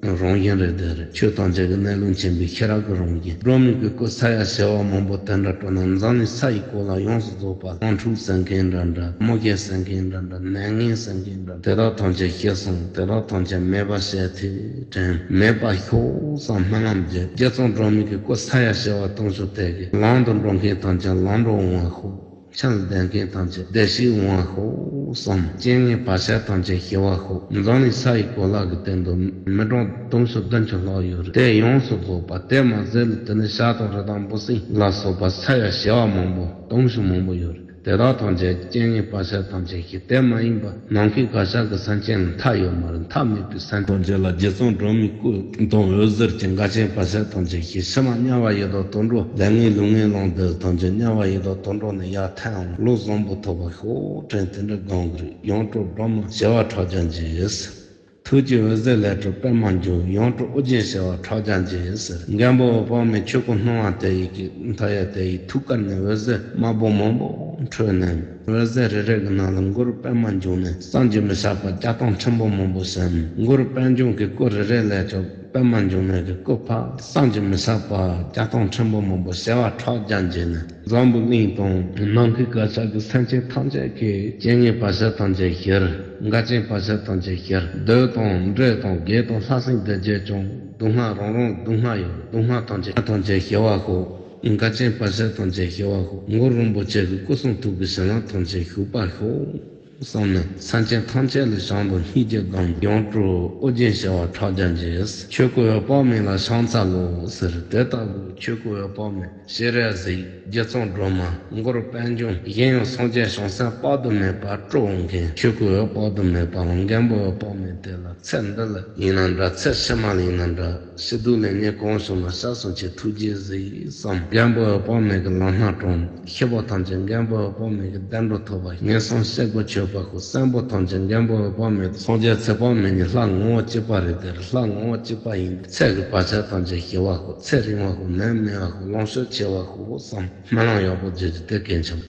རང་བཞིན་རེད། དེ་རེད། ཆོས་ཐམས་ཅད་ཀྱི་གནས་ལུགས་མཁྱེན་པའི་ཤེས་རབ་ཀྱི་རང་བཞིན། སྒྲོལ་མའི་གི་སྐུ་ས་ཡ་བྱེ་བ་མང་པོ་དེ་འདྲ་སྤྲོ་ན་འཛམ་གླིང་ས་ཡི་གོ་ལ་ཡོངས་སུ་རྫོགས་པ་དམག་འཁྲུག་ཟེར་མཁན་འདྲ་འདྲ། དམག་རྒྱལ་ཟེར་མཁན་འདྲ་འདྲ། ནད་ངན་ཟེར་མཁན་འདྲ་འདྲ། དེ་དག་ཐམས་ཅད་ཞི་སོང་། དེ་དག་ཐམས་ཅད་མེད་པ་བྱས་ཏེ་དྲན། མེད་པར་ཤོག་བསམ་སྨོན་ལམ་བརྒྱབ། རྗེ་བཙུན་སྒྲོལ་མའི་གི་སྐུ་ས་ཡ་བྱེ་བ་སྟོང་ཕྲག་དེ་གིས་ལམ་དུ་འགྲོ་མཁན་ཐམས་ཅད་ལམ་འགྲོ་འོང་བར་ཤོག་ཆང་ལྡན་མཁན་ཐམས་ཅད་བདེ་སྐྱིད་འོང་བར་ཤོག་བསམ། རྐྱེན་ངན་བར་ཆད་ཐམས་ཅད་ཞི་བར་ཤོག་འཛམ་གླིང་ས་ཡི་གོ་ལ་གི་སྟེང་དུ་མི་གྲངས་དུང་ཕྱུར་བདུན་ཅུ་ལྷག་ཡོད་རེད། དེ་ཡོངས་སུ་རྫོགས་པ་དེ་མ་ཟད་ལ་དེ་ནི་བྱ་དང་རི་དྭགས་འབུ་སྲིན་ལ་སོགས་པ་ས་ཡ་བྱེ་བ་མང་པོ་དུང་ཕྱུར་མང་པོ་ཡོད་རེད། དེ་དག་ཐམས་ཅད་སྐྱེ་གནས་བར་ཆད་ཐམས་ཅད་ཞི། དེ་མ་ཡིན་པ་ནམ་མཁའི་གར་ཞ་གི་སེམས་ཅན་ལ་མཐའ་ཡོད་མ་རེད། མཐའ་མེད་པའི་སེམས་ཐམས་ཅད་ལ་རྗེ་བཙུན་སྒྲོལ་མའི་སྐུ་དང་འོད་ཟེར་གྱིས་འགལ་རྐྱེན་བར་ཆད་ཐམས་ཅད་ཞི། ཕྱི་མ་དམྱལ་བ་ཡི་དྭགས་དུད་འགྲོ་ལས་ངན་ལུས་ངན་ལོངས་སྤྱོད་ཐམས་ཅད་དམྱལ་བ་ཡི་དྭགས་དུད་འགྲོ་ནས་ཡར་ཐོན་འོང་། བློ་བཟང་པོ་ཐོབ་པར་ཤོག་དྲན་དེ་འདྲ་སྒོམ་གི་རེད། ཡང་སྤྲུལ་སྒྲོལ་མ་བྱེ་བ་ཕྲག་བརྒྱ་འགྱེད། ཐུགས་ཀྱི་འོད་ཟེར་ལས་སྤྲུལ་པདྨ་འབྱུང་། ཡང་སྤྲུལ་ཨོ་རྒྱན་བྱེ་བ་ཕྲག་བརྒྱ་འགྱེད་ཟེར། མགོན་པོ་འོད་དཔག་མེད་ཆོས་སྐུ་སྣང་བ་དེ་ཡི་གི་མཐའ་ཡས་དེ་ཡི་ཐུགས་ཀ་ནས་འོད་ཟེར་དམར་པོ་མང་པོ་འཕྲོས་ནས། འོད་ཟེར་རེ་རེ་གི་ནང་ལ་མགུར་པདྨ་འབྱུང་གནས་བསམ་གྱིས་མི་ཁྱབ་པ་བརྒྱ་སྟོང་ཕྲན་བུ་མང་པོ་ཟེར། མགུར་པད་འབྱུང་གི་སྐུ་རེ་རེ་ལས་ཀྱང་པདྨ་འབྱུང་གནས་ཀྱི་སྐུ་ཕར་བསམ་གྱིས་མི་ཁྱབ་པ་བརྒྱ་སྟོང་ཕྲན་བུ་མང་པོ་བྱེ་བ་ཕྲག་བརྒྱ་འགྱེད་ནས། འཛམ་བུ་གླིང་དང་ནམ་མཁའི་གར་ཞ་གི་སེམས་ཅན་ཐམས་ཅད་ཀྱི་སྐྱེ་གནས་བར་ཆད་ཐམས་ཅད་ཞི། འགལ་རྐྱེན་བར་ཆད་ཐམས་ཅད་ཞི། བདུད་དང་འདྲེ་དང་བགེགས་དང་ལྷ་སྲིན་སྡེ་བརྒྱད་ཀྱང་སྡུག་བསྔལ་རང་རང་སྡུག་བསྔལ་ཡོད། སྡུག་བསྔལ་ཐམས་ཅད་ཐམས་ཅད་ཞི་བར་ཤོག་འགལ་རྐྱེན་བར་ཆད་ཐམས་ཅད་ཞི་བར་ཤོག་མགུར་རིན་པོ་ཆེ་གི་སྐུ་གསུང་ཐུགས་ཀྱི་བྱིན་རླབས་ཐམས་ཅད་ཞུགས་པར་ཤོག་བསམ་ནས་སེམས་ཅན་ཐམས་ཅད་ལ་བྱམས་དང་སྙིང་རྗེ་སྒོམ། ཡང་སྤྲུལ་ཨོ་རྒྱན་བྱེ་བ་ཕྲག་བརྒྱ་འགྱེད། ཆོས་སྐུ་འོད་དཔག་མེད་ལ་ཕྱག་འཚལ་ལོ་ཟེར། དེ་ལྟ་བུའི་ཆོས་སྐུ་འོད་དཔག་མེད་སྤྱན་རས་གཟིགས། རྗེ་བཙུན་སྒྲོལ་མ། མགུར་པད་འབྱུང་། གཞན་ཡང་སངས་རྒྱས་བྱང་སེམས་དཔག་ཏུ་མེད་པ་སྤྲུལ་བ་མཁན་ཆོས་སྐུ་འོད་དཔག་ཏུ་མེད་པ་ལ་མགོན་པོ་འོད་དཔག་མེད་དེ་ལ་ཚེ་འདི་ལ་ཡིན་ན་འདྲ། ཚེ་ཕྱི་མ་ལ་ཡིན་ན་འདྲ། ཕྱི་སྡུག་ལས་ཉེན་གང་བྱུང་ན་སྐྱབས་སུ་མཆི། ཐུགས་རྗེས་གཟིགས་སམ། མགོན་པོ་འོད་དཔག་མེད་ཀྱི་ལམ་སྣ་དྲོངས། ཤི་བ་ཐམས་ཅད་མགོན་པོ་འོད་དཔག་མེད་ཀྱི་བདེ་འགྲོ་ཐོབ་པ། ངན་སོང་གཤེད་སྒོ་ཆོད་པར་ཤོག་གསོན་པོ་ཐམས་ཅད་མགོན་པོ་འོད་དཔག་མེད་སངས་རྒྱས་ཚེ་དཔག་མེད་ཉིད་ལྷ་ངོ་བོ་གཅིག་པ་རེད། དེར་ལྷ་ངོ་བོ་གཅིག་པ་ཡིན། ཚེ་གི་བར་ཆད་ཐམས་ཅད་ཞི་བར་ཤོག་ཚེ་རིང་བར་ཤོག་ནད་མེད་པར་ཤོག་ལོངས་སྤྱོད་ཆེ་བར་ཤོག་བསམ། སྨོན་ལམ་ཡག་པོ་བརྗོད་རྒྱུ་དེ་གལ་ཆེན་པོ།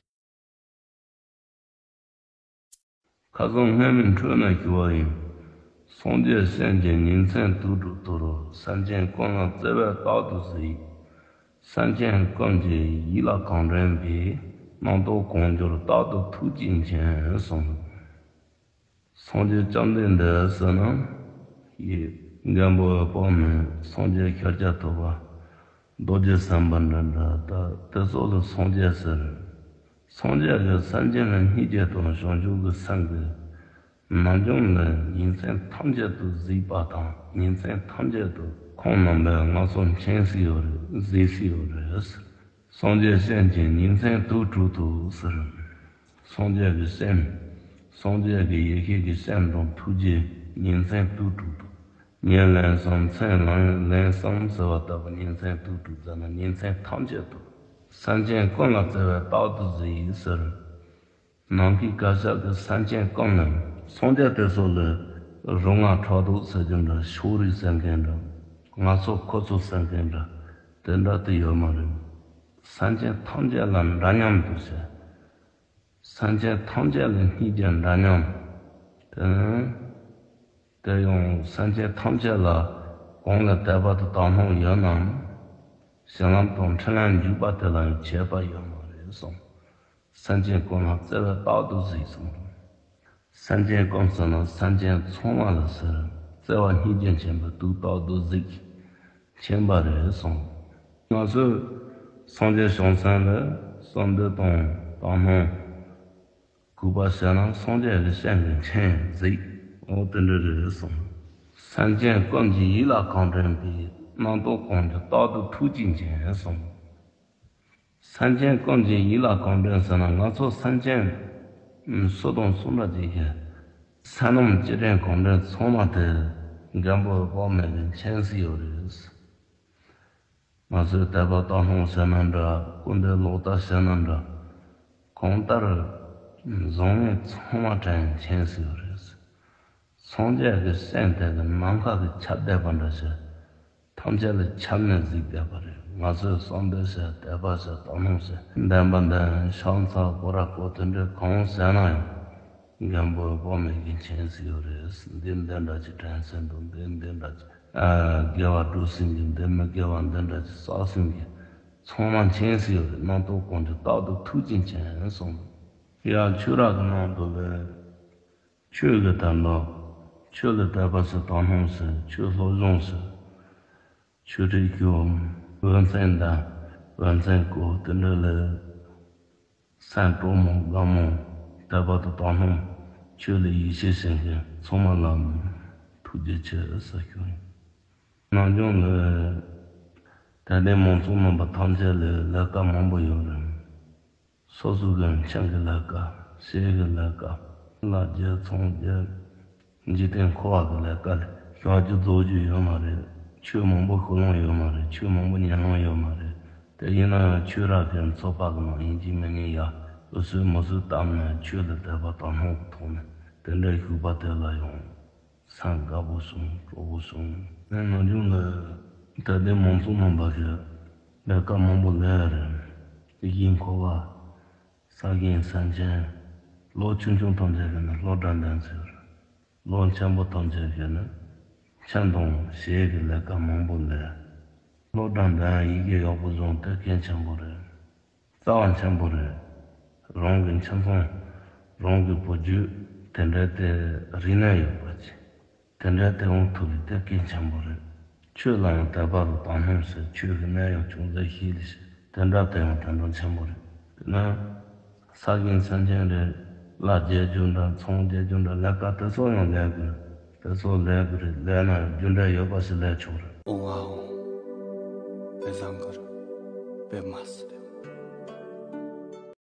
ཁ་སང་སྔོན་མའི་འཕྲོས་ནས་ཞུ་བ་ཡིན། སངས་རྒྱས་སྤྱན་གྱིས་ཉིན་མཚན་དུས་དྲུག་ཏུ། སེམས་ཅན་ཀུན་ལ་བརྩེ་བས་རྟག་ཏུ་གཟིགས། སེམས་ཅན་ཀུན་གྱི་ཡིད་ལ་གང་དྲན་པའི། རྣམ་རྟོག་གང་གྱུར་རྟག་ཏུ་ཐུགས་རྗེས་མཁྱེན་གསུངས། སངས་རྒྱས་བཅོམ་ལྡན་འདས་ཟེར་ན། ཡི། མགོན་པོ་འོད་དཔག་མེད་སངས་རྒྱས་ཤཱཀྱ་ཐུབ་པ། རྡོ་རྗེ་སེམས་དཔའ་འདྲ་འདྲ་ད་དེ་ཚོ་ལ་སངས་རྒྱས་ཟེར། སངས་རྒྱས་ཀྱིས་སེམས་ཅན་ལ་སྙིང་རྗེ་དང་བྱང་ཆུབ་ཀྱི་སེམས་ཀྱི་ནམ་རྒྱུན་ལ་ཉིན་མཚན་ཐམས་ཅད་དུ་གཟིགས་པ་དང་ཉིན་མཚན་ཐམས་ཅད་དུ་ཁོང་རྣམ་པས་ང་ཚོ་མཁྱེན་སྲིད་ཡོད་རེད། གཟིགས་སྲིད་ཡོད་རེད། སངས་རྒྱས་སྤྱན་གྱིས་ཉིན་མཚན་དུས་དྲུག་ཏུ་ཟེར། སངས་རྒྱས་ཀྱི་སྤྱན། སངས་རྒྱས་ཀྱི་ཡེ་ཤེས་ཀྱི་སྤྱན་དང་ཐུགས་རྗེས་ཉིན་མཚན་དུས་དྲུག་ཏུ། ཉིན་ལན་གསུམ་མཚན་ལན་ལན་གསུམ་ཟེར་བ་ལྟ་བུ་ཉིན་མཚན་དུས་དྲུག་ཟེར་ན་ཉིན་མཚན་ཐམས་ཅད་དུ། སེམས་ཅན་ཀུན་ལ་བརྩེ་བས་རྟག་ཏུ་གཟིགས་ཟེར། ནམ་མཁའི་གར་ཞ་གི་སེམས་ཅན་ཀུན་ལ་སངས་རྒྱས་དེ་ཚོ་ལ་རུ་ང་ཕྲག་དོག་ཟེར་རྒྱུ་འདྲ། ཕྱོགས་རིས་ཟེར་མཁན་འདྲ། ང་ཚོ་ཁོ་ཚོ་ཟེར་མཁན་འདྲ། དེ་འདྲ་དེ་ཡོད་མ་རེད། སེམས་ཅན་ཐམས་ཅད་ལ་འདྲ་མཉམ་དུ་བྱས། སེམས་ཅན་ཐམས་ཅད་ལ་སྙིང་རྗེ་འདྲ་མཉམ། དེ་ནི། དེ་ཡང་སེམས་ཅན་ཐམས་ཅད་ལ་གང་ལ་དད་པ་དང་དག་སྣང་ཡོད་ནའང་། བྱིན་རླབས་དང་འཕྲིན་ལས་འཇུག་པ་དེ་ལ་ཡང་ཁྱད་པར་ཡོད་མ་རེད་གསུངས། སེམས་ཅན་ཀུན་ལ་བརྩེ་བས་རྟག་ཏུ་གཟིགས་གསུངས། སེམས་ཅན་ཀུན་ཟེར་ན་སེམས་ཅན་ཚང་མ་ལ་ཟེར། བརྩེ་བ་སྙིང་རྗེ་ཆེན་པོས་དུས་རྟག་ཏུ་གཟིགས། མཁྱེན་པ་རེད་གསུངས། ང་ཚོས་སངས་རྒྱས་བྱང་སེམས་ལ་བསམ་འདུན་དང་དག་སྣང་གུས་པ་བྱས་ན་སངས་རྒྱས་ཀྱི་སྤྱན་གྱིས་མཁྱེན་གཟིགས། འོ་དེ་འདྲ་རེད་གསུངས། སེམས་ཅན་ཀུན་གྱི་ཡིད་ལ་གང་དྲན་པའི། རྣམ་རྟོག་གང་གྱུར་རྟག་ཏུ་ཐུགས་རྗེས་མཁྱེན་གསུངས། སེམས་ཅན་ཀུན་གྱི་ཡིད་ལ་གང་དྲན་ཟེར་ན་ང་ཚོ་སེམས་ཅན་སུ་དང་སུ་འདྲ་ཅིག་གི་སེམས་ནང་ཅི་དྲན་གང་དྲན་ཚང་མ་དེ་མགོན་པོ་འོད་དཔག་མེད་ཀྱིས་མཁྱེན་གྱི་ཡོད་རེད། ང་ཚོས་དད་པ་དག་སྣང་བྱས་ན་འདྲ། སྐུར་འདེབས་ལོག་ལྟ་བྱས་ན་འདྲ། གང་ལྟར་བཟང་ངན་ཚང་མ་དྲན་མཁྱེན་གྱི་ཡོད་རེད། སངས་རྒྱས་ཀྱི་སྤྱན་དེ་གིས་ནམ་མཁའ་གིས་ཁྱབ་བསྡད་པ་འདྲ་ཞིག་ཐམས་ཅད་ལ་ཁྱབ་ནས་གཟིགས་བསྡད་པ་རེད། ང་ཚོས་བསམ་གཏན་བྱས། དད་པ་བྱས། དག་སྣང་བྱས། བདེན་པ་བདེན། ཕྱག་འཚལ། སྐོར་ར་བསྐོར། དེ་འདྲའི་གང་བྱས་ན་ཡང་། མགོན་པོ་འོད་དཔག་མེད་ཀྱིས་མཁྱེན་གྱི་ཡོད་རེད། འདི་འདི་འདྲ་ཅིག་དྲན་སེམས་འདུག་འདི་འདི་འདྲ་ཅིག་ཨ། དགེ་བ་སྒྲུབ་སེམས་ཀྱི། འདི་མི་དགེ་བ་འདི་འདྲ་ཅིག་བསགས་སེམས་ཀྱི། ཚང་མ་མཁྱེན་གྱི་ཡོད་རེད། རྣམ་རྟོག་གང་གྱུར་རྟག་ཏུ་ཐུགས་རྗེས་མཁྱེན་གསུངས། ཡང་ཆོས་ར་གི་ནང་དུ་ལས། ཆོས་ཀྱི་དོན་དག་ཆོས་ལ་དད་པ་བྱེད། དག་སྣང་བྱེད། ཆོས་སློབ་སྦྱོང་བྱེད། ཆོས་ཁྲིད་ཞུ། འོད་མཚན་ལྡན། འོད་མཚན་བཀོད། དེ་འདྲ་ལ་སེམས་སྤྲོ་མོ་དགའ་མོ། དད་པ་དང་དག་སྣང་། ཆོས་ལ་ཡིད་ཆེས་བྱེད་མཁན་ཚང་མ་ལ་ཐུགས་རྗེ་ཆེ་ཟེར་ཞུ། ནམ་རྒྱུན་ལ་དད་ལྡན་མང་ཚོགས་རྣམ་པ་ཐམས་ཅད་ལ་ལས་ཀ་མང་པོ་ཡོད་རེད། སོ་སོ་གི་ཆང་གི་ལས་ཀ། ཟས་ཀྱི་ལས་ཀ། ལ་རྒྱལ་ཚོང་རྒྱལ། འཇིག་རྟེན་འཁོར་བ་གི་ལས་ཀ་ལས་བྱ་རྒྱུ་རྫོགས་རྒྱུ་ཡོད་མ་རེད། ཆོས་མང་པོ་ཤོད་ལོང་ཡོད་མ་རེད། ཆོས་མང་པོ་ཉན་ལོང་ཡོད་མ་རེད། དེ་ཡིན་ན་ཡང་ཆོས་ར་གི་ཚོགས་པ་གི་ནང་ཡིན་གཅིག་མིན་གཉིས་ཡ་ཨུ་སུ་མུ་སུ་བཏབ་ནས་ཆོས་ལ་དད་པ་དག་སྣང་གི་ཐོག་ནས་དེ་འདྲའི་ཞུགས་པ་དེ་ལ་ཡང་སེམས་དགའ་པོ་སོང་སྤྲོ་པོ་སོང་། ངས་ནམ་རྒྱུན་ལ་དད་ལྡན་མང་ཚོགས་རྣམ་པ་གི་ལས་ཀ་མང་པོ་ལས་རེད། གཞིས་འཁོར་བ། ས་ཞིང་ས་ཆེན། ལོ་ཆུང་ཆུང་ཐམས་ཅད་ཀྱི་ནི་སློབ་གྲྭ་འདོན་ཟེར། ལོ་ཆེན་པོ་ཐམས་ཅད་ཀྱི་ནི་ཆང་དང་ཞེས་ཀྱི་ལས་ཀ་མང་པོ་ལས། སློབ་གྲྭ་འདོན་ཡི་གེ་ཡག་པོ་བཟུང་དེ་གལ་ཆེན་པོ་རེད། རྩ་བ་ཆེན་པོ་རེད། རང་གི་ཁྱིམ་ཚང་། རང་གི་བུ་རྒྱུད་དེ་འདྲ་དེ་རིག་གནས་ཡོད་པ་ཅིག་དེ་འདྲ་དེ་འོང་ཐུབ་པའི་དེ་གལ་ཆེན་པོ་རེད། ཆོས་ལ་ཡང་དད་པ་དང་དག་སྣང་ཟེར། ཆོས་ཀྱི་གནད་ཡོད་ཅུང་ཟད་ཤེས་ལེ་ཤ་དེ་འདྲ་དེ་ཡང་དོན་དང་ཆེན་པོ་རེད། དེ་ན། ས་ཞིང་ས་ཆེན་རེད། ལ་རྒྱལ་རྒྱུ་འདྲ་ཚོང་རྒྱལ་རྒྱུ་འདྲ་ལས་ཀ་དེ་ཚོ་ཡང་ལས་དགོས། དེ་ཚོ་ལས་དགོས་རེད། ལས་ན་ཡང་རྒྱུ་འབྲས་ཡོད་པ་ཞིག་ལས་ཆོག་རེད། ཨོ་ཝའོ། དཔེ་བཟང་གི་རེད། དཔེ་མ་སྲིད།